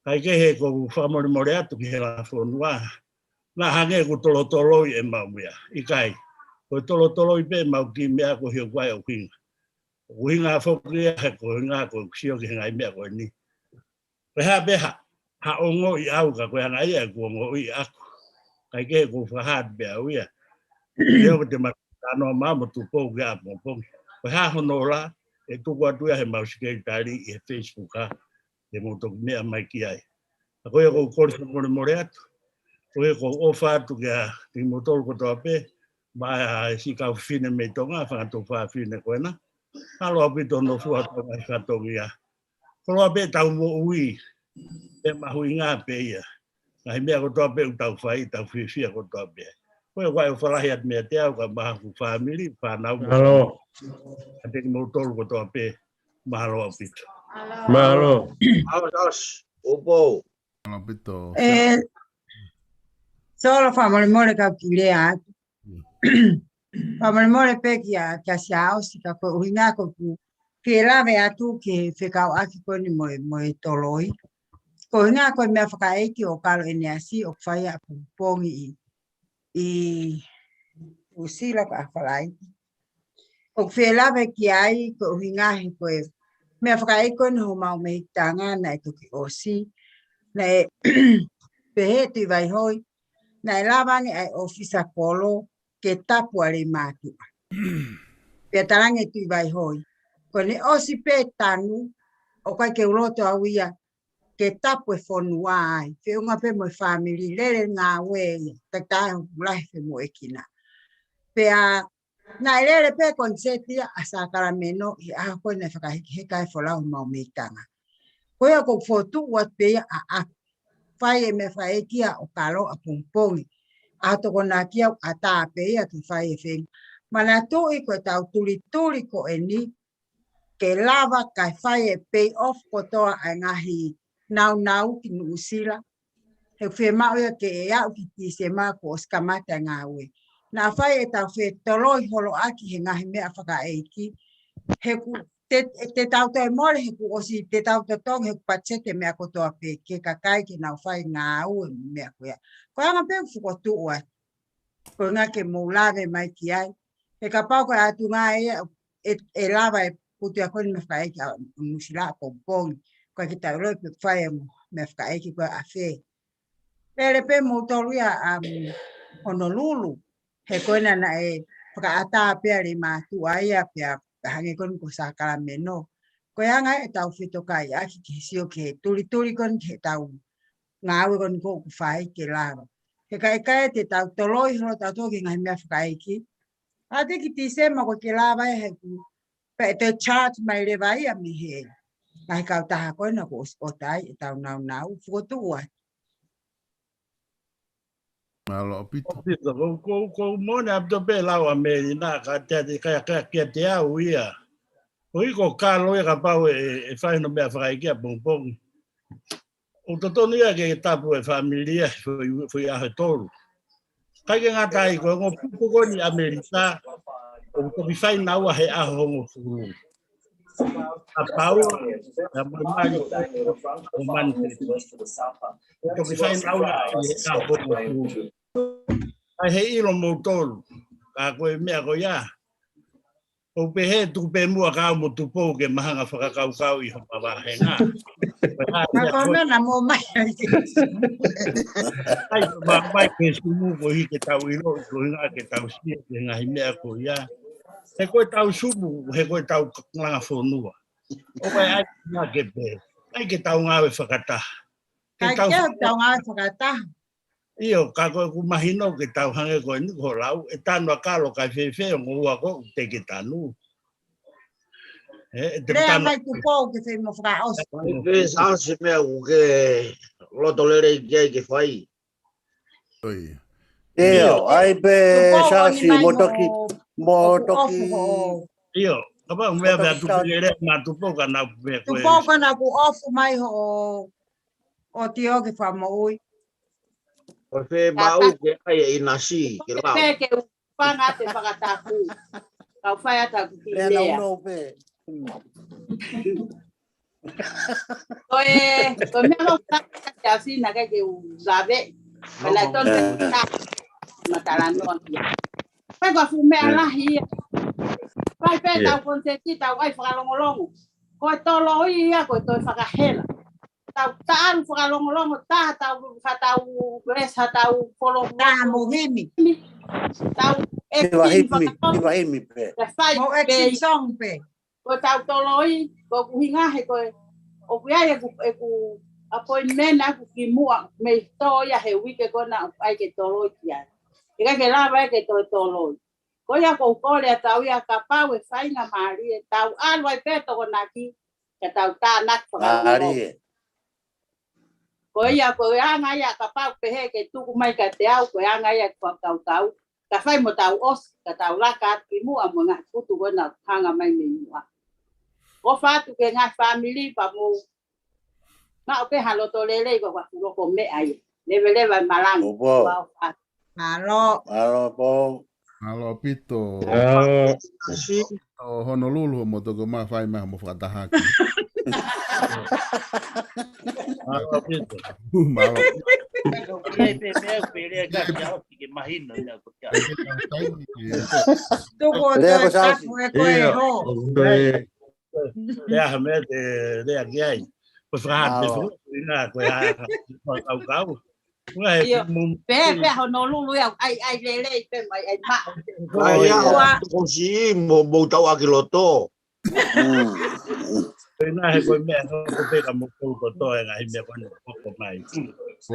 Kae kehe ʻoku ou fakamolemole atu ki he Lafonu-ʻa, naʻa hangē ʻoku tolotoloi ʻemau meʻa. ʻIkai, ko e tolotoloi pē ʻemau kiʻi meʻa koeʻuhi ʻoku ʻi ai e ʻuhinga. ʻUhinga foki ia he ko e ʻuhinga ʻoku ou sio ki he ngaahi meʻa ko eni. Ko e hā pē ha, ha ongoʻi ʻaʻau ka ko e anga ia ʻeku ongoʻi ʻaʻaku. Kae kehe ʻoku ou fakahā atu pē au ia. Leo te ma tano ma mo Tupou ki ʻapongipongi. Ko e hā hono ola, ʻe tuku atu ia he mau sekelitali ʻi he Facebook ʻa, te mou toki meʻa mai ki ai. Ka ko ia ʻoku ou kole fakamolemole atu. Ko ia ʻoku ou ʻofa atu kia kimoutolu kotoa pē, mo e siʻi kau fefine mei Tonga, fanga tuofāfine ko ena. Mālō ʻaupito hono fua ʻetau ngaahi fatongia. Koloa pē ʻetau moʻui, pea mahuʻinga pē ia. Ngaahi meʻa kotoa pē ʻoku tau fai, tau fiefia kotoa pē. Ko ia ʻoku ou ʻofa lahi atu meiate au, kae ʻumaʻā hoku fāmili, fānau mo. Mālō. Kiate kimoutolu kotoa pē, mālō ʻaupito. Mālō. Mālō, Tupou. Mālō ʻaupito. ʻE, Solo, fakamolemole kau kiʻi lea atu. Fakamolemole pē kia, kia Siaosi, ka ko e ʻuhinga ʻoku ou fie lave atu ki he fekauʻaki ko eni mo e, mo e toloi. Ko e ʻuhinga ko e meʻa fakaʻeiki ʻo Kalo ʻEneasi ʻoku fai ʻapongipongi ʻi, ʻi Nuʻusila ko e ʻaho Falaite. ʻOku ou fie lave ki ai ko e ʻuhinga he ko e meʻa fakaʻeiki ko eni homau mehikitanga naʻe toki ʻosi. Naʻe pehē ʻe Tuʻivaihoi, naʻe lava ange ʻa e ʻōfisa kolo ke tapu ʻa Leimātuʻa. Pea talaange ʻe Tuʻivaihoi, ko ʻene ʻosi pē tanu, ʻoku ʻikai ke u loto au ia ke tapu e fonua ai, feʻunga pē mo e fāmili, lele ngāue ia, takitaha hoku lahi femoʻuekina. Pea naʻe lele pē koniseti ia ʻa Sākalameno ʻi he ʻaho ko ē naʻe fakahekeheka ai e folau homau mehikitanga. Ko ia ʻoku ou fokotuʻu atu pē ia ʻaʻaku. Fai e meʻa fakaʻeiki ia ʻo Kalo ʻapongipongi. ʻAho Tokonaki ʻoku ʻatā pē ia ke fai e feinga. Manatuʻi ko ʻetau tulituli ko eni, ke lava kae fai e pay off kotoa ʻa e ngaahi naunau ki Nuʻusila. He ʻoku fiemaʻu ia ke ʻe aʻu ki Tīsema kuo ʻosi kamata e ngāue. Naʻa fai ʻetau fetoloi holoʻaki he ngaahi meʻa fakaʻeiki. He ʻoku te, te tau toe mole, he kuo ʻosi te tau totongi, he ʻoku patiseti e meʻa kotoa pē ki he kakai ke nau fai ngāue mo e meʻa ko ia. Ko e anga pē ʻeku fokotuʻu atu. Ko e ʻuhinga ke mou lave mai ki ai. He kapau ko e ʻatunga ia ʻe, ʻe lava e putu ia ko eni meʻa fakaʻeiki ʻa Nuʻusila ʻapongipongi. Ko e ke tau loi pē fai e meʻa fakaʻeiki ko e ʻafē. Lele pē moutolu ia ʻa, um, Honolulu. He ko ena naʻe fakaʻatā pē ʻa Leimātuʻa ia pea, pea hangē ko eni ko Sākalameno. Ko e anga ʻetau fetokaiʻaki ke sio ki he tulituli ko eni ki heʻetau ngāue ko eni ʻoku fai ke lava. He ka ʻikai te tau toloi holo tautolu ki he ngaahi meʻa fakaʻeiki. ʻAlu atu ki Tīsema ko e ke lava ia he ʻoku pea ʻe toe charge mai leva ia mei he ʻa e kautaha ko ena kuo ʻosi ʻota ai ʻetau nāunau, fokotuʻu atu. Mālō ʻaupito. Ko, ko, ko mone ʻaupito pē lau ʻa Melina, ka te, te, ka, ka, kiate au ia. Ko ʻi ko kalo ia kapau ʻe, ʻe fai hono meʻa fakaʻeiki ʻapongipongi. ʻOku totonu ia ke tapu e fāmili ia, foʻi, foʻi ʻaho ʻe tolu. Kae ʻikai ke ngata ai ko e ongo pupu ko eni ʻAmelika, ʻoku toki fai naua he ʻaho hongofulu. ʻA Paula, ʻa Moimani, ʻo Mani. ʻOku toki fai naua he ʻaho hongofulu. ʻAi he ʻilo moutolu, ka ko e meʻa ko ia. ʻOku pehē tuku pē muʻa ka au mo Tupou ke ma hanga fakakaukau ʻi homa vāhenga. Ka ko mena mo mai ai ke. ʻAi, ma mai ke sumu ko hi ke tau ʻilo, ko hinga ke tau sia, ke ngahi meʻa ko ia. He ko e tau sumu, he ko e tau langa fonua. ʻO kai ai ma ke pē. ʻAi ke tau ngāue fakataha. Kai ke tau ngāue fakataha. ʻIo, ka ko ʻeku mahino ke tau hangē ko eni ko lau, ʻe tanu ʻa kalo kai fēfē ʻo ngoua ko ʻoku te ke tanu. ʻE, te Lea tanu. Mai Tupou ke fai mo fakaʻosi. Pe sāsi meʻa ʻoku ke loto lelei ki ai ke fai. ʻOi. ʻIo, ʻai pē Tupou sāsi ni mai mo toki, mo mo toki. Ofu ho. ʻIo, kapau meʻa pea tuku lelei ma Tupou ka nau pē ko e. Tupou ka nau ku ofu mai ho ʻo tio ke fakamoʻui. Ko e fē mau ke ʻai e ʻinasi ke lau. Pē ke u fanga te fakataku. Kau fai ata ku ki Pea lea. Nau pē. Ko e, ko e meʻa mau ka te asina kai ke u lave. Ka lai tonu te ta. Matala noa kia. Kai kua fu meʻa lahi ia. Kai pē tau konseti tau ai fakalongolongo. Ko e toloi ia, ko e toe fakahela. Tau taʻalu fakalongolongo, taha tau, ha tau, res, ha tau, kolo. Taha mo himi. Tau, e Hiva himi, hiva himi pē. Te fai mo e pē. Song pē. Ko tau toloi, ko kuhinga he ko e, ʻoku ʻi ai ʻeku, ʻeku appointment ʻaku ki muʻa, mei tō ia he uike ko ena ʻai ke toloi ki ai. ʻIkai ke lava ai ke toe toloi. Ko ia ko u kole ʻa tau ia kapau ʻe fainga mālie, tau ʻalu ai pē Tokonaki, ka tau tānaki fakalongolongo. Ko ia ko e anga ia kapau pehē ke tuku mai kiate au, ko e anga ia ke fakakaukau, ka fai mo tau ʻosi, ka tau laka atu ki muʻa mo e ngaahi putu ko ena hanga mai mei muʻa. ʻOfa atu ki he ngaahi fāmili pea mou maʻu pē ha loto lelei ko ka kuloko meʻa ia. Leveleva e malanga. Mālō. Mālō Pou. Mālō ʻaupito. ʻO Honolulu mo toko ma fai ma mo fakatahaki. Mālō ʻaupito. Mālō. Tuku o te tapu e ko e ho. Lea ha meʻa te lea ki ai. Ko e fakahā te fo ina ko e hā. Ko e kaukau. Ko e Pea pea Honolulu ia ai ai lelei pe mai ai ma. Ko ia ko si mo mo tau aki loto. Ko ina he ko e meʻa ko pe ka mo ko ko to e ngai meʻa ko ko mai. Ko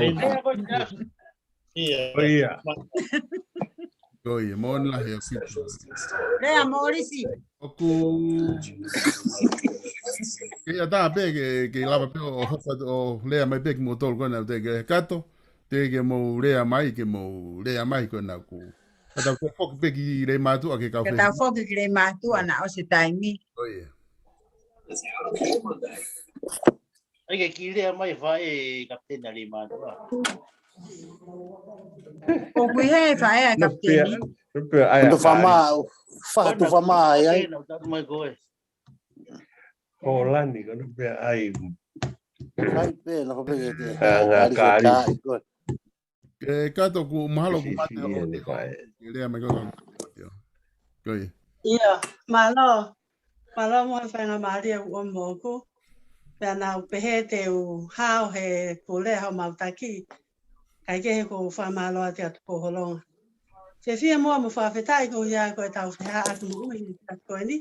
ia. Ko ia, moʻoni lahi ʻaupito. Lea Mōlisi. ʻOku kei ʻatā pē ke, ke lava pē ʻo hopa ʻo lea mai pē kimoutolu ko ena te ke kato, te ke mou lea mai, ke mou lea mai ko ena ku. Ka tau foki pē ki Leimātuʻa ke kau fesi. Ka tau foki ki Leimātuʻa na ʻosi e taimi. Ko ia. ʻAi ke ki lea mai faʻē kapiteni a Leimātuʻa. ʻOku ʻi hē faʻē a kapiteni. Tufa mā, fa tufa mā ai ai. Ko lani ko no pe ai. Ai pe na ko pe ke te. Ngā kāri. Ke kato ku mahalo ku mate o te hoa. Ke lea mai ko ka. Ko ia. Ia, mālō. Mālō mo e faingamālie ʻoku ʻomi moʻoku. Pea naʻa ku pehē te u hao he kuo lea homau taki. Kae kehe ʻoku ou fakamālō atu atu Pou Holonga. Fiefia muʻa mo fakafetaʻi ko ia ko e tau fehaʻaki moʻui he taki ko eni.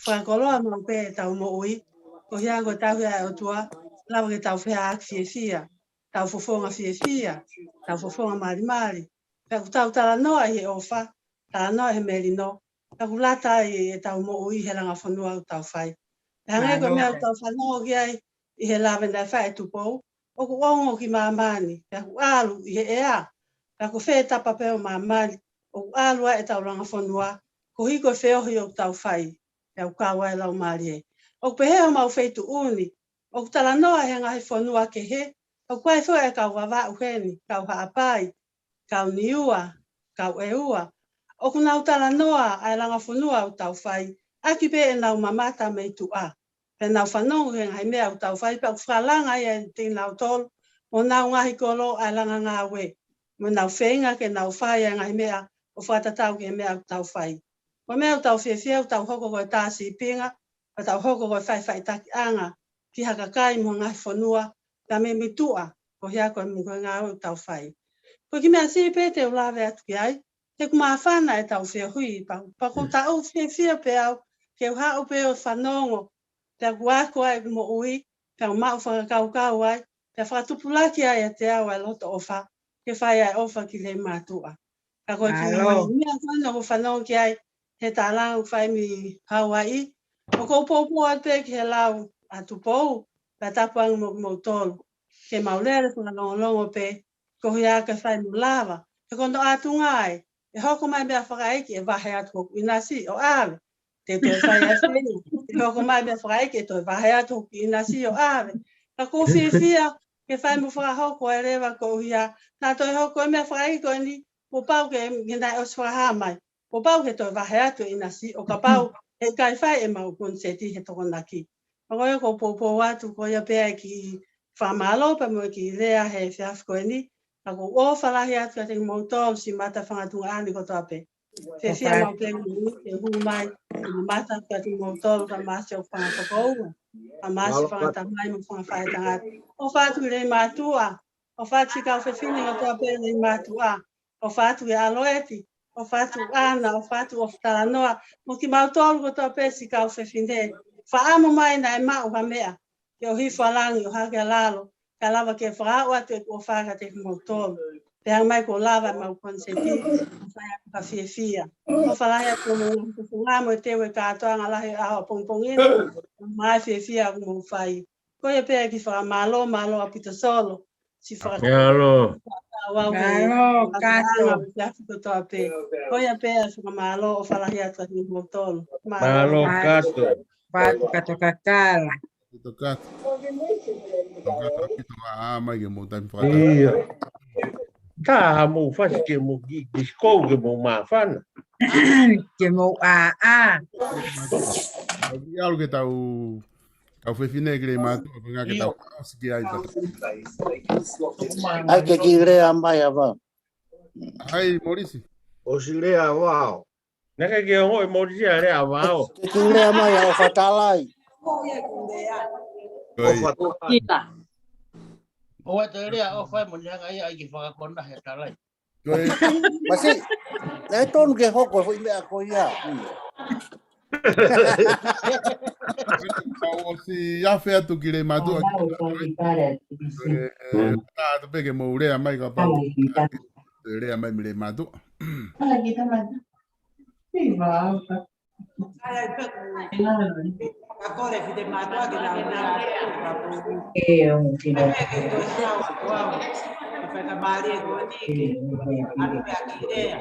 Fakakoloa maʻu pē tau moʻui. Ko ia ko e tau hea e ʻOtua. Lava ke tau fehaʻaki fiefia. Tau fofonga fiefia, tau fofonga malimali. Pea ʻoku tau talanoa ʻi he ʻofa, talanoa ʻi he melino, pea ʻoku lata ai ʻetau moʻui he langa fonua ʻoku tau fai. Hangē ko e meʻa ʻoku tau fanongo ki ai ʻi he lave naʻe fai ʻe Tupou, ʻoku ongo ki māmani, pea ʻoku ʻalu ʻi he ʻea, pea ko fē tapa pē ʻo māmani ʻoku ʻalu ai ʻetau langa fonua, koeʻuhi ko e feohi ʻoku tau fai, pea ʻoku kau ai e Laumālie. ʻOku pehē homau feituʻu ni, ʻoku talanoa he ngaahi fonua kehe, ʻoku ʻi ai foki e kau Vavaʻu heni, kau Haʻapai, kau Niua, kau ʻEua. ʻOku nau talanoa ʻa e langa fonua ʻoku tau fai, ʻaki pē ʻenau mamata mei tuʻa. Pea nau fanongo he ngaahi meʻa ʻoku tau fai, pea ʻoku fakalanga ia ʻe kinautolu mo honau ngaahi kolo ʻa e langa ngāue. Mo nau feinga ke nau fai ʻa e ngaahi meʻa ʻo fakatatau ki he meʻa ʻoku tau fai. Ko e meʻa ʻoku tau fiefia, ʻoku tau hoko ko e tā sīpinga, ʻoku tau hoko ko e faʻifaʻitakiʻanga ki ha kakai mo e ngaahi fonua, pea mei mei tuʻa, koeʻuhi ko e, ko e ngāue ʻoku tau fai. Ko e kiʻi meʻa siʻi pē te u lave atu ki ai, he ʻoku māfana ʻetau feohi, pea, pea ʻoku ou fiefia pē au ke u haʻu pē ʻo fanongo, pea ʻoku ako ai ʻeku moʻui, pea u maʻu fakakaukau ai, pea fakatupulaki ai ʻiate au ʻa e loto ʻofa, ke fai ʻa e ʻofa ki Leimātuʻa. Ka ko e kiʻi meʻa ko ena ʻoku ou fanongo ki ai he tālanga ʻoku fai mei Hauaiʻi, ʻoku ou poupou atu pē ki he lau ʻa Tupou, pea tapu ange mo kimoutolu, ke mau lele fakalongolongo pē, koeʻuhi ke fai mo lava. He ko hono ʻatunga ē, ʻe hoko mai meʻa fakaʻeiki ʻe vahe atu hoku ʻinasi ʻo ʻave. Te u toe fai ʻa e feinga, ʻe hoko mai meʻa fakaʻeiki ʻe toe vahe atu hoku ʻinasi ʻo ʻave. Ka ʻoku ou fiefia ke fai mo fakahoko ʻa e leva koeʻuhi, naʻa toe hoko e meʻa fakaʻeiki ko eni, kuo pau ke, ke naʻe ʻosi fakahā mai. Kuo pau ke toe vahe atu e ʻinasi ʻo kapau ʻe ʻikai fai ʻemau konisēti he Tokonaki. Pea ko ia ʻoku ou poupou atu, ko ia pē ʻa e kiʻi fakamālō pea mo e kiʻi lea he efiafi ko eni. Ka ʻoku ou ʻofa lahi atu kiate kimoutolu siʻi mata fanga tuongaʻane kotoa pē. Fiefia maʻu pē ʻeku moʻui ke hū mai ke mamata atu kiate kimoutolu, ka māsi ʻoku fanga tokoua, ka māsi fanga tamai mo fanga faʻētangata. ʻOfa atu ki Leimātuʻa, ʻofa atu siʻi kau fefine kotoa pē Leimātuʻa. ʻOfa atu ki ʻAloeti, ʻofa atu ʻAna, ʻofa atu ʻOfatalanoa, mo kimautolu kotoa pē siʻi kau fefine. Fakaʻamu mai naʻe maʻu ha meʻa, ke ʻohifo ʻa langi ʻo hake ʻa lalo, kae lava ke fakaaʻu atu ʻeku ʻofa kiate kimoutolu. Pea hanga mai kuo lava ʻemau konisēti, ʻo fai atu ha fiefia. ʻOfa lahi atu mo e ngaahi fofonga mo e teu e kātoanga lahi ʻaho ʻapongipongi ni, mo e fiefia ʻoku mou fai. Ko ia pē ʻa e kiʻi fakamālō, mālō ʻaupito Solo. Siʻi fakakātoa. Mālō. Mālō, Kato. Ko ia pē ʻa e fakamālō, ʻofa lahi atu kiate kimoutolu. Mālō, Kato. Mālō, Kato Kakala. Kato Kato. Kato Kato, ʻaʻa mai ke mou taimi fakataha. ʻIo. Ka mou fasi ke mou kiʻi, kiʻi skou ke mou māfana. Ke mou ʻā, ʻā. ʻAlu ke tau Kau fefine ki Leimātuʻa, ko e ʻuhinga ke tau ʻosi ki ai pata. ʻAi ke kiʻi lea mai ʻa Vao. ʻAi, Molisi. ʻOsi lea ʻa Vao. Naʻe ʻikai ke ongoʻi ʻe Molisi ʻa e lea ʻa Vao. Ke kiʻi lea mai ʻa ʻOfatalai. ʻOi. ʻOfatalai. ʻOua te lea ʻofa mo ne hanga ia ʻai ke fakakona he talai. Ko e masiʻi, naʻe tonu ke hoko e foʻi meʻa ko ia. Kau ʻosi afe atu ki Leimātuʻa. Ko e, e, tā atu pē ke mou lea mai kapau. Lea mai mei Leimātuʻa. Ka kole ki te mātuʻa ke nau mea. ʻE, ʻo, ki nau. Ke toe hao atu au. Ke fai ka mālie ko ni. ʻE, ʻe, ʻe. Anu pea ki lea.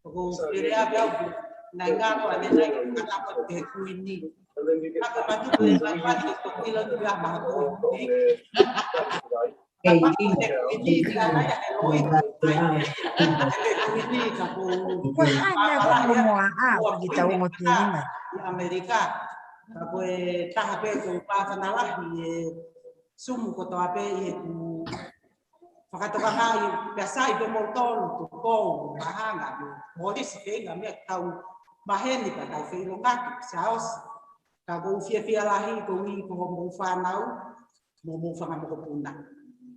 Ko Perea pea upu. Nai ngako ane nai kata ko te kuini. Ako matuku e mai pati ko kilo ni pea maha kuini. Ko e hā e meʻa ko mo ʻa ʻo ki tau ongo tēnima. ʻAmelika. Ka ko e taha pē ko e pāfana lahi e sumu kotoa pē ʻi heʻeku fakatokangaʻi pea sai pē mo tolu to kou mahanga mo polisi feinga meʻa tau maheni ka tau feilonga ki Saosi. Ka ʻoku ou fiefia lahi ko ui ko hoʻomou fānau, mo hoʻomou fanga mokopuna.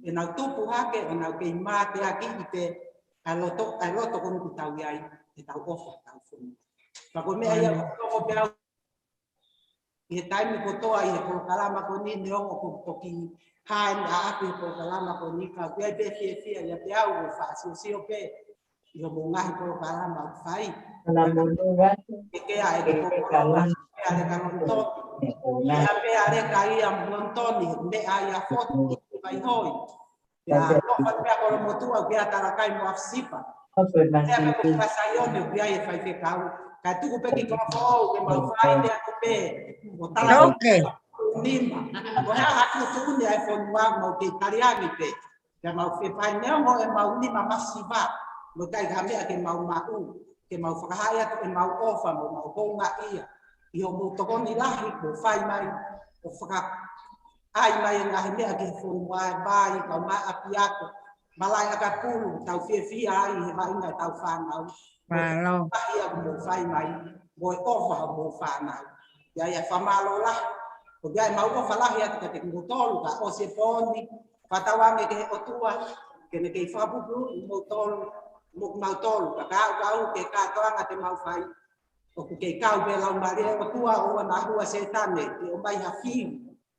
ʻE nau tupu hake, ʻo nau kei mateaki ʻi pē, ʻa e loto, ʻa e loto ko eni ʻoku tau ʻi ai, ʻe tau ʻofa, tau funu. Ka ko e meʻa ia, ʻoku ou pea, ʻi he taimi kotoa, ʻi he polokalama ko eni, neongo ʻoku toki hā eni ʻaʻaku ʻi he polokalama ko eni, ka ʻoku ʻi ai pē fiefia, ia pē au, ʻo fakasiosio pē, ʻi hoʻomou ngaahi polokalama ʻoku fai. Ke ke ʻai ke polokalama, ke ʻai ka loto. Ia pea leka ia Montoni, meʻa ia fotu, ʻi Vaihoi. Ia, ʻofa pea Kolomotuʻa, pea Talakai mo ʻAfisipa. Pea pea ko Saione, pea ʻi he faifekau. Kae tuku pē ki Kolofoʻou, ke mau fai pea ko pē. ʻO tala Loke. Nima. Ko e hā haʻaku tuʻu ni ʻa e fonua, mau kei taliangi pē. Pea mau fefai neongo ʻemau nima masiva. Mo ʻikai ha meʻa ke mau maʻu. Ke mau fakahā atu ʻemau ʻofa, mo mau houngaʻia. ʻI hoʻomou tokoni lahi, kuo fai mai. ʻO faka ʻai mai e ngaahi meʻa ki he fonua, e vai, kau mai ʻapiako, malaʻe ʻakapulu, tau fiefia ai he vaʻinga ʻetau fānau. Mālō. Lahi ʻoku mou fai mai, mo e ʻofa hoʻomou fānau. Ia, ia, fakamālō lahi. Ko ia ʻemau ʻofa lahi atu kiate kimoutolu, ka ʻosi e pō ni, fakatauange ki he ʻOtua, ke ne kei fakapupuluʻi kimoutolu, mo kimautolu, ka ka ʻoku kau ki he kātoanga te mau fai. ʻOku kei kau pē Laumālie ʻo e ʻOtua, ʻoua naʻa hua Sētane, ke ʻomai ha fiu,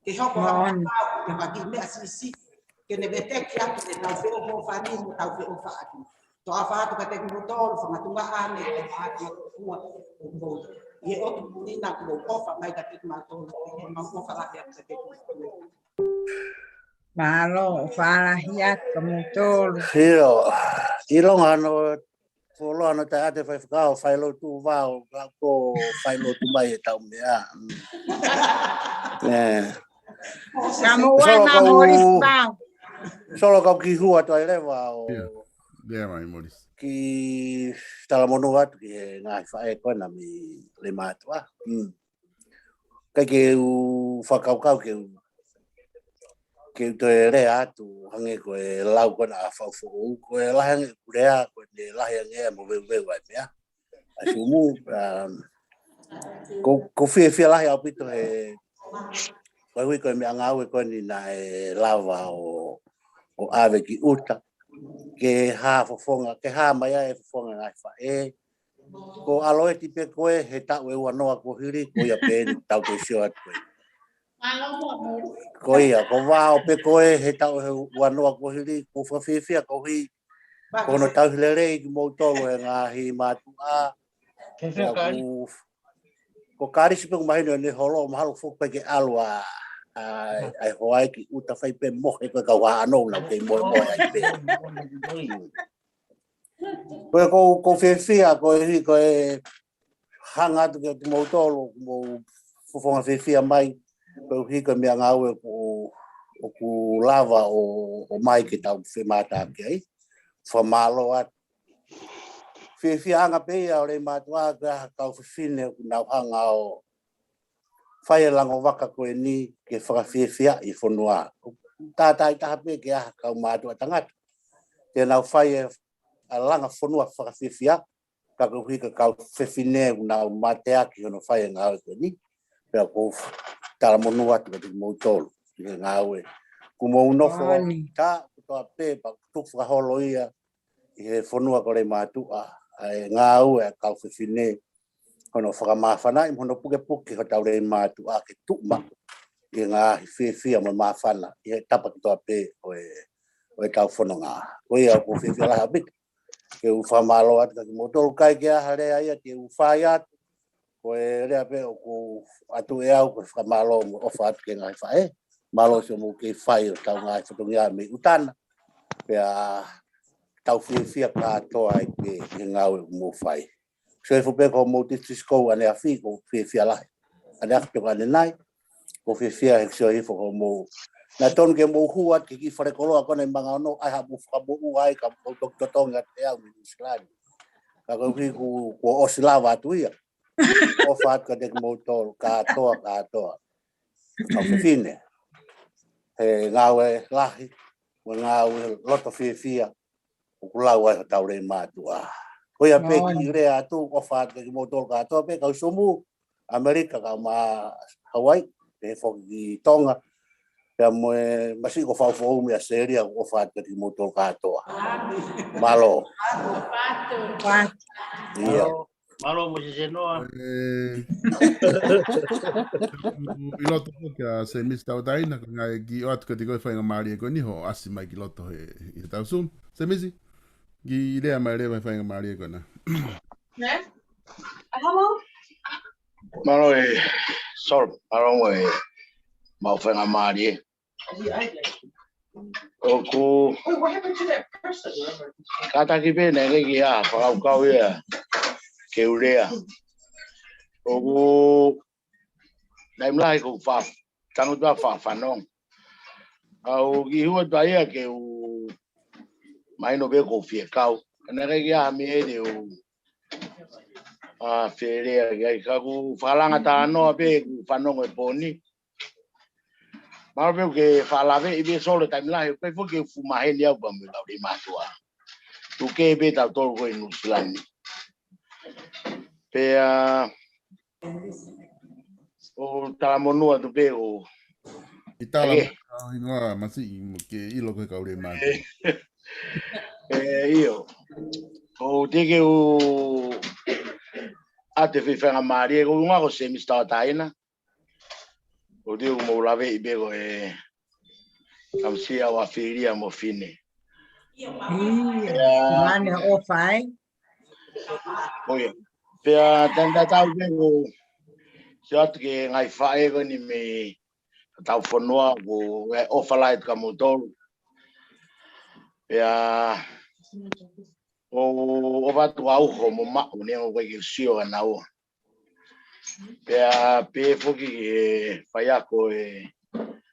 ke hoko ha Moʻoni. Pau, ke faki meʻa siʻisiʻi, ke ne veteki atu ʻetau feʻofoʻofani mo ʻetau feʻofaʻaki. Toʻa ʻofa atu kiate kimoutolu, fanga tuongaʻane, ʻofa atu ʻa e ʻOtua, ʻoku mou, ʻi he ʻotu puni na kuo mou ʻofa mai kiate kimautolu, ʻoku mau ʻofa lahi atu kiate kimoutolu. Mālō, ʻofa lahi atu kiate kimoutolu. Sio, ʻilonga hono fuoloa hono taʻe ʻa e faifekau, fai lotu vao, ka ko fai lotu mai ʻetau meʻa. ʻE. Ka mo ua Solo na kau, Morisi Pau. Solo kau ki hua atu ai leva ʻo Ia, ia mai Morisi. Ki talamonū atu ki he ngaahi faʻē ko ena mei Leimātuʻa. Mm. Kae ke u fakakaukau ke u, ke u toe lea atu, hangē ko e lau ko ena ʻa Faufoʻou, ko e lahi ange ʻeku lea, ko ʻene lahi ange ia mo veuveu ai meʻa. ʻA Sumu, um, ko, ko fiefia lahi ʻaupito he, ko e hui ko e meʻangāue ko eni naʻe lava ʻo, ʻo ʻave ki ʻuta, ke hā fofonga, ke hā mai ai e fofonga ngaahi faʻē, ko ʻAloeti pē ko ē he taʻu ʻe uanoa kuo hili, ko ia pē eni tau toe sio atu ko ē. Ko ia, ko Vao pē ko ē he taʻu ʻe uanoa kuo hili, ko fakafiefia koeʻuhi ko hono tauhi lelei kimoutolu e ngaahi mātuʻa. Pea ko, ko Kalisi pē ʻoku mahino ʻene holo, mahalo foki pē ke ʻalu ʻa, ʻa, ʻa e hoa ki ʻuta fai pē mohe ko e kau haʻano na kei mohemohe ai pē. Ko e ko, ko fiefia, koeʻuhi ko e hanga atu kiate kimoutolu, mou fofonga fiefia mai, koeʻuhi ko e meʻangāue ʻoku, ʻoku lava ʻo, ʻo ʻomai ke tau femātaaki ai. Fakamālō atu. Fiefia anga pē ia ʻo Leimātuʻa, ko e hā kau fefine ʻoku nau hanga ʻo fai e lango vaka ko eni ke fakafiefia e fonua. Tātāitaha pē ke ʻi ai ha kau mātuʻa tangata te nau fai e ʻa e langa fonua fakafiefia, ka koeʻuhi ko e kau fefine ʻoku nau mateaki hono fai e ngāue ko eni. Pea ʻoku ou talamonū atu kiate kimoutolu ʻi he ngāue. Kuo mou nofo Moʻoni. Tā, kuo tō pē, pea ʻoku tuku fakaholo ia ʻi he fonua ko Leimātuʻa, ʻa e ngāue ʻa e kau fefine, hono fakamāfanaʻi, hono pukepuke hotau Leimātuʻa ke tuʻu maʻu ʻi he ngaahi fiefia mo māfana ʻi he tapa kotoa pē ʻo e, ʻo ʻetau fononga. Ko ia ʻoku ou fiefia lahi ʻaupito ke u fakamālō atu kiate kimoutolu, ʻikai ke ʻi ai ha lea ia te u fai atu, ko e lea pē ʻoku ʻatu ʻe au ko e fakamālō mo ʻofa atu ki he ngaahi faʻē. Mālō siʻomou kei fai hotau ngaahi fatongia mei ʻuta na. Pea tau fiefia kātoa ai pē he ngāue ʻoku mou fai. Sio hifo pē ki hoʻomou tisitisikou ʻaneafi, ʻoku ou fiefia lahi. ʻAneafi pē ko ʻanenai, ʻoku ou fiefia he sio hifo ki hoʻomou. Naʻe tonu ke mou hū atu ki he kiʻi falekoloa ko ena ʻi Manga Ono, ʻai haʻamou fakamoʻua ai, ka mou toki totongi atu ʻe au mei Nuʻu Sila ni. Ka koeʻuhi kuo, kuo ʻosi lava atu ia. ʻOfa atu kiate kimoutolu, kātoa, kātoa. Kau fefine. He ngāue lahi, mo e ngāue loto fiefia, ʻoku lau ai hotau Leimātuʻa. Ko ia pē Moʻoni. Kiʻi lea atu, ʻofa atu kiate kimoutolu kātoa pē, kau Sumu, ʻAmelika, kau mai Hawaii, pehē foki ki Tonga, pea mo e masiʻi ko Faufoʻou mei ʻAositelēlia, ʻofa atu kiate kimoutolu kātoa. Mālō. Ia. Mālō, Mosese Noa. ʻE, ʻi loto ko kia Semisi Tauʻatāina, ko e ngaahi kiʻi ʻoatu kiate koe faingamālie ko eni hoʻo ʻasi mai ki loto he, he ʻetau Zoom. Semisi, kiʻi lea mai leva he faingamālie ko ena. Mālō e Solo, along with Mau Fenga Marie. ʻOku kātaki pē naʻe ʻikai ke ʻi ai ha fakakaukau ia ke u lea. ʻOku, naʻe mlahi ko fa, tango tua fa fanong. ʻOku ʻi hua tua ia ke u mahino pē ko fie kau. Ka naʻe ʻikai ke ʻi ai ha meʻa ʻe u, a, fie lea ki ai, ka ʻoku falanga talanoa pē ʻeku fanongo he pō ni. Mahalo pē ʻoku ke fakalave ʻi he Solo, taimi lahi ʻoku ʻikai foki ke u fuʻu maheni au pea mo e kau Leimātuʻa. Tuku kehe pē tautolu ko ē ʻi Nuʻu Sila ni. Pea ʻoku talamonū atu pē ʻo ʻI tala ake. Mo au hingoa masiʻi mo ke ʻilo ko e kau Leimātuʻa. ʻE, ʻio. ʻOku teʻeki ke u ʻoatu e foʻi faingamālie, ko e ʻuhinga ko Semisi Tauʻatāina. ʻOku teʻeki ke u mou laveʻi pē ko e tamasiʻi ʻa Filia mo Fine. ʻIo, ʻia. Mane ʻofa ai. ʻO ia. Pea taimi tatau pē ʻoku sio atu ki he ngaahi faʻē ko eni mei hotau fonua, ʻoku ʻofa lahi atu kia moutolu. Pea ʻoku ʻofa atu kia Uho mo Maʻu, neongo ʻoku ʻikai ke u sio kia naua. Pea pehē foki ki he faiako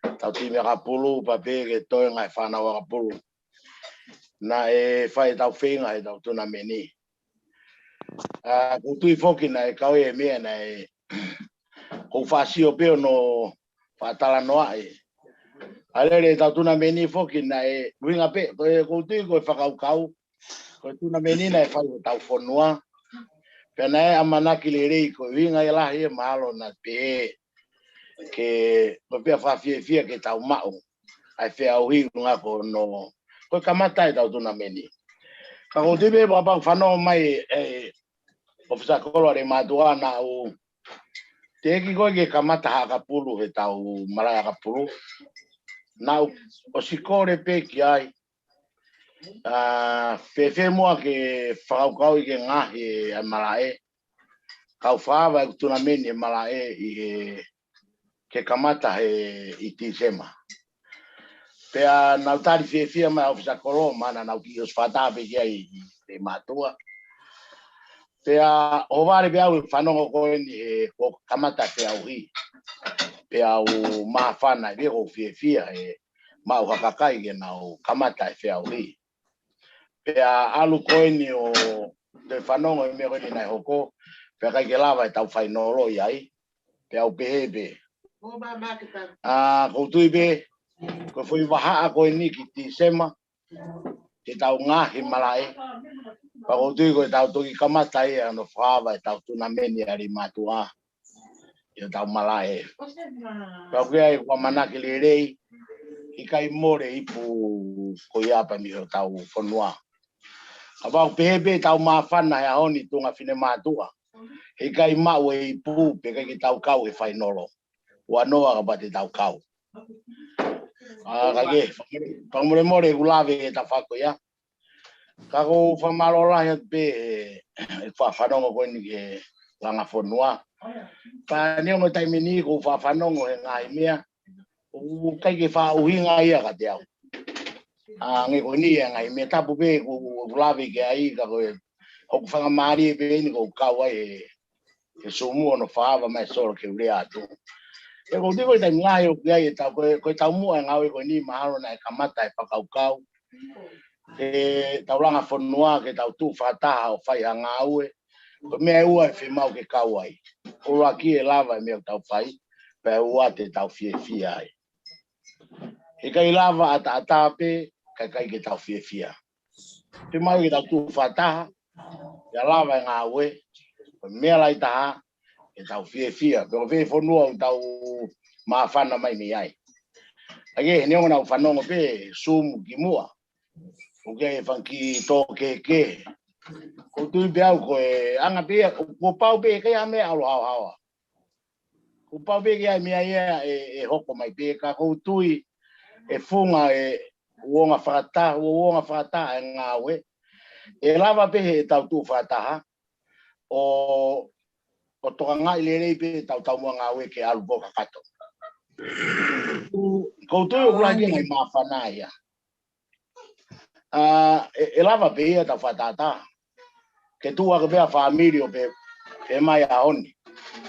ʻetau timi ʻakapulu, pea pehē ki he toenga ʻo e fānau ʻakapulu naʻe fai ʻetau feinga heʻetau tunameni. ʻA, ʻoku ou tui foki naʻe kau e meʻa naʻe, ʻoku ou faʻa sio pē ʻo nau faʻa talanoaʻi. ʻA e lele ʻetau tunameni foki naʻe ʻuhinga pē, ko e, ʻoku ou tui ko e fakakaukau, ko e tunameni naʻe fai ʻi hotau fonua. Pea naʻe ʻamanaki lelei ko e ʻuhinga ia lahi ia mahalo naʻe pehē ke, ko e pea fakafiefia ke tau maʻu ʻa e feʻauhi ʻuhinga ko hono, ko e kamata ʻetau tunameni. Ka ʻoku ou tui pē kapau ʻoku fanongo mai e ʻōfisa kolo ʻa Leimātuʻa, naʻá ku teʻeki ko ē ke kamata ha ʻakapulu heʻetau malaʻe ʻakapulu. Naʻá ku ʻosi kole pē ki ai. ʻA, fēfē muʻa ke fakakaukauʻi ke ngaohi ʻa e malaʻe. Kau fakaava ʻeku tunameni he malaʻe ʻi he, ke kamata he ʻi Tīsema. Pea naʻá ku tali fiefia mai ʻa e ʻōfisa kolo, mana naʻá ku kiʻi ʻosi fakataha pē ki ai ʻi Leimātuʻa. Pea ʻohovale pē au he fanongo ko eni he kuo kamata feʻauhi. Pea u māfana pē, ʻoku ou fiefia he maʻu ha kakai ke nau kamata e feʻauhi. Pea ʻalu ko eni ʻo toe fanongo he meʻa ko eni naʻe hoko, pea ʻikai ke lava ʻetau fainolo ʻi ai. Pea u pehē pē, ʻa, ʻoku ou tui pē, ko e foʻi vahaʻa ko eni ki Tīsema, heʻetau ngaohi malaʻe. Pea ʻoku ou tui ko ʻetau toki kamata ia hono fakaava ʻetau tunameni ʻa Leimātuʻa ʻi hotau malaʻe. Pea ʻoku ʻi ai ʻeku ʻamanaki lelei, ʻikai mole ipu ko ia pē mei hotau fonua. Kapau ʻoku pehē pē ʻetau māfana he ʻaho ni tuʻunga finemātuʻa, heʻikai maʻu e ipu pea ʻikai ke tau kau he fainolo. Ua noa kapau te tau kau. ʻA, ka ke, fakamolemole ʻeku lave he tafaʻaki ko ia. Ka ʻoku ou fakamālō lahi atu pē he, he faʻa fanongo ko eni ki he langa fonua. Pea neongo taimi ni ʻoku ou faʻa fanongo he ngaahi meʻa, ʻoku ʻikai ke faʻa ʻuhinga ia kiate au. ʻA, hangē ko eni ia ngaahi meʻa, tapu pē ʻeku, ʻeku lave ki ai, ka ko e, ʻoku ou fakamālō pē eni ʻoku ou kau ai he, he Zoom hono fakaava mai Solo ke u lea atu. ʻOku ou tui ko e taimi lahi ʻoku ʻi ai ʻetau, ko e, ko ʻetau muʻa e ngāue ko eni mahalo naʻe kamata e fakakaukau ke tau langa fonua, ke tau tuʻu fakataha ʻo fai ha ngāue. Ko e meʻa ʻe ua ʻe fiemaʻu ke kau ai. ʻUluaki, ʻe lava e meʻa ʻoku tau fai, pea ua, te tau fiefia ai. Heʻikai lava ʻataʻatā pē, kae ʻikai ke tau fiefia. Fiemaʻu ke tau tuʻu fakataha, pea lava e ngāue, ko e meʻa lahi taha, ke tau fiefia. Pea ko fē fonua ʻoku tau māfana mai mei ai. ʻA ia, he neongo naʻá ku fanongo pē Zoom kimuʻa, ʻoku ʻi ai e fanga kiʻi tō kehekehe. ʻOku ou tui pē au ko e anga pē ia, kuo pau pē ʻikai ha meʻa ʻalu haohaoa. Kuo pau pē ke ʻi ai e meʻa ia ʻe, ʻe hoko mai pē, ka ʻoku ou tui ʻe funga e uonga fakataha, uonga fakataha e ngāue. ʻE lava pē heʻetau tuʻu fakataha ʻo, ʻo tokangaʻi lelei pē ʻetau taumuʻa ngāue ke ʻalu pō kakato. ʻOku ou tui ʻoku lahi pē ngaahi māfana ia. ʻA, ʻe, ʻe lava pē ia ʻetau fakatātā. Ke tuʻu hake pē ʻa e fāmili ʻo pehē, pehē mai ʻaho ni,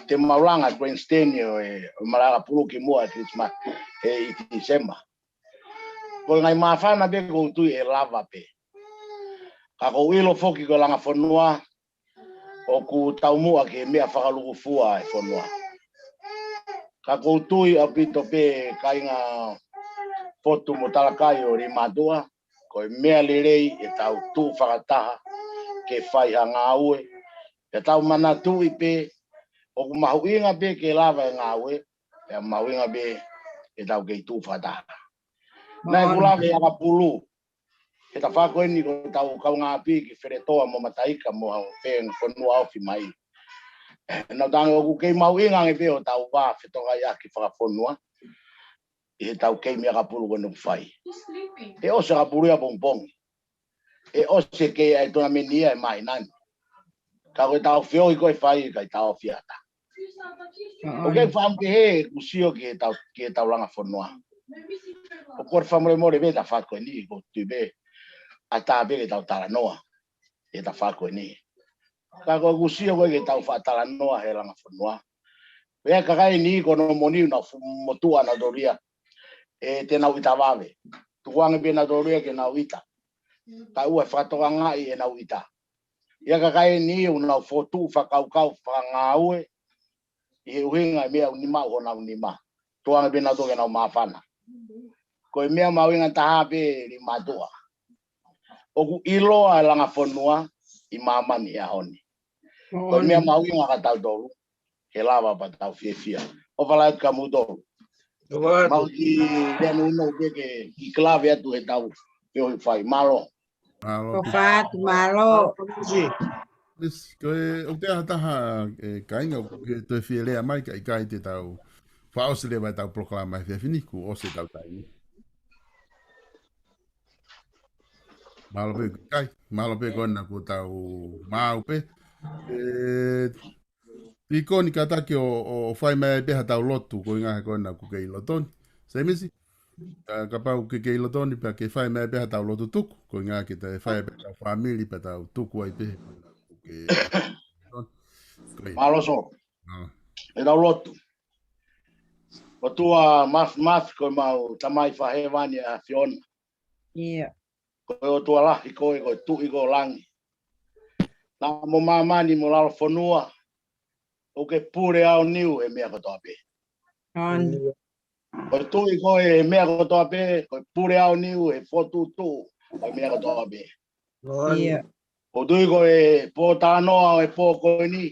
te mau langa grandstand ʻo e, ʻo e malaʻe ʻakapulu kimuʻa ʻa Kilisimasi ʻi Tīsema. Ko e ngaahi māfana pē ʻoku ou tui ʻe lava pē. Ka ʻoku ou ʻilo foki ko e langa fonua, ʻoku taumuʻa ki he meʻa fakalūkufua ʻa e fonua. Ka ʻoku ou tui ʻaupito pē kāinga Fotu mo Talakai ʻo Leimātuʻa, ko e meʻa lelei ʻetau tuʻu fakataha ke fai ha ngāue. Pea tau manatuʻi pē, ʻoku mahuʻinga pē ke lava e ngāue, pea mahuʻinga pē ʻetau kei tuʻu fakataha. Naʻe ʻoku lava e ʻakapulu he tafaʻaki ko eni ko ʻetau kaungāʻapi ki Feletoa mo Mataika mo Hau Feng fonua ofi mai. Nau tangi ʻoku kei mahuʻinga ange pē ʻo tau vā fetokaiʻaki fakafonua ʻi heʻetau keimi ʻakapulu ko eni ʻoku fai. ʻE ʻosi ʻakapulu ia pongipongi. ʻE ʻosi e kei ʻai tonameni ia ʻe māhina ni. Ka ko ʻetau feohi ko e fai ka ʻi tau fiata. ʻOku ou fakaʻamu pehē ʻeku sio ki heʻetau, ki heʻetau langa fonua. ʻOku ou fakamolemole pē he tafaʻaki ko eni, ʻoku ou tui pē ʻatā pē ke tau talanoa he tafaʻaki ko eni. Ka ko ʻeku sio ko ē ke tau fakatalanoa he langa fonua. Pea kakai ni ko hono moʻoni ʻoku nau fuʻu motuʻa nautolu ia. ʻE te nau ʻita vave. Tukuange pē nautolu ia ke nau ʻita. Kae ʻoua ʻe fakatokangaʻi ʻenau ʻita. ʻA e kakai ni ʻoku nau fokotuʻu fakakaukau fakangāue ʻi he ʻuhinga e meʻa ʻoku nima ʻi honau nima. Tukuange pē nautolu ke nau māfana. Ko e meʻa mahuʻinga taha pē Leimātuʻa. ʻOku ʻiloa e langa fonua ʻi māmani he ʻaho ni. Ko e meʻa mahuʻinga kia tautolu, ke lava pea tau fiefia. ʻOfa lahi atu kia moutolu. Mau ki lea nounou pē ke kiʻi kalave atu heʻetau feohi fai. Mālō. Mālō. ʻOfa atu, mālō. Yes, ko e, ʻoku ʻi ai ha taha, e, kāinga, ʻoku ke toe fie lea mai, ka ʻikai te tau fakaʻosi leva ʻetau polokalama he efiafi ni, kuo ʻosi ʻetau taimi. Mālō pē, kai, mālō pē ko ena kuo tau maau pē. E, Pīkoni, kātaki ʻo, ʻo fai mai pē haʻatau lotu, ko e ʻuhinga he ko ena ʻoku ke ʻi loto ni. Semisi, ka, kapau ʻoku ke ʻi loto ni pea ke fai mai pē haʻatau lotu tuku, ko e ʻuhinga ke te fai pē tau fāmili pea tau tuku ai pē. Ko ia. Mālō sō. Mālō. ʻEtau lotu. ʻOtua māfimafi ko homau Tamai fakahēvani ʻa e ʻAfiona. ʻIo. Ko e ʻOtua lahi koe, ko e Tuʻi ko langi. Naʻa mo māmani mo lalo fonua, ʻoku ke pule aoniu he meʻa kotoa pē. Ko e Tuʻi koe he meʻa kotoa pē, ko e pule aoniu he fokotuʻutuʻu ʻo e meʻa kotoa pē. ʻIo. ʻOku ou tui ko e pōtalanoa ʻo e pō ko eni,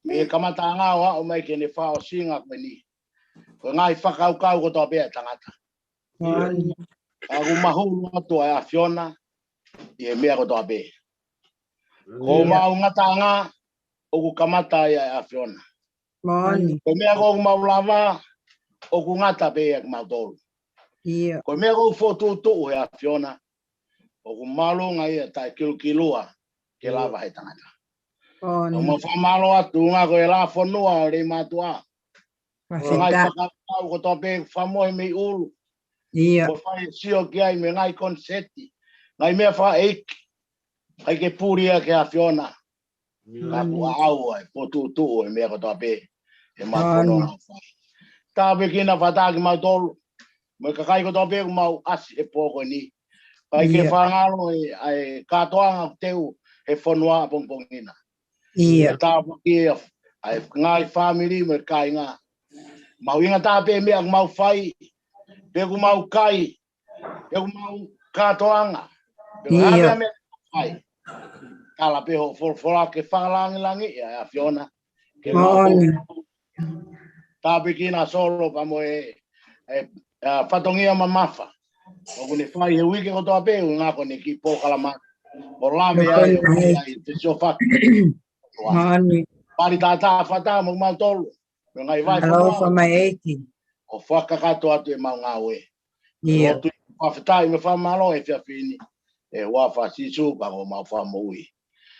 mei he kamataʻanga ʻo aʻu mai ki heʻene fakaʻosinga ko eni, ko e ngaahi fakakaukau kotoa pē ʻa e tangata. ʻOku mahulu atu ʻa e ʻAfiona ʻi he meʻa kotoa pē. Ko homau ngataʻanga ʻoku kamata ai ʻa e ʻAfiona. Ko e meʻa ʻoku mau lava, ʻoku ngata pē ia kimautolu. Ko e meʻa ʻoku fokotuʻutuʻu he ʻAfiona, ʻoku māʻolunga ia taʻekilukilua ke lava he tangata. ʻOku mau fakamālō atu ʻuhinga ko e langa fonua ʻo Leimātuʻa. Ko e ngaahi fakakaukau kotoa pē ʻoku fakamohe mei ʻulu. Ko e fai sio ki ai mei he ngaahi koniseti, ngaahi meʻa fakaʻeiki. ʻIkai ke pule ia ki he ʻAfiona. Ka kuo ʻaʻau ʻa e fokotuʻutuʻu ʻo e meʻa kotoa pē ʻemau fononga ʻo fai. Tāpuekina fakataha kimautolu mo e kakai kotoa pē ʻoku mau ʻasi he pō ko eni. ʻIkai ke fakangalo e, ʻa e kātoanga ʻoku teu he fonua ʻapongipongi na. Tāpuekina ʻa e ngaahi fāmili mo e kāinga. Mahuʻinga taha pē meʻa ʻoku mau fai, pe ʻoku mau kai, pe ʻoku mau kātoanga, pe ko e hā pē meʻa ʻoku mau fai. Tala pē hoʻo folofola ke fakalāngilangiʻi ʻa e ʻAfiona. Ke mau tāpuekina Solo pea mo e, e, ʻa, fatongia mamafa ʻoku ne fai he uike kotoa pē, ʻuhinga ko ʻene kiʻi polokalama ʻo lave ai, ʻai, ʻai, te siofaki. Pali tātā fakataha mo kimautolu. Mo e ngaahi vai fonua. ʻO fakakakato atu ʻemau ngāue. ʻOku ou fakafetaʻi mo fakamālō he efiafi ni. ʻI he huafa ʻo Sīsū ko homau Fakamoʻui.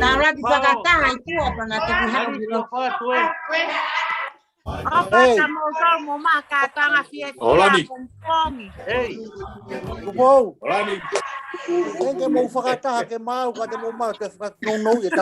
Tau lati fakataha ʻi tuʻa pea na te ki haʻu ki loto. ʻOka ka mou tau mo ma ka tanga fie fie. Olani. Ei. Kukou. Olani. Enge mou fakataha ke mau ka te mou mau te fakatonounou e tau